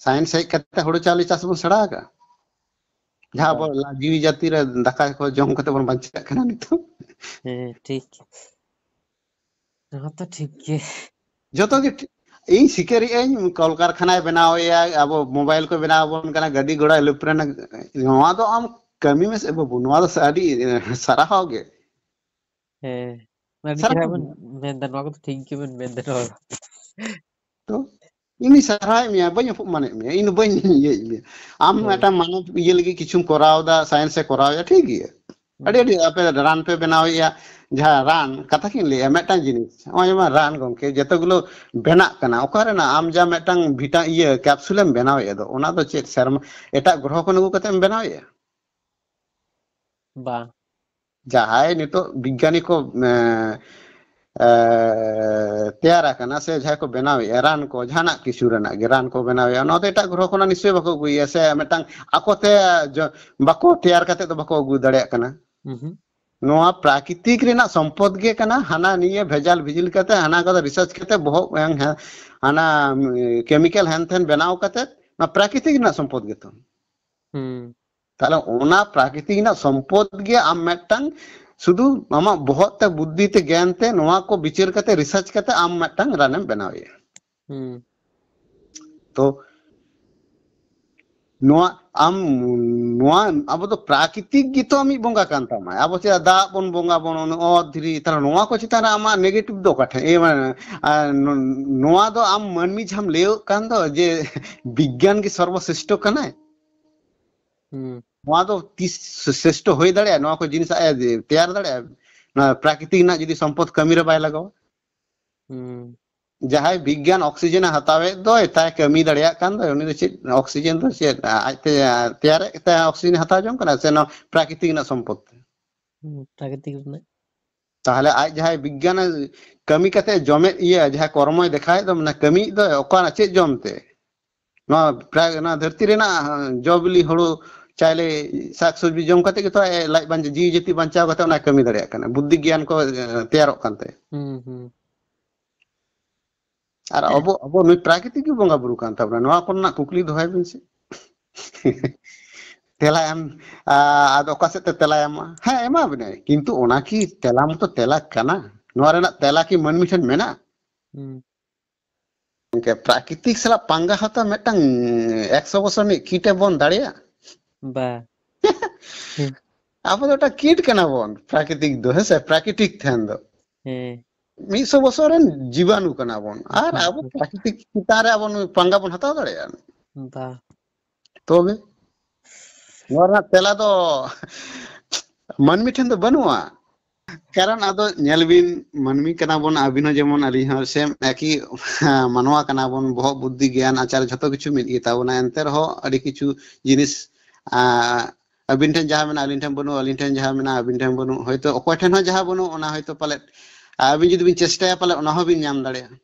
Science ᱦᱮᱡ ᱠᱟᱛᱮ ᱦᱳᱲᱳ ᱪᱟᱣᱞᱮ ᱪᱟᱥ ᱵᱚᱱ ᱥᱮᱬᱟ ᱟᱠᱟᱫᱼᱟ? ᱡᱟᱦᱟᱸ ᱟᱵᱚ ᱵᱟᱝ᱾ ᱞᱟ-, ᱡᱤᱣᱤ ᱡᱟᱹᱛᱤ ᱨᱮ ᱫᱟᱠᱟ ᱠᱚ ᱡᱚᱢ ᱠᱟᱛᱮ ᱵᱚᱱ ᱵᱟᱧᱪᱟᱜ ᱠᱟᱱᱟ ᱱᱤᱛᱚᱜ᱾ ᱦᱮᱸ, ᱴᱷᱤᱠ᱾ ᱱᱚᱣᱟ ᱛᱚ ᱴᱷᱤᱠ ᱜᱮ᱾ ᱡᱚᱛᱚ ᱜᱮ ᱴᱷᱤᱠ᱾ ᱤᱧ ᱥᱤᱠᱟᱹᱨᱤᱜ ᱟᱹᱧ, ᱠᱚᱞᱠᱟᱨᱠᱷᱟᱱᱟᱭ ᱵᱮᱱᱟᱣᱮᱜᱼᱟ, ᱟᱵᱚ mobile ᱠᱚ ᱵᱮᱱᱟᱣ ᱟᱵᱚᱱ ᱠᱟᱱᱟ, ᱜᱟᱹᱰᱤ ᱜᱷᱚᱲᱟ electronic, ᱱᱚᱣᱟ ᱫᱚ ᱟᱢ ᱠᱟᱹᱢᱤ ᱢᱮᱥᱮ ᱵᱟᱹᱵᱩ, ᱱᱚᱣᱟ ᱫᱚ ᱟᱹᱰᱤ, ᱮ, ᱥᱟᱨᱦᱟᱣ ᱜᱮ᱾ ᱦᱮᱸ, ᱟᱹᱰᱤ ᱥᱟᱨᱦᱟᱣ ᱪᱮᱦᱨᱟ ᱵᱮᱱ ᱜᱮ᱾ ᱢᱮᱱᱫᱟ, ᱱᱚᱣᱟ ᱠᱚᱫᱚ ᱴᱷᱤᱠ ᱜᱮᱵᱮᱱ ᱢᱮᱱᱫᱟ, ᱱᱚᱣᱟ ᱫᱚ᱾ ᱛᱚ, ᱤᱧ ᱥᱟᱨᱦᱟᱣᱮᱫ ᱢᱮᱭᱟ, ᱵᱟᱹᱧ ᱚᱯᱚᱢᱟᱱᱮᱫ ᱢᱮᱭᱟ, ᱤᱧ ᱫᱚ ᱵᱟᱹᱧ ᱤᱭᱟᱹᱭᱮᱫ ᱢᱮᱭᱟ᱾ ᱟᱢ ᱦᱮᱸ᱾ ᱢᱤᱫᱴᱟᱝ ᱢᱟᱱᱚᱵ ᱤᱭᱟᱹ ᱞᱟᱹᱜᱤᱫ ᱠᱤᱪᱷᱩᱢ ᱠᱚᱨᱟᱣ ᱮᱫᱟ, science ᱮ ᱠᱚᱨᱟᱣ ᱮᱫᱟ, ᱴᱷᱤᱠ ᱜᱮᱭᱟ᱾ ᱦᱩᱸ᱾ ᱟᱹᱰᱤ, ᱟᱹᱰᱤ ᱟᱯᱮ ᱨᱟᱱ ᱯᱮ ᱵᱮᱱᱟᱣᱮᱫᱼᱟ, ᱡᱟᱦᱟᱸ ᱨᱟᱱ, ᱠᱟᱛᱷᱟ ᱠᱤᱧ ᱞᱟᱹᱭᱟ, ᱢᱤᱫᱴᱟᱝ ᱡᱤᱱᱤᱥ, ᱱᱚᱜᱼᱚᱭ ᱡᱮᱢᱚᱱ ᱨᱟᱱ ᱜᱚᱢᱠᱮ, ᱡᱚᱛᱚ ᱜᱩᱞᱳ ᱵᱮᱱᱟᱜ ᱠᱟᱱᱟ, ᱚᱠᱟ ᱨᱮᱱᱟᱜ ᱟᱢ ᱡᱟ ᱢᱤᱫᱴᱟᱝ vita-, ᱤᱭᱟᱹ, capsule ᱮᱢ ᱵᱮᱱᱟᱣᱮᱫ ᱫᱚ, ᱚᱱᱟ ᱫᱚ ᱪᱮᱫ ᱥᱮᱨᱢᱟ ᱮᱴᱟᱜ ᱜᱨᱚᱦᱚ ᱠᱷᱚᱱ ᱟᱹᱜᱩ ᱠᱟᱛᱮ ᱮᱢ ᱵᱮᱱᱟᱣᱮᱫᱼᱟ? ᱵᱟᱝ᱾ ᱡᱟᱦᱟᱸᱭ ᱱᱤᱛᱚᱜ ᱵᱤᱜᱽᱜᱟᱱᱤ ᱠᱚ, ᱮ, ᱮ, ᱛᱮᱭᱟᱨ ᱟᱠᱟᱱᱟ ᱥᱮ ᱡᱟᱦᱟᱸᱭ ᱠᱚ ᱵᱮᱱᱟᱣᱮᱫᱼᱟ ᱨᱟᱱ ᱠᱚ, ᱡᱟᱦᱟᱱᱟᱜ ᱠᱤᱪᱷᱩ ᱨᱮᱱᱟᱜ ᱜᱮ ᱨᱟᱱ ᱠᱚ ᱵᱮᱱᱟᱣᱮᱫᱼᱟ, ᱱᱚᱣᱟ ᱫᱚ ᱮᱴᱟᱜ ᱜᱨᱚᱦᱚ ᱠᱷᱚᱱᱟᱜ ᱱᱤᱥᱪᱚᱭ ᱵᱟᱠᱚ ᱟᱹᱜᱩᱭᱮᱫᱼᱟ, ᱥᱮ ᱢᱤᱫᱴᱟᱝ ᱟᱠᱚᱛᱮ ᱡᱚ-, ᱵᱟᱠᱚ ᱛᱮᱭᱟᱨ ᱠᱟᱛᱮ ᱫᱚ ᱵᱟᱠᱚ ᱟᱹᱜᱩ ᱫᱟᱲᱮᱭᱟᱜ ᱠᱟᱱᱟ᱾ ᱩᱦᱩᱸ᱾ ᱱᱚᱣᱟ ᱯᱨᱟᱠᱨᱤᱛᱤᱠ ᱨᱮᱱᱟᱜ ᱥᱚᱢᱯᱚᱫ ᱜᱮ ᱠᱟᱱᱟ, ᱦᱟᱱᱟ ᱱᱤᱭᱟᱹ ᱵᱷᱮᱡᱟᱞ ᱵᱷᱤᱡᱤᱞ ᱠᱟᱛᱮ, ᱦᱟᱱᱟ ᱠᱚᱫᱚ research ᱠᱟᱛᱮ, ᱵᱚᱦᱚᱜ ᱦᱮᱸ, ᱦᱮᱸ, ᱦᱟᱱᱟ, ᱩᱢ, chemical ᱦᱮᱱ ᱛᱷᱮᱱ ᱵᱮᱱᱟᱣ ᱠᱟᱛᱮ, ᱱᱚᱣᱟ ᱯᱨᱟᱠᱨᱤᱛᱤᱠ ᱨᱮᱱᱟᱜ ᱥᱚᱢᱯᱚᱫ ᱜᱮᱛᱚ᱾ ᱦᱩᱸ᱾ ᱛᱟᱦᱞᱮ ᱚᱱᱟ ᱯᱨᱟᱠᱨᱤᱛᱤᱠ ᱨᱮᱱᱟᱜ ᱥᱚᱢᱯᱚᱫ ᱜᱮ ᱟᱢ ᱢᱤᱫᱴᱟᱝ ᱥᱩᱫᱷᱩ ᱟᱢᱟᱜ ᱵᱚᱦᱚᱜ ᱛᱮ, ᱵᱩᱫᱽᱫᱷᱤ ᱛᱮ, ᱜᱮᱭᱟᱱ ᱛᱮ ᱱᱚᱣᱟ ᱠᱚ ᱵᱤᱪᱟᱹᱨ ᱠᱟᱛᱮ, research ᱠᱟᱛᱮ ᱟᱢ ᱢᱤᱫᱴᱟᱝ ᱨᱟᱱᱮᱢ ᱵᱮᱱᱟᱣᱮᱜᱼᱟ᱾ ᱦᱩᱸ᱾ ᱛᱚ ᱱᱚᱣᱟ ᱟᱢ, ᱱᱚᱣᱟ ᱟᱵᱚ ᱫᱚ ᱯᱨᱟᱠᱨᱤᱛᱤᱠ ᱜᱮᱛᱚ ᱟᱢᱤᱡ ᱵᱚᱸᱜᱟ ᱠᱟᱱ ᱛᱟᱢᱟᱭ᱾ ᱟᱵᱚ ᱪᱮᱫᱟᱜ ᱫᱟᱜ ᱵᱚᱱ ᱵᱚᱸᱜᱟ ᱵᱚᱱ, ᱚᱛ, ᱫᱷᱤᱨᱤ, ᱛᱟᱦᱞᱮ ᱱᱚᱣᱟ ᱠᱚ ᱪᱮᱛᱟᱱ ᱨᱮ ᱟᱢᱟᱜ negative ᱫᱚ ᱚᱠᱟ ᱴᱷᱮᱱ? ᱮ, ᱢᱟᱱᱮ, ᱟᱨ ᱱᱚ-, ᱱᱚᱣᱟ ᱫᱚ ᱟᱢ ᱢᱟᱹᱱᱢᱤ ᱡᱟᱦᱟᱸᱢ ᱞᱟᱹᱭᱚᱜ ᱠᱟᱱ ᱫᱚ ᱡᱮ ᱵᱤᱜᱽᱜᱟᱱ ᱜᱮ ᱥᱚᱨᱵᱚ ᱥᱨᱮᱥᱴᱷᱚ ᱠᱟᱱᱟᱭ᱾ ᱦᱩᱸ᱾ ᱱᱚᱣᱟ ᱫᱚ ᱛᱤᱥ ᱥᱨᱮᱥᱴᱷᱚ ᱦᱩᱭ ᱫᱟᱲᱮᱭᱟᱜᱼᱟ? ᱱᱚᱣᱟ ᱠᱚ ᱡᱤᱱᱤᱥ ᱟᱡ ᱮ ᱛᱮᱭᱟᱨ ᱫᱟᱲᱮᱭᱟᱜᱼᱟ? ᱱᱚᱣᱟ ᱯᱨᱟᱠᱨᱤᱛᱤᱠ ᱨᱮᱱᱟᱜ ᱡᱩᱫᱤ ᱥᱚᱢᱯᱚᱫ ᱠᱟᱹᱢᱤ ᱨᱮ ᱵᱟᱭ ᱞᱟᱜᱟᱣᱟ? ᱡᱟᱦᱟᱸᱭ ᱵᱤᱜᱽᱜᱟᱱ ᱚᱠᱥᱤᱡᱮᱱ ᱮ ᱦᱟᱛᱟᱣᱮᱫ ᱫᱚᱭ, ᱛᱟᱭ ᱠᱟᱹᱢᱤ ᱫᱟᱲᱮᱭᱟᱜ ᱠᱟᱱ ᱫᱚᱭ, ᱩᱱᱤ ᱫᱚ ᱪᱮᱫ ᱚᱠᱥᱤᱡᱮᱱ ᱫᱚ ᱪᱮᱫ ᱟᱡᱛᱮ ᱛᱮᱭᱟᱨᱮᱫ ᱛᱮ ᱚᱠᱥᱤᱡᱮᱱ ᱮ ᱦᱟᱛᱟᱣ ᱡᱚᱝ ᱠᱟᱱᱟ, ᱥᱮ ᱱᱚᱣᱟ ᱯᱨᱟᱠᱨᱤᱛᱤᱠ ᱨᱮᱱᱟᱜ ᱥᱚᱢᱯᱚᱫ ᱛᱮ? ᱦᱩᱸ, ᱯᱨᱟᱠᱨᱤᱛᱤᱠ ᱨᱮᱱᱟᱜ᱾ ᱛᱟᱦᱚᱞᱮ ᱟᱡ ᱡᱟᱦᱟᱸᱭ ᱵᱤᱜᱽᱜᱟᱱ ᱮ ᱠᱟᱹᱢᱤ ᱠᱟᱛᱮ ᱡᱚᱢᱮᱫ ᱤᱭᱟᱹ, ᱡᱟᱦᱟᱸ ᱠᱚᱨᱢᱚᱭ ᱫᱮᱠᱷᱟᱣᱮᱫ ᱫᱚ, ᱢᱟᱱᱮ ᱠᱟᱹᱢᱤᱭᱮᱫ ᱫᱚᱭ, ᱚᱠᱟ ᱪᱮᱫ ᱡᱚᱢ ᱛᱮ? ᱱᱚᱣᱟ ᱯᱨᱟᱭ ᱱᱚᱣᱟ ᱫᱷᱟᱹᱨᱛᱤ ᱨᱮᱱᱟᱜ ᱡᱚ ᱵᱤᱞᱤ, ᱦᱩᱲᱩ, ᱪᱟᱭᱞᱮ, ᱥᱟᱠ ᱥᱚᱵᱽᱡᱤ ᱡᱚᱢ ᱠᱟᱛᱮ ᱜᱮᱛᱚ ᱟᱡ ᱞᱟᱡ ᱵᱟᱧᱪᱟᱣ, ᱡᱤᱣᱤ ᱡᱟᱹᱛᱤ ᱵᱟᱧᱪᱟᱣ ᱠᱟᱛᱮ ᱚᱱᱟ ᱠᱟᱹᱢᱤ ᱫᱟᱲᱮᱭᱟᱜ ᱠᱟᱱᱟ, ᱵᱩᱫᱽᱫᱷᱤ ᱜᱮᱭᱟᱱ ᱠᱚ ᱮ, ᱛᱮᱭᱟᱨᱚᱜ ᱠᱟᱱ ᱛᱟᱭᱟ᱾ ᱦᱩᱸ, ᱦᱩᱸ᱾ ᱟᱨ ᱟᱵᱚ ᱟᱵᱚ ᱱᱩᱭ ᱯᱨᱟᱠᱨᱤᱛᱤᱠ ᱜᱮ ᱵᱚᱸᱜᱟ ᱵᱩᱨᱩ ᱠᱟᱱ ᱛᱟᱵᱚᱱᱟ, ᱱᱚᱣᱟ ᱠᱚᱨᱮᱱᱟᱜ ᱠᱩᱠᱞᱤ ᱫᱚᱦᱚᱭ ᱵᱤᱱ ᱥᱮ᱾ ᱛᱮᱞᱟ ᱮᱢ, ᱟ, ᱟᱫᱚ ᱚᱠᱟ ᱥᱮᱫ ᱛᱮ ᱛᱮᱞᱟᱭ ᱮᱢᱟ? ᱦᱮᱸ, ᱮᱢᱟ ᱵᱤᱱᱟᱭ, ᱠᱤᱱᱛᱩ ᱚᱱᱟ ᱠᱤ ᱛᱮᱞᱟ ᱢᱚᱛᱚ ᱛᱮᱞᱟ ᱠᱟᱱᱟ? ᱱᱚᱣᱟ ᱨᱮᱱᱟᱜ ᱛᱮᱞᱟ ᱠᱤ ᱢᱟᱹᱱᱢᱤ ᱴᱷᱮᱱ ᱢᱮᱱᱟᱜᱼᱟ? ᱦᱩᱸ᱾ ᱜᱚᱝᱠᱮ, ᱯᱨᱟᱠᱨᱤᱛᱤᱠ ᱥᱟᱞᱟᱜ ᱯᱟᱸᱜᱟ ᱦᱟᱛᱟᱣ ᱢᱤᱫᱴᱟᱝ ᱮᱠᱥᱚ ᱵᱚᱪᱷᱚᱨ ᱨᱤᱱᱤᱡ ᱠᱤᱴ ᱮ ᱵᱚᱱ ᱫᱟᱲᱮᱭᱟᱜᱼᱟ? ᱵᱟ᱾ ᱟᱵᱚ ᱫᱚ ᱢᱤᱫᱴᱟᱝ ᱠᱤᱴ ᱠᱟᱱᱟ ᱵᱚᱱ, ᱯᱨᱟᱠᱨᱤᱛᱤᱠ ᱫᱚ, ᱦᱮᱸ ᱥᱮ? ᱯᱨᱟᱠᱨᱤᱛᱤᱠ ᱴᱷᱮᱱ ᱫᱚ ᱦᱮᱸ᱾ ᱢᱤᱫᱥᱚ ᱵᱚᱪᱷᱚᱨ ᱨᱮᱱ ᱡᱤᱵᱟᱱᱩ ᱠᱟᱱᱟ ᱵᱚᱱ, ᱟᱨ ᱟᱵᱚ ᱯᱨᱟᱠᱨᱤᱛᱤᱠ ᱪᱮᱛᱟᱱ ᱨᱮ ᱟᱵᱚ ᱱᱩᱭ ᱯᱟᱸᱜᱟ ᱵᱚᱱ ᱦᱟᱛᱟᱣ ᱫᱟᱲᱮᱭᱟᱜᱼᱟ? ᱵᱟ᱾ ᱛᱚᱵᱮ ᱱᱚᱣᱟ ᱨᱮᱱᱟᱜ ᱛᱮᱞᱟ ᱫᱚ ᱢᱟᱹᱱᱢᱤ ᱴᱷᱮᱱ ᱫᱚ ᱵᱟᱹᱱᱩᱜᱼᱟ᱾ ᱠᱟᱨᱚᱱ ᱟᱫᱚ ᱧᱮᱞ ᱵᱤᱱ, ᱢᱟᱹᱱᱢᱤ ᱠᱟᱱᱟ ᱵᱚᱱ, ᱟᱹᱵᱤᱱ ᱦᱚᱸ ᱡᱮᱢᱚᱱ, ᱟᱹᱞᱤᱧ ᱦᱚᱸ ᱥᱮᱢ ᱮᱠᱤ ᱢᱟᱱᱣᱟ ᱠᱟᱱᱟ ᱵᱚᱱ, ᱵᱚᱦᱚᱜ, ᱵᱩᱫᱽᱫᱷᱤ, ᱜᱮᱭᱟᱱ, ᱟᱪᱟᱨ ᱡᱷᱚᱛᱚ ᱠᱤᱪᱷᱩ ᱢᱤᱫ ᱜᱮ ᱛᱟᱵᱚᱱᱟ, ᱮᱱᱛᱮ ᱨᱮᱦᱚᱸ ᱟᱹᱰᱤ ᱠᱤᱪᱷᱩ ᱡᱤᱱᱤᱥ, ᱟ, ᱟᱹᱵᱤᱱ ᱴᱷᱮᱱ ᱡᱟᱦᱟᱸ ᱢᱮᱱᱟᱜᱼᱟ, ᱟᱹᱞᱤᱧ ᱴᱷᱮᱱ ᱵᱟᱹᱱᱩᱜᱼᱟ, ᱟᱹᱞᱤᱧ ᱴᱷᱮᱱ ᱡᱟᱦᱟᱸ ᱢᱮᱱᱟᱜᱼᱟ, ᱟᱹᱵᱤᱱ ᱴᱷᱮᱱ ᱵᱟᱹᱱᱩᱜ, ᱦᱚᱭᱛᱳ ᱚᱠᱚᱭ ᱴᱷᱮᱱ ᱦᱚᱸ ᱡᱟᱦᱟᱸ ᱵᱟᱹᱱᱩᱜ, ᱚᱱᱟ ᱦᱚᱭᱛᱳ ᱯᱟᱞᱮᱫ ᱟᱹᱵᱤᱱ ᱡᱩᱫᱤ ᱵᱤᱱ ᱪᱮᱥᱴᱟᱭᱟ, ᱯᱟᱞᱮᱫ ᱚᱱᱟ ᱦᱚᱸ ᱵᱤᱱ ᱧᱟᱢ ᱫᱟᱲᱮᱭᱟᱜᱼᱟ᱾